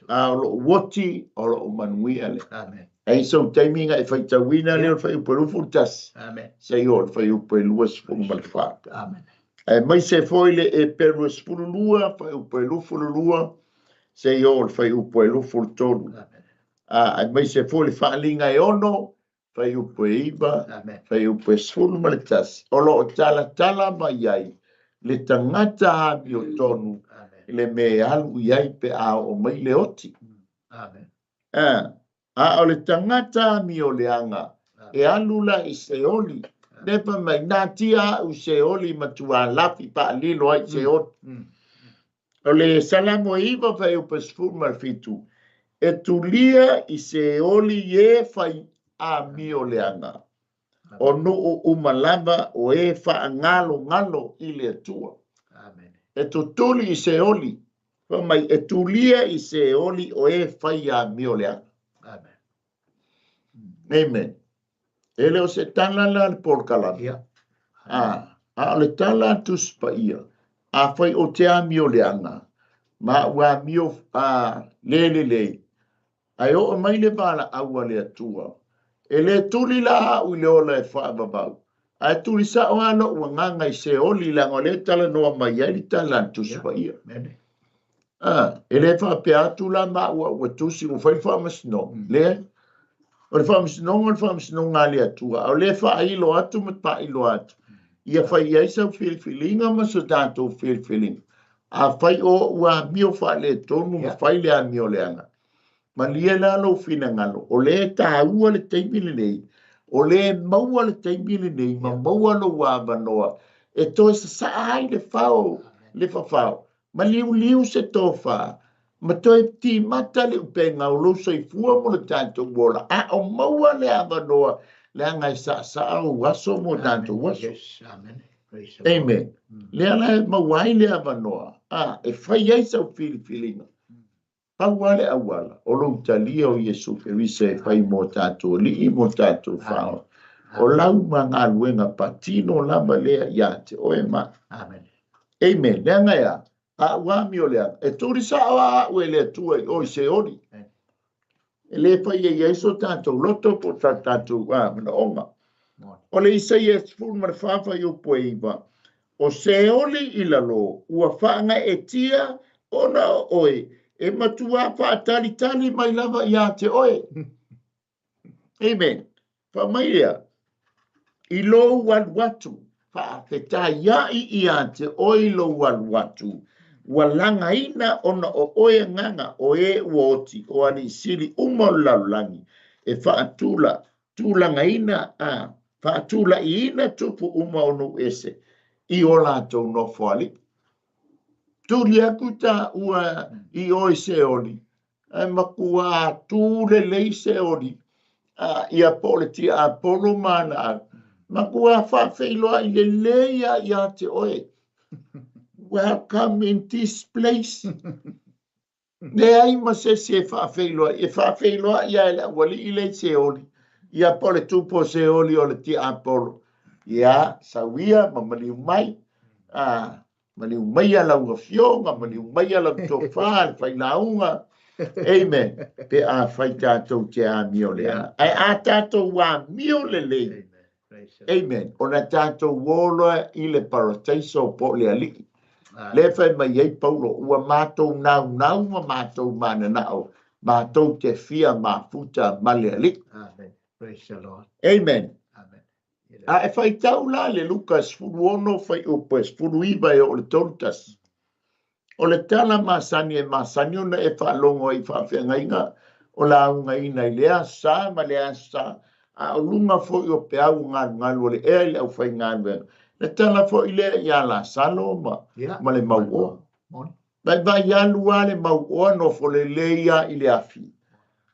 a o lou oti o lou manuia lea. Amen. E i sou taimi na e faitauina lea o le fuaiupu e 21, Amen. seia oo i le fuaiupu e 24. Amen. Aemaise foi le Eperu e 12, fuaiupu e 22, seia oo i le fuaiupu e 23. Amen. A, aemaise foi le Faaaliga e 6, fuaiupu e 9, Amen. fuaiupu e 11. O lo o talatala mai ai le tagata amiotonu Amen. i le mea e alu i ai pe a oo mai le oti. Amen. A, a o le tagata amioleaga e alu la i Seoli, lea fai mai, natia au i Seoli matua lafi faalilo ai i Seoli. O le Salamo e 9 fuaiupu e 17, e tulia i Seoli e fai amioleaga, o nuu uma lava o e faagalogalo i le Atua. Amen. E tutuli i Seoli, fai mai, e tulia i Seoli o e fai amioleaga. Amen. Amen. E le o se tala la le polokalame. Ia. A, a o le tala a Tusi Paia, afai ou te amioleaga, ma ua amio a, le lelei, ae oo mai le valaau a le Atua, e le tuli la au i le ola e faavavau, ae tuli sao lava lou agaga i Seoli, leaga o lea e talanoa mai ai le tala a le Tusi Paia. A, e le faapea atu la maua ua tusi ua fai le faamasinoga. Leai. O le faamasinoga o le faamasinoga a le Atua, a o lea e faailo atu ma faailoa atu, ia fai ai sau filifiliga ma so tatou filifiliga. Afai o ou amio faaletonu ma fai le amio leaga, malie la lou finagalo, o lea e taua le taimi lenei, o lea e maua le taimi lenei ma maua lou avanoa e toe sasaa ai le fao, le fafao, ma liuliu se tofa, ma toe timata le upega o lou soifua mo le tatou ola, a o maua le avanoa, leaga e saasaa ou aso mo tatou aso. Yes, amen. Praise the Lord. Amen. Lea la e maua ai le avanoa, a, e fai ai sau filifiliga. Pau lava le auala, o lou talia o Iesu Keriso e fai mo tatou alii, mo tatou faaola. O lau ma galuega patino lava lea ia te oe ma. Amen. Amen. Leaga e a? A ua amioleaga, e tuli sao a au e le Atua i o i Seoli. E le fai e i ai so tatou loto po o sa tatou manaoga. O le Isaia 14 fuaiupu e 9, O Seoli i lalo, ua faagaeetia ona o oe, e matuā faatalitali mai lava ia te oe. Amen. Fai mai lea, i lou alu atu, faafetaiaʻi ia te oe i lou alu atu, ua lagaina ona o oe agaga o e ua oti, o alii sili uma o le lalolagi, e faatula, tulagaina a, faatulaʻiina tupu uma o nuu ese i o latou nofoalii. Tuli atu taua i o i Seoli, ae matua tū lelei Seoli, a, ia po o le tiapolo ma ana au, matua faafeiloai lelei lava ia te oe. Welcome in this place. Leai ma se isi e faafeiloai, e faafeiloai lava e le aualii lea i Seoli, ia po o le tupu o Seoli o le tiapolo. Ia, sau ia ma maliu mai, a, maliu maia lau afioga, maliu maia lau tofa, le failauga. Amen. Pe afai tatou te amio leaga. Ae a tatou amio lelei, Amen. Ona tatou o loa i le parataiso po o le alii. Lea e fai mai ai Paulo, ua matou naunau ma matou mananao, matou te fia mafuta ma le alii. Amen. Praise the Lord. Amen. Amen. A e faitau la le Luka 16 fuaiupu e 19 e oo i le 31. O le tala masani e masani ona e faalogo ai i faafeagaiga o laugaina i lea aso sa ma lea aso sa, a o luga foi o peau o galugalu o le ea i le aufaigaluega. Le tala foi lea ia Lasalo ma, ma le mauoa. Vaivai alu lava le mauoa nofo lelei lava i le afi,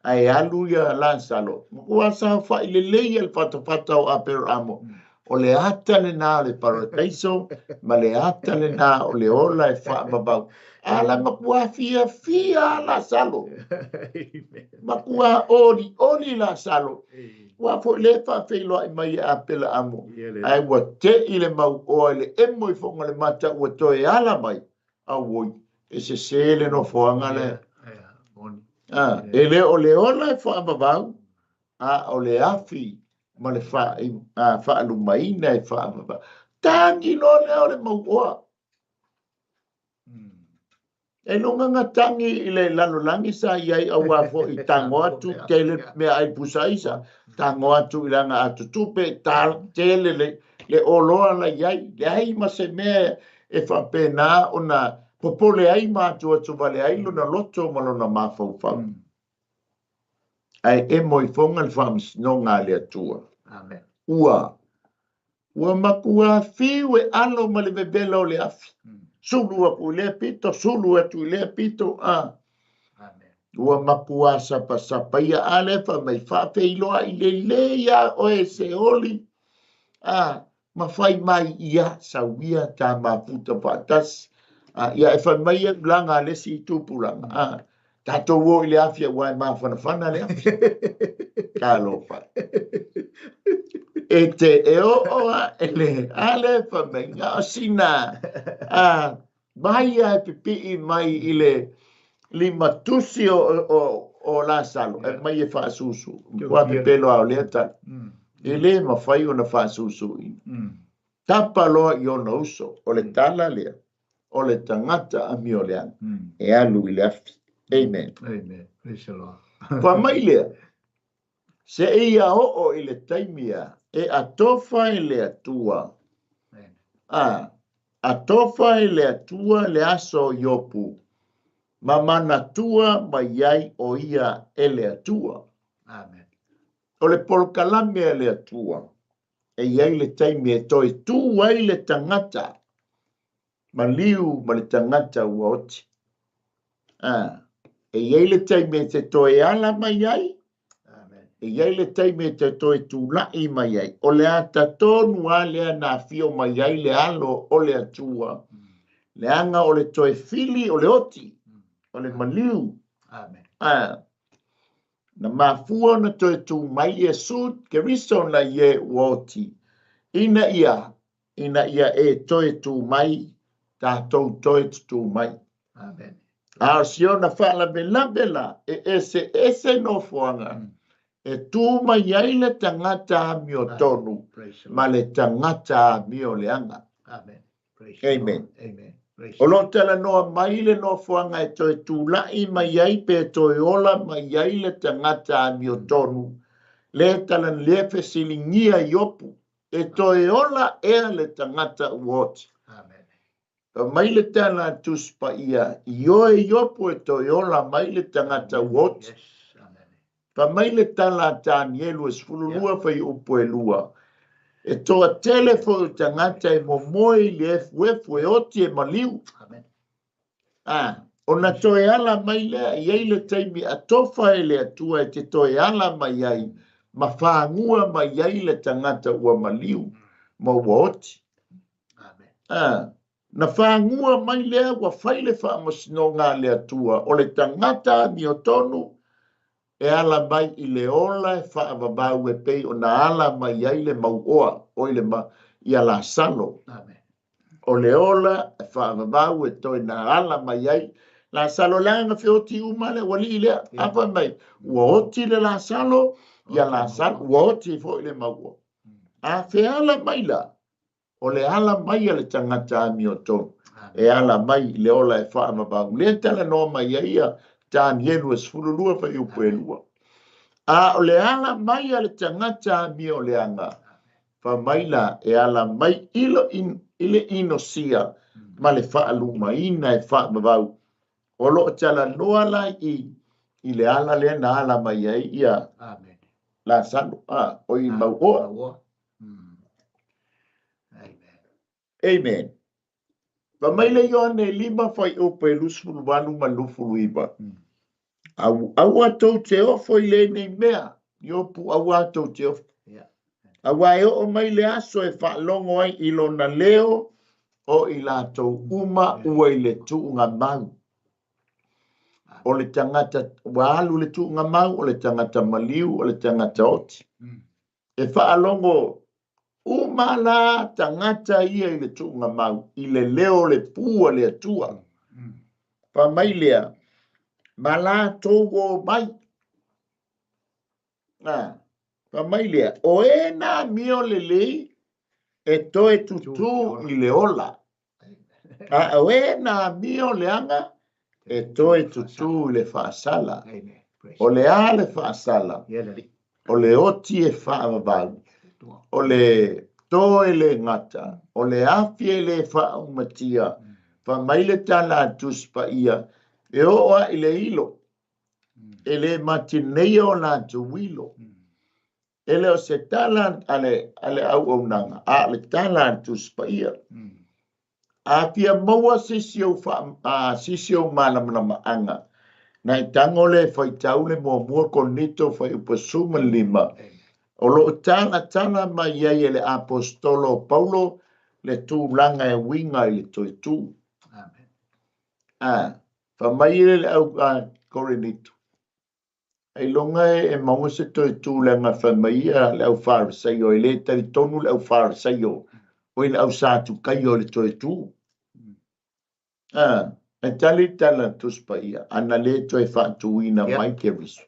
ae alu ia Lasalo, ua saofai lelei le fatafata o Aperamo. O le ata lena o le parataiso ma le ata lena o le ola e faavavau. A la matua fiafia lava Lasalo. Matua olioli Lasalo. Ua foi lea e faafeiloai mai e Apelaamu, ae ua te'i le mauoa i le emo ifoga o le mata ua toe ala mai, auoi, e sesē le nofoaga lea. E le o le ola e faavavau, a o le afi ma le faalumaina e faavavau. Tagi loa lea o le mauoa. E luga na tagi i le lalolagi sa i ai auā foi tago atu tele meaai pusa aisa, tago atu i lana atotupe, tele le oloa la i ai, leai ma se mea e faapena ona popole ai ma atuatuvale ai lona loto ma lona mafaufau. Ae emo ifoga le faamasinoga a le Atua. Amen. Ua Ua matua fiu e alo ma le vevela o le afi. Sulu atu i lea pito, sulu atu i lea pito, a. Amen. Ua matua sapasapaia a lea fai mai, faafeiloai lelei iā oe Seoli, a, ma fai mai ia, sau ia ta mafuta faatasi. A, ia e fai mai ia ulaga a le isi tupulaga, a, tatou o i le afi aua e mafanafana le afi. Talofa. E te e oo ae le, a lea fai mai, na o sina, a, mai a e pipii mai i le limatusi o Lasalo, e mai e faasusu. Ua pepelo a o lea tala. E le mafai ona faasusuina. Tapa loa i ona uso, o le tala lea, o le tagata amioleaga, e alu i le afi. Amen. Amen. Praise the Lord. Fai mai lea, seia oo i le taimi a e atofa e le Atua. A, atofa e le Atua le aso o Iopu, ma manatua mai ai o ia e le Atua. Amen. O le polokalame a le Atua, e i ai le taimi e toe tu ai le tagata maliu ma le tagata ua oti. A, e i ai le taimi e te toe ala mai ai, Amen. e i ai le taimi e te toe tula'i mai ai. O le ata tonu lava lea na afio mai ai le alo o le Atua, leaga o le toe fili o le oti, o le maliu. Amen. A, na mafua ona toe tu mai Iesu Keriso nai e ua oti, ina ia, ina ia e toe tu mai, tatou toe tutū mai. Amen. A o si ona faalavelave la, e eseese nofoaga e tu mai ai le tagata amiotonu ma le tagata amioleaga. Amen. Amen. O lo o talanoa mai le nofoaga e toe tula'i mai ai pe toe ola mai ai le tagata amiotonu, le tala lea fesiligia Iopu, e toe ola ea le tagata ua oti? Fai mai le tala a Tusi Paia, Ioe Iopu e toe ola mai le tagata ua oti. Fai mai le tala a Tanielu e 12 fuaiupu e 2, E toatele foi o tagata e momoe i le efuefu e oti e maliu. A, ona toe ala mai lea, e i ai le taimi atofa e le Atua e te toe ala mai ai ma fagua mai ai le tagata ua maliu ma ua oti. A, na fagua mai lea ua fai le faamasinoga a le Atua, o le tagata amiotonu e ala mai i le ola e faavavau e pei ona ala mai ai le mauoa, oi le ma, ia Lasalo. O le ola e faavavau e toe na ala mai ai Lasalo, leaga na feoti uma le ualii lea. A fai mai, ua oti le Lasalo, ia Lasalo, ua oti foi le mauoa. A feala mai la, O le ala mai a le tagata amiotonu, e ala mai i le ola e faavavau. Lea e talanoa mai ai ia Tanielu e 12 fuaiupu e 2. A o le ala mai a le tagata amioleaga, fai mai la, e ala mai i le inosia ma le faalumaina e faavavau. O lo o talanoa la i i le ala lea na ala mai ai ia Lasalo, a, o i mauoa. Amen. Fai mai le Ioane 5 fuaiupu e 28 ma 29. Au, aua tou te ofo i lenei mea, Iopu, aua tou te ofo. Aua e oo mai le aso e faalogo ai i lona leo o i latou uma ua i le tuuga mau. O le tagata ua alu i le tuugamau, o le tagata maliu, o le tagata oti. E faalogo uma la tagata ia i le tuugamau i le leo o le pū a le Atua. Fai mai lea, ma latou omai. Fai mai lea, o e na amio lelei e toe tutū i le ola, a o e na amio leaga e toe tutū i le faasala. O le a le faasala? O le oti e faavavau, o le to e le gata, o le afi e le faaumatia. Fai mai le tala a le Tusi Paia, e oo lava i le ilo, e le matineia o latou ilo. E le o se tala a le auaunaga, a o le tala a le Tusi Paia. A fia maua se isi ou se isi ou malamalamaaga, na e tago lea e faitau le muamua Korinito fuaiupu 15, o lo o talatala mai ai e le Aposetolo o Paulo le tulaga e uiga i le toe tu. Fai mai le au Korinito, ailoga e maua se toe tu leaga fai mai ia le au Farisaio, e le talitonu le au Farisaio o le au Satukaio i le toe tu. E tali le tala a le Tusi Paia, ana le toe faatuina mai Keriso.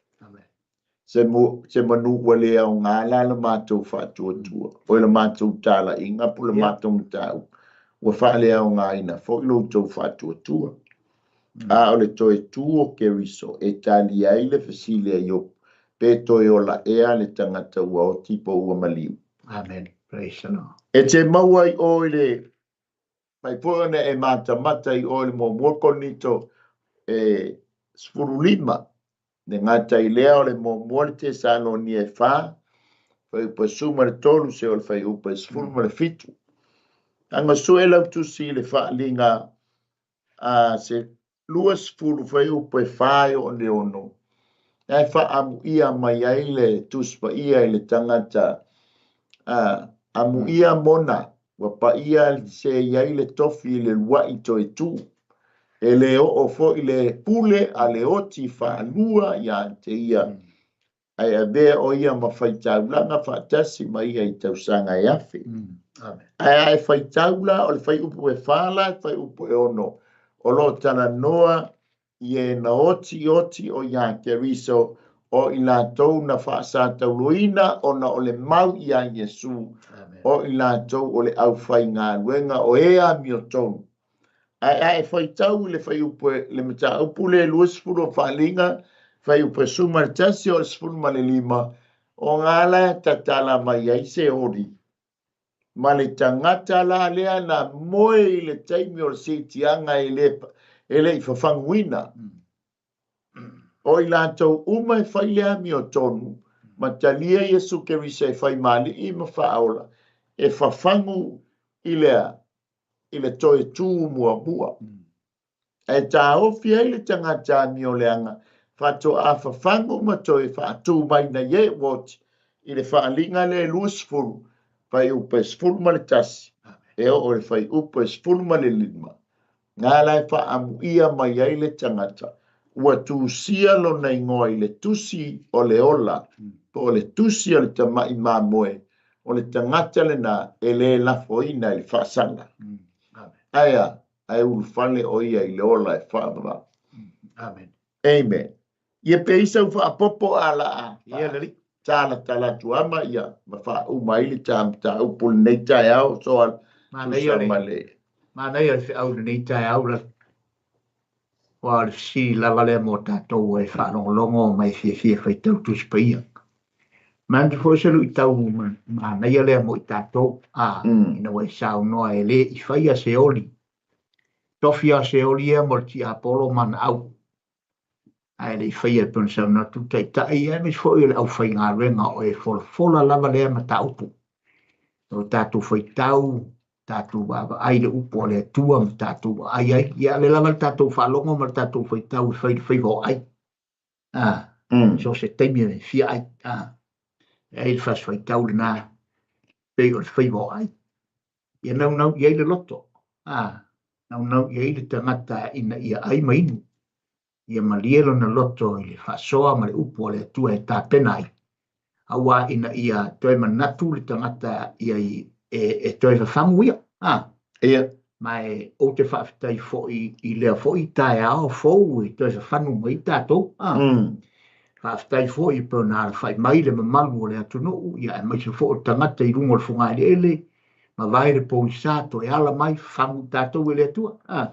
Se, se manu ua le aoga la le matou faatuatua, o le matou talaiga po le matou mataupu, ua faaleaogaina foi lo outou faatuatua. A o le toe tu o Keriso e tali ai le fesili a Iopu, pe toe ola ea le tagata ua oti po ua maliu. Amen. Praise the Lord. E te maua i o i le mai foi ona e matamata i o i le muamua Korinito e 15, le gata i lea o le muamua le Tesalonia e 4, fuaiupu e 13 seia oo i le fuaiupu e 17. Aga sue lau tusi i le faaliga a se 20 fuaiupu e 4 e oo i le 6, ae faaamuia mai ai le Tusi Paia i le tagata amuia mona ua paia se i ai le tofi i le lua'i toe tu. E le oo foi le pule a le oti faalua ia te ia, ae avea o ia ma faitaulaga faatasi ma ia i tausaga e 1000. Ae a e faitau la o le fuaiupu e 4 la e fuaiupu e 6, o lo o talanoa i e na oti oti o iā Keriso, o i latou na faasatauloina ona o le mau iā Iesu, o i latou o le aufaigaluega o e amiotonu. Ae a e faitau i le fuaiupu le mataupu le 20 o Faaliga, fuaiupu e 11 o le 15, o ngā la e tatala mai ai se oli ma le tagata la lea na moe i le taimi o le siitiaga e le i fafaguina. O i latou uma e fai le amiotonu ma talia Iesu Keriso e fai maali'i ma faaola, e fafagu i le i le toe tu muamua. Ae taofi ai le tagata amioleaga faatoa fafagu ma toe faatu mai na ie ua oti i le faaliga le 20 fuaiupu e 11 e oo i le fuaiupu e 15. Ngā la e faaamuia mai ai le tagata ua tusia lona igoa i le tusi o le ola, po o le tusi o le tama'i mamoe, o le tagata lena e le lafoina i le faasala. Ae a, ae ulufale o ia i le ola e faavavau. Amen. Amen. Ia pe i sau faapopo a la a Ia le alii. talatala atu ama ia ma faauma ai le mataupu lenei taeao so a Manaia tusa le ma le manaia le feau lenei taeao la. Ua o le fesili lava lea mo tatou e faalogologo ma e fiafia e faitau Tusi Paia. Manatu foi se luitau manaia lea mo i tatou a ina ua e saunoa e le i faia se oli. Tofi a se oli ia mo le tiapolo ma na au. Ae le i faia e pei ona saunoa atu le taitai aemaise foi o le aufaigaluega o e folafola lava lea mataupu. O tatou faitau, tatou vaavaai le upu a le Atua ma tatou vaai ai. Ia ale lava le tatou faalogo ma le tatou faitau e fai le faiva o ai. So se taimi e fia ai. E ai le fasi faitau lena pei o le faiva o ai. Ia naunau i ai le loto. Naunau i ai le tagata ina ia ai ma inu. Ia malie lona loto i le faasoa ma le upu a le Atua e tapena ai, auā ina ia toe manatu le tagata ia e, e toe fafagu ia. A? Ia. Ma e ou te faafetai foi i lea foi taeao fou e toe fafanu mai tatou. A? Faafetai foi e pei ona alafai mai le mamalu o le atunuu, ia aemaise foi o tagata i luga o le fogaeleele, mavae le pogisa, toe ala mai, fafagu tatou e le Atua. A?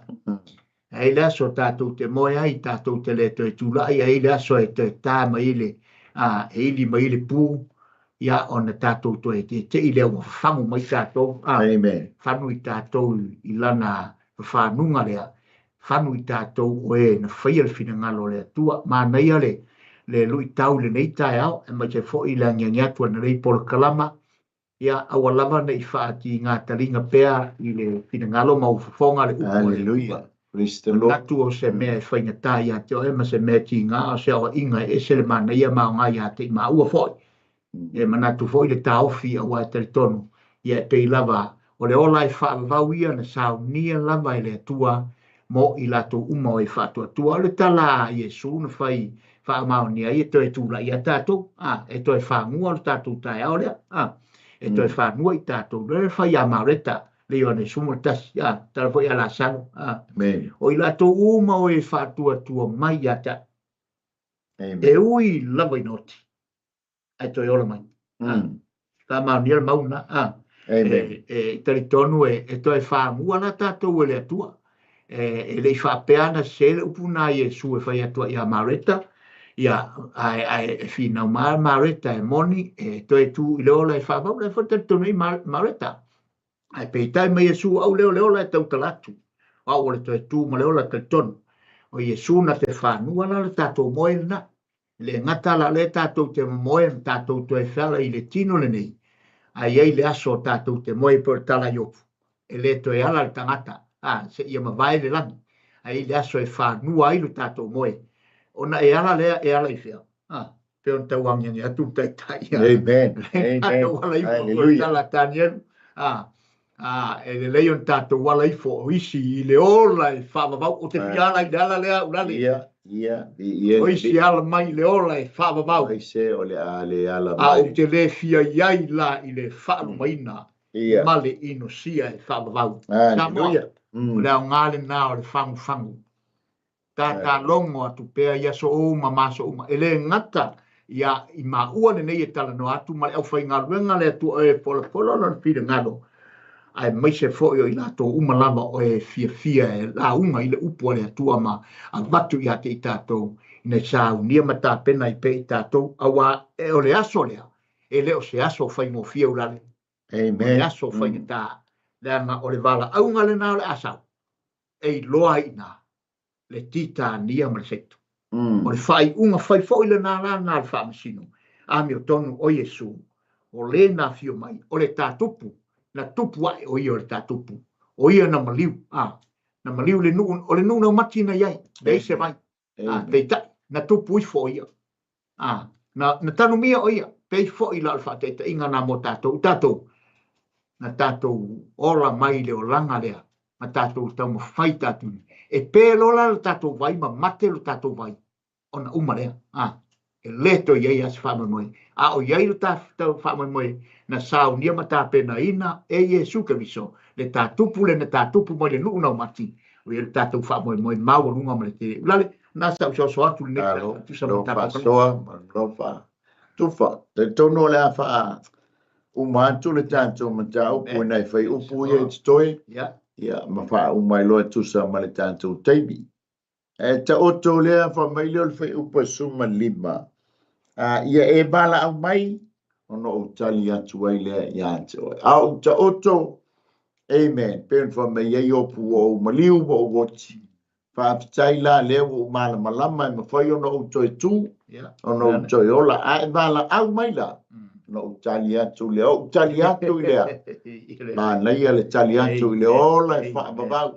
E i ai le aso tatou te moe ai, tatou te le toe tulai, e i ai le aso e toe ta mai ai le, a, e ili mai ai le pu, ia, ona tatou toe tete'i lea ua fafagu mai tatou, a, Amen. fanu i tatou i lana fafanuga lea, fanu i tatou o e na faia le finagalo o le Atua. Manaia le, le luitau i lenei taeao, aemaise foi le agiagi atu ananei polokalama, Ia aua lava ne i faatiga taliga pea i le finagalo ma ua fofoga le upu a le Atua. Manatu o se mea e faigata ia te oe ma se mea tiga o se aoaiga e ese le manaia ma aoga ia te i maua foi. E manatu foi le taofi aua e talitonu, ia e pei lava o le ola e faavavau ia na saunia lava e le Atua mo i latou uma o e faatuatua. O le tala a Iesu na fai faamaonia ai e toe tulai ia tatou, a, e toe fagua lo tatou taeao lea, a, e toe fanua i tatou. Le fai ia Mareta, le Ioane 11, a, tala foi ia Lasalo, a, o i latou uma o e faatuatua mai ia te au, e ui lava ina oti, ae toe ola mai. Faamaonia le mau lena. A. E, e talitonu e, e toe fagua la tatou e le Atua. E, e le i faapea ana sese le upu na Iesu e fai atu ai ia Mareta, ia, ae, ae e finau mai Mareta e moni, e toe tu i le ola e faavau, la e foi talitonu ai Mareta. Ae peitai mai Iesu, au lea o le ola e tautala atu, o au o le toe tu ma le ola talitonu. O Iesu na te fanua la le tatou moe lena. E le gata la o lea tatou te moe ma tatou toe feala i le tino lenei, ae i ai le aso tatou te moe pei o le tala a Iopu, e le toe ala le tagata, a, seia mavae le lagi, ae i ai le aso e fanua ai lo tatou moe. Ona e ala lea e ala i fea? A, pei ona tauagiagi atu le Taitai. Amen. Amen. Tatou ala ifo o le tala a Tanielu. A, a, e lelei ona tatou ala ifo o isi i le ola e faavavau. Ou te fia ala i le ala lea, Ulale. Ia, ia, ia. O isi ala mai i le ola e faavavau. Ai se o le a le ala mai. A ou te le fia i ai la i le faalumaina Ia. ma le inosia e faavavau. Samoa, o le aoga lena o le fagufagu. Tata logo atu pea i aso uma ma aso uma. E le gata ia i maua lenei e talanoa atu ma le aufaigaluega a le Atua e polapola lona finagalo, aemaise foi o i latou uma lava o e fiafia e lauga i le upu a le Atua ma avatu ia te i tatou ina ia saunia ma tapena ai pea i tatou, auā o le aso lea e le o se aso faigofie ulale. Amen. O le aso faigata, leaga o le valaauga lena o le a sau, e iloa ai i ina le titania ma le seito. O le faaiuga fai foi lena la na a le Faamasino, amiotonu o Iesu, o le na afio mai, o le tā tupu, na tupu ae o ia o le tā tupu, o ia na maliu, a, na maliu le nuu, o le nuu laumati na i ai, leai se vai, a, peitai, na tupu ifo o ia, a, na, na tanumia o ia, pei foi la o le faataitaiga na mo tatou, tatou, na tatou ola mai i le olaga lea, ma tatou taumafai tatou, e pe loa la le tatou vai ma mate lo tatou vai, ona uma lea, a, e le toe i ai lava se faamoemoe, a o i ai lo tatou faamoemoe na saunia ma tapenaina e Iesu Keriso, le tā tupu lea na tā tupu mai le nuu laumati, o i ai lo tatou faamoemoe maualuga ma le tele. Ulale, na sa ou soasoa atu lenei Malo, taeao, tusa ma lo tatou faasoa ma lo faatufa. Talitonu o le a faa uma atu le tatou mataupu i nai fuaiupu ia i totoe, ia, ma faauma ai loa e tusa ma le tatou taimi. E taoto lea, fai mai lea o le fuaiupu e 15, a, ia e valaau mai, ona ou tali atu ai lea ia te oe. A ou taoto, amen, pei ona fai mai ai Iopu, ua ou maliu ma ou oti. Faafetai la lea ua ou malamalama e mafai ona ou toe tu, ona ou toe ola. A e valaau mai la, ona ou tali atu lea. Ou tali atu i lea. Manaia le tali atu i le ola e faavavau.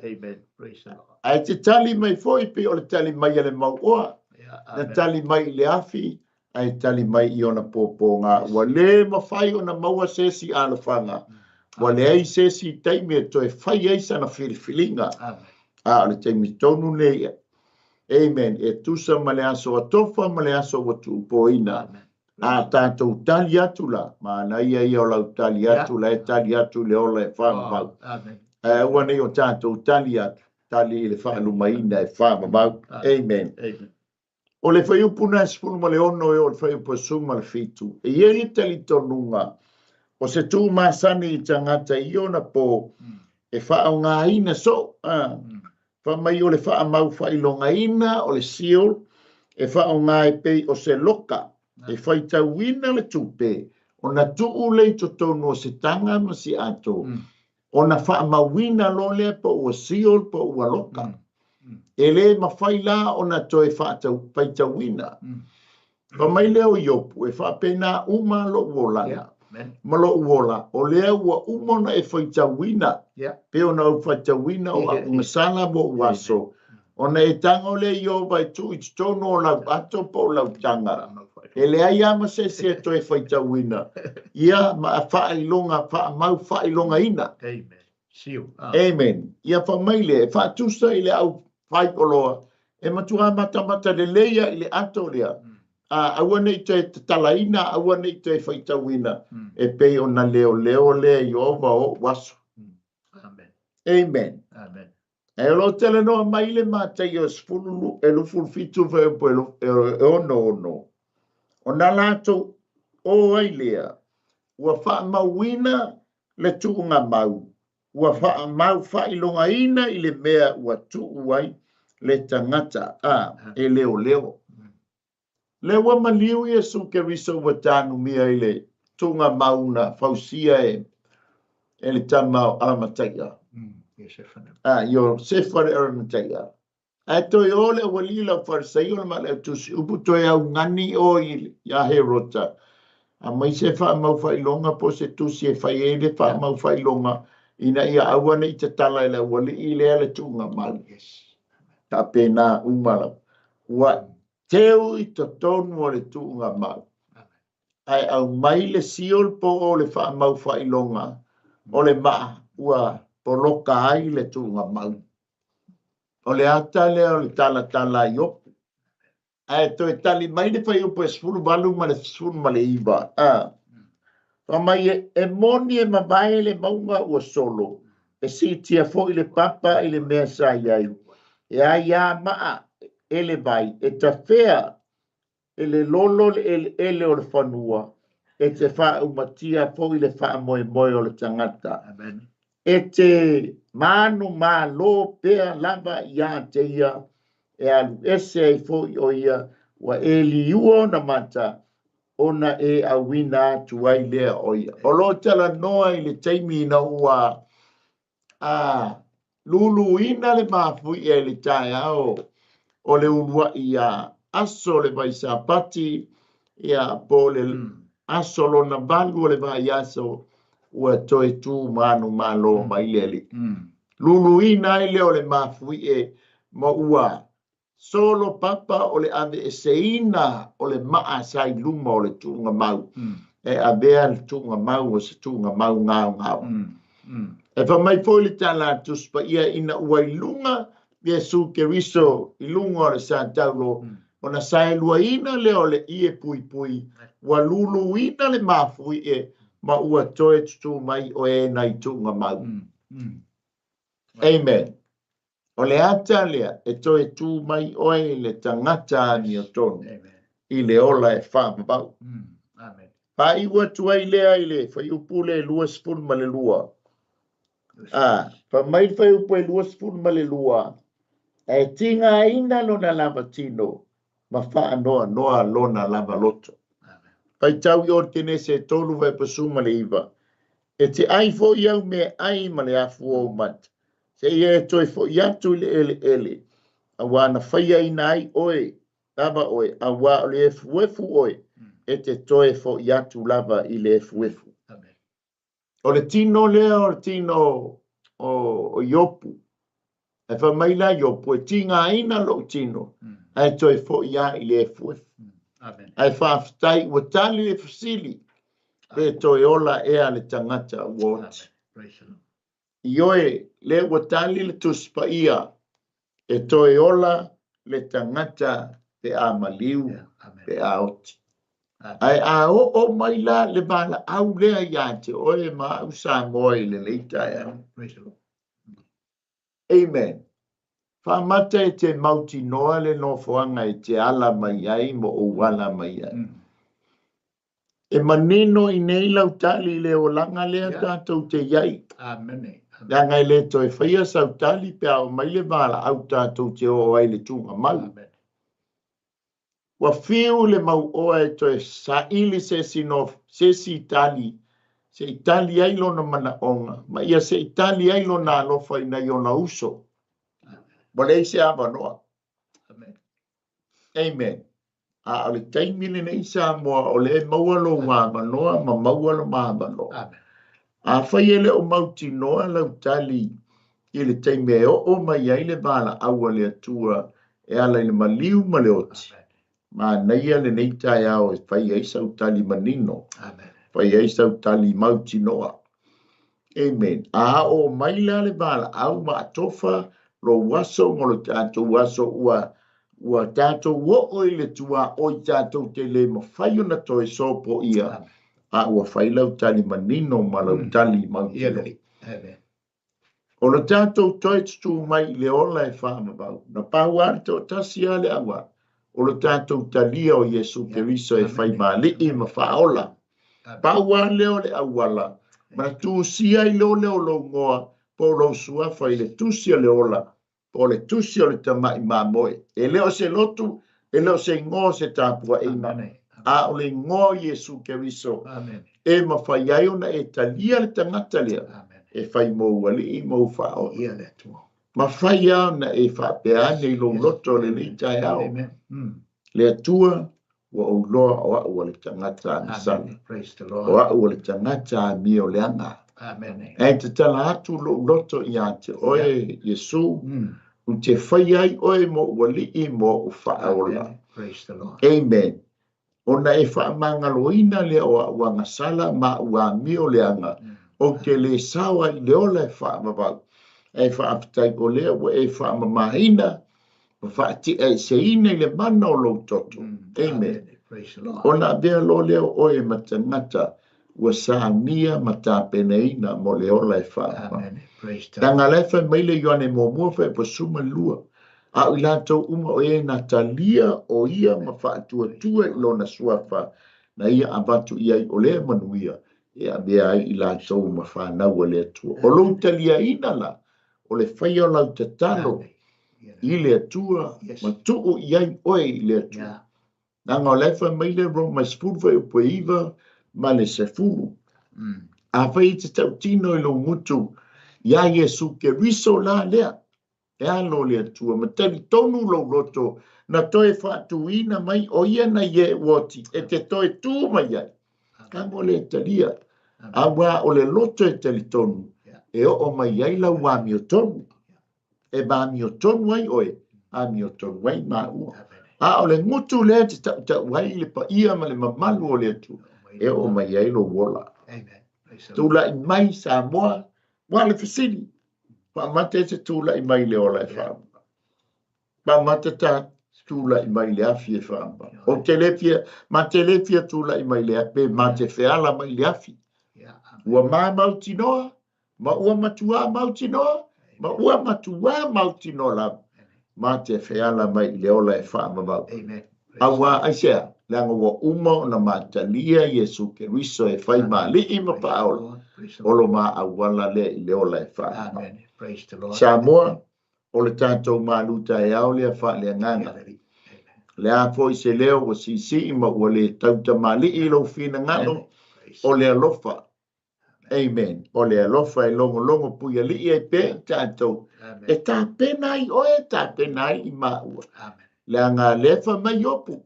Ae te tali mai foi pei o le tali mai a le mauoa. Na tali mai i le afi, ae tali mai i ona pōpōga. Ua le mafai ona maua se isi alofaga, ua leai se isi taimi e toe fai ai sana filifiliga. A o le taimi tonu lenei. Amen. E tusa ma le aso atofa ma le aso ua tuupoina. A tatou tali atu la, manaia ia o lau tali atu la e tali atu i le ola e faavavau. Ae aua ne i o tatou tali atu, tali i le faalumaina e faavavau. Amen. O le fuaiupu na e 16 e oo i le fuaiupu e 17, e i ai le talitonuga o se tuumasani i tagata i ona po e faaaogaina soo, a, fai mai o le faamau faailogaina o le seal e faaaoga e pei o se loka e faitauina le tupe ona tuu lea i totonu o se taga ma se ato ona faamauina loa lea po ua seal po ua loka. E le mafai la ona toe faitauina. Fai mai lea o Iopu, e faapena uma lou olaga ma lou ola, o lea ua uma ona e faitauina, pei ona ou faitauina o au gasala ma ou aso, ona e tago lea Ieova e tuu i totonu o lau ato po o lau taga, e leai lava ma se isi e toe faitauina ia ma faailoga, faamau faailogaina. Amen. Ia fai mai lea, e faatusa i le au fai oloa, e matua matamata lelei lava i le ato lea, a aua ne i toe tatalaina, aua ne i toe faitauina, e pei ona leoleo lea Ieova o ou aso. Amen. Amen. Amen. Ae o lo o talanoa mai le Mataio 17 fuaiupu e 66, ona latou o ai lea, ua faamauina le tuugamau, ua faamau faailogaina i le mea ua tuu ai le tagata a e leoleo. Lea ua maliu Iesu Keriso ua tanumia i le tuugamau na fausia e le tama o Aramataia. Iosefa le Aramataia. Ae toe o le aualii le Aufarisaio ma le Autusi-upu toe augani o iā Herota, aumai se faamau-faailoga po o se tusi e fai ai le faamau-faailoga ina ia aua ne i tatala e le aualii lea le tuugamau. Faapena uma lava. Ua teu i totonu o le tuugamau, ae aumai le seal po o le faamau-faailoga o le maa ua poloka ai le tuugamau. O le ata lea o le talatala a Iopu. Ae toe tali mai le fuaiupu e 18 ma le 19, a. Fai mai e, e moni e mavae le mauga ua solo, e siitia foi le papa i le mea sa i ai, e aiā maa e le vai, e tafea e le lolo le eleele o le fanua, e te faaumatia foi le faamoemoe o le tagata. Amen. E te manumalo pea lava iā te ia, e alu ese ai foi o ia, ua e liua ona mata, ona e auina atu ai lea o ia. O lo o talanoa i le taimi ina ua a luluina le mafuie i le taeao o le uluai aso o le Vaisapati, ia, po o le aso lona valu o le vaiaso, ua toe tu manumalo mai le Alii. Luluina ai lea o le mafuie ma ua solo papa o le aveeseina o le maa sa i luma o le tuugamau, e avea le tuugamau o se tuugamau gaogao. E fai mai foi le tala a Tusi Paia ina ua i luga Iesu Keriso i luga o le sataulo, ona saeluaina lea o le ie puipui, ua luluina le mafuie ma ua toe tutū mai o e nai tuugamau. Amen. O le ata lea e toe tū mai oe le tagata amiotonu i le ola e faavavau. Faaiu atu ai lea i le fuaiupu le 22. A, fai mai le fuaiupu e 22, ae tigaina lona lava tino ma faanoanoa lona lava loto. Faitau i o le Kenese e 3 fuaiupu 19. E te ai foi au meaai ma le afu o ou mata, seia e toe foi atu i le eleele, auā na faiaina ai oe, lava oe, auā o le efuefu oe, e te toe foi atu lava i le efuefu. O le tino lea o le tino o Iopu. E fai mai la Iopu, e tigaina lou tino, ae toe foi lava i le efuefu. Ae faafetai ua tali le fesili, pe toe ola ea le tagata ua oti. Ioe, lea ua tali le Tusi Paia, e toe ola le tagata pe a maliu pe a oti. Ae a oo mai la le valaau lea ia te oe ma au Samoa i lenei taeao. Amen. Faamata e te mautinoa le nofoaga e te ala mai ai ma ou ala mai ai. E manino i nei lau tali i le olaga lea tatou te i ai. Amene. Leaga e le toe faia sau tali pe a oo mai le valaau tatou te oo ai i le tuugamau. Amene. Ua fiu le mauoa e toe saili se isi se isi tali se i tali ai lona manaoga ma ia se i tali ai lona alofa i nai ona uso. Ua leai se avanoa. Amen. Amen. A o le taimi lenei Samoa o lea e maua lou avanoa ma maua loma avanoa. Amen. Afai e le o mautinoa lau tali i le taimi e oo mai ai le valaau a le Atua e ala i le maliu ma le oti, manaia lenei taeao e fai ai sau tali manino, fai ai sau tali mautinoa. Amen. A oo mai la le valaau ma atofa lou aso ma lo tatou aso ua ua tatou oo i le tuaoi tatou te le mafai ona toe sopoia, a ua fai lau tali manino ma lau tali mautinoa. O lo tatou toe tutū mai i le ola e faavavau, na pau lava le toatasi lava le auala, o lo tatou talia o Iesu Keriso e fai ma Alii ma Faaola. Pau lava lea o le auala, ma na tusia ai loa lea o lou igoa po o lou suafa i le tusi o le ola, po o le tusi o le tamai mamoe. E le o se lotu, e le o se igoa o se tapuaiga, a o le igoa o Iesu Keriso e mafai ai ona e talia le tagata lea e fai mou alii mou faaola. Mafai lava ona e faapea ane i lou loto lenei taeao, Le Atua, ua ou iloa o au o le tagata agasala, o au o le tagata amio leaga. Ae tatala atu lou loto ia te oe, Iesu, ou te faia ai oe mou alii ma ou faaola. Amen. Ona e faamagaloina lea o au agasala ma au amio leaga, ou te le sao ai i le ola e faavavau, ae faafetai o lea ua e faamamaina ma faatiaeseina i le mana o lou toto. Amen. Ona avea loa lea o oe ma tagata ua samia ma tapenaina mo le ola e faavavau. Leaga la e fai mai le Ioane muamua 12, a o i latou uma o e na talia o ia ma faatuatua i lona suafa, na ia avatu i ai o lea manuia e avea ai i latou ma fanau a le Atua. O lou taliaina la, o le faia o lau tatalo i le Atua ma tuu i ai oe i le Atua. Leaga o la e fai mai le Roma 19 ma le 10. Afai e te tautino i lou gutu iā Iesu Keriso la lea, e alo o le Atua, ma talitonu lou loto na toe faatuina mai o ia na ie uoti e te toe tu mai ai. Ka mo le talia. Auā o le loto e talitonu e oo mai ai lau amiotonu. E amiotonu ai oe, amiotonu ai maua. A o le gutu lea e te tautau ai i le paia ma le mamalu o le Atua, e oo mai ai lou ola. Tulai mai Samoa, ua le fesili, faamata e te tulai mai i le ola e faamama. Faamata ta tulai mai i le afi e faamama. Ou te le fia, ma te le fia tulai mai le pe ma te feala mai i le afi. Ua ma mautinoa, ma ua matuā mautinoa, ma ua matuā mautinoa lava, ma te feala mai i le ola e faavavau. Auā aisea? Leaga ua uma ona matalia Iesu Keriso e fai ma Alii ma Faaola, o lo ma auala lea i le ola e faavavau. Samoa, o le tatou malu taeao lea faaleagaga. O le a foi se leo ua siisii ma ua le tautamalii i lou finagalo, o le alofa. Amen. O le alofa e logologo puialii ai pea i tatou. E tapena ai oe, e tapena ai i maua. Leaga lea fai mai Iopu,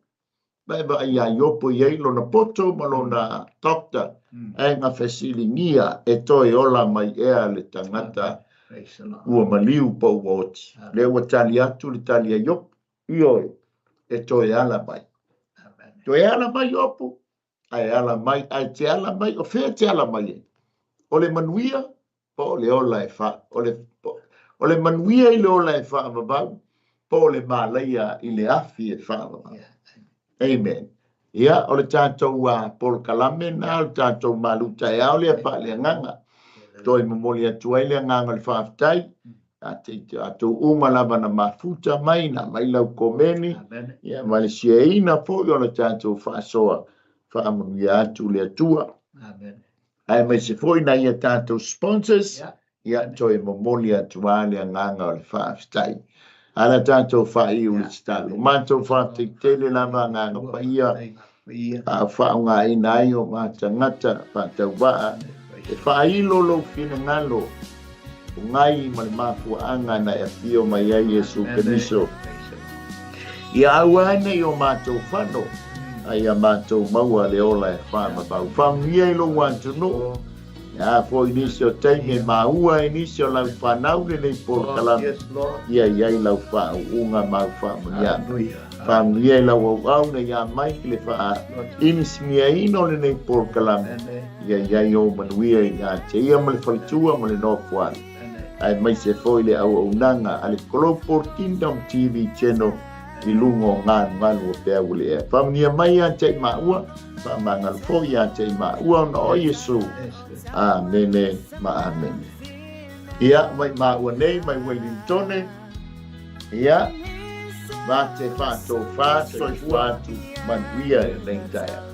ma e vaai iā Iopu e i ai lona poto ma lona doctor, ae na fesiligia e toe ola mai ea le tagata ua maliu po ua oti. Lea ua tali atu le tali a Iopu, ioe, e toe ala mai. Toe ala mai Iopu, ae ala mai, ae te ala mai, o fea te ala mai ai? O le manuia, po o le ola e fa, o le, o le manuia i le ola e faavavau, Po o le malaia i le afi e faavavau. Amen. Ia, o le tatou polokalame na, o le tatou malu taeao lea faaleagaga. Toe momoli atu ai le agaga o le faafetai. A te tatou uma lava na mafuta mai, na mai lau komeni, ia ma le siaina foi o le tatou faasoa, faamanuia atu le Atua. Amen. Aemaise foi nai a tatou sponsors, ia toe momoli atu lava le agaga o le faafetai. A la tatou faaiu i le tatalo. Matou faafetai tele lava agaga paia a o faaaogaina ai o ma tagata faatauvaa e faailo lou finagalo o gai ma le mafuaaga na e afio mai ai Iesu Keriso. Ia aua ai nei o matou fano, a ia matou maua le ola e faavavau. Faamanuia i lou atunuu, e a foi nisi o taimi e maua ai nisi o lau fanau lenei polokalame, ia i ai lau faauuga ma au faamanuiaga. Faamanuia i lau auauna ia Mike le faainisimia-ina o lenei polokalame, ia i ai ou manuia ia te ia ma le faletua ma le nofoaga, aemaise foi le auaunaga a le Global Kingdom TV Channel i luga o galugalu o peau o le ea. Faamanuia mai ia te i maua, faamagalo foi ia te i maua ona o Iesu. Amene ma amene. Ia, mai maua nei, mai Wellingtone, ia, ma te whaatōwhā, soifua atu, manuia i lenei taeao.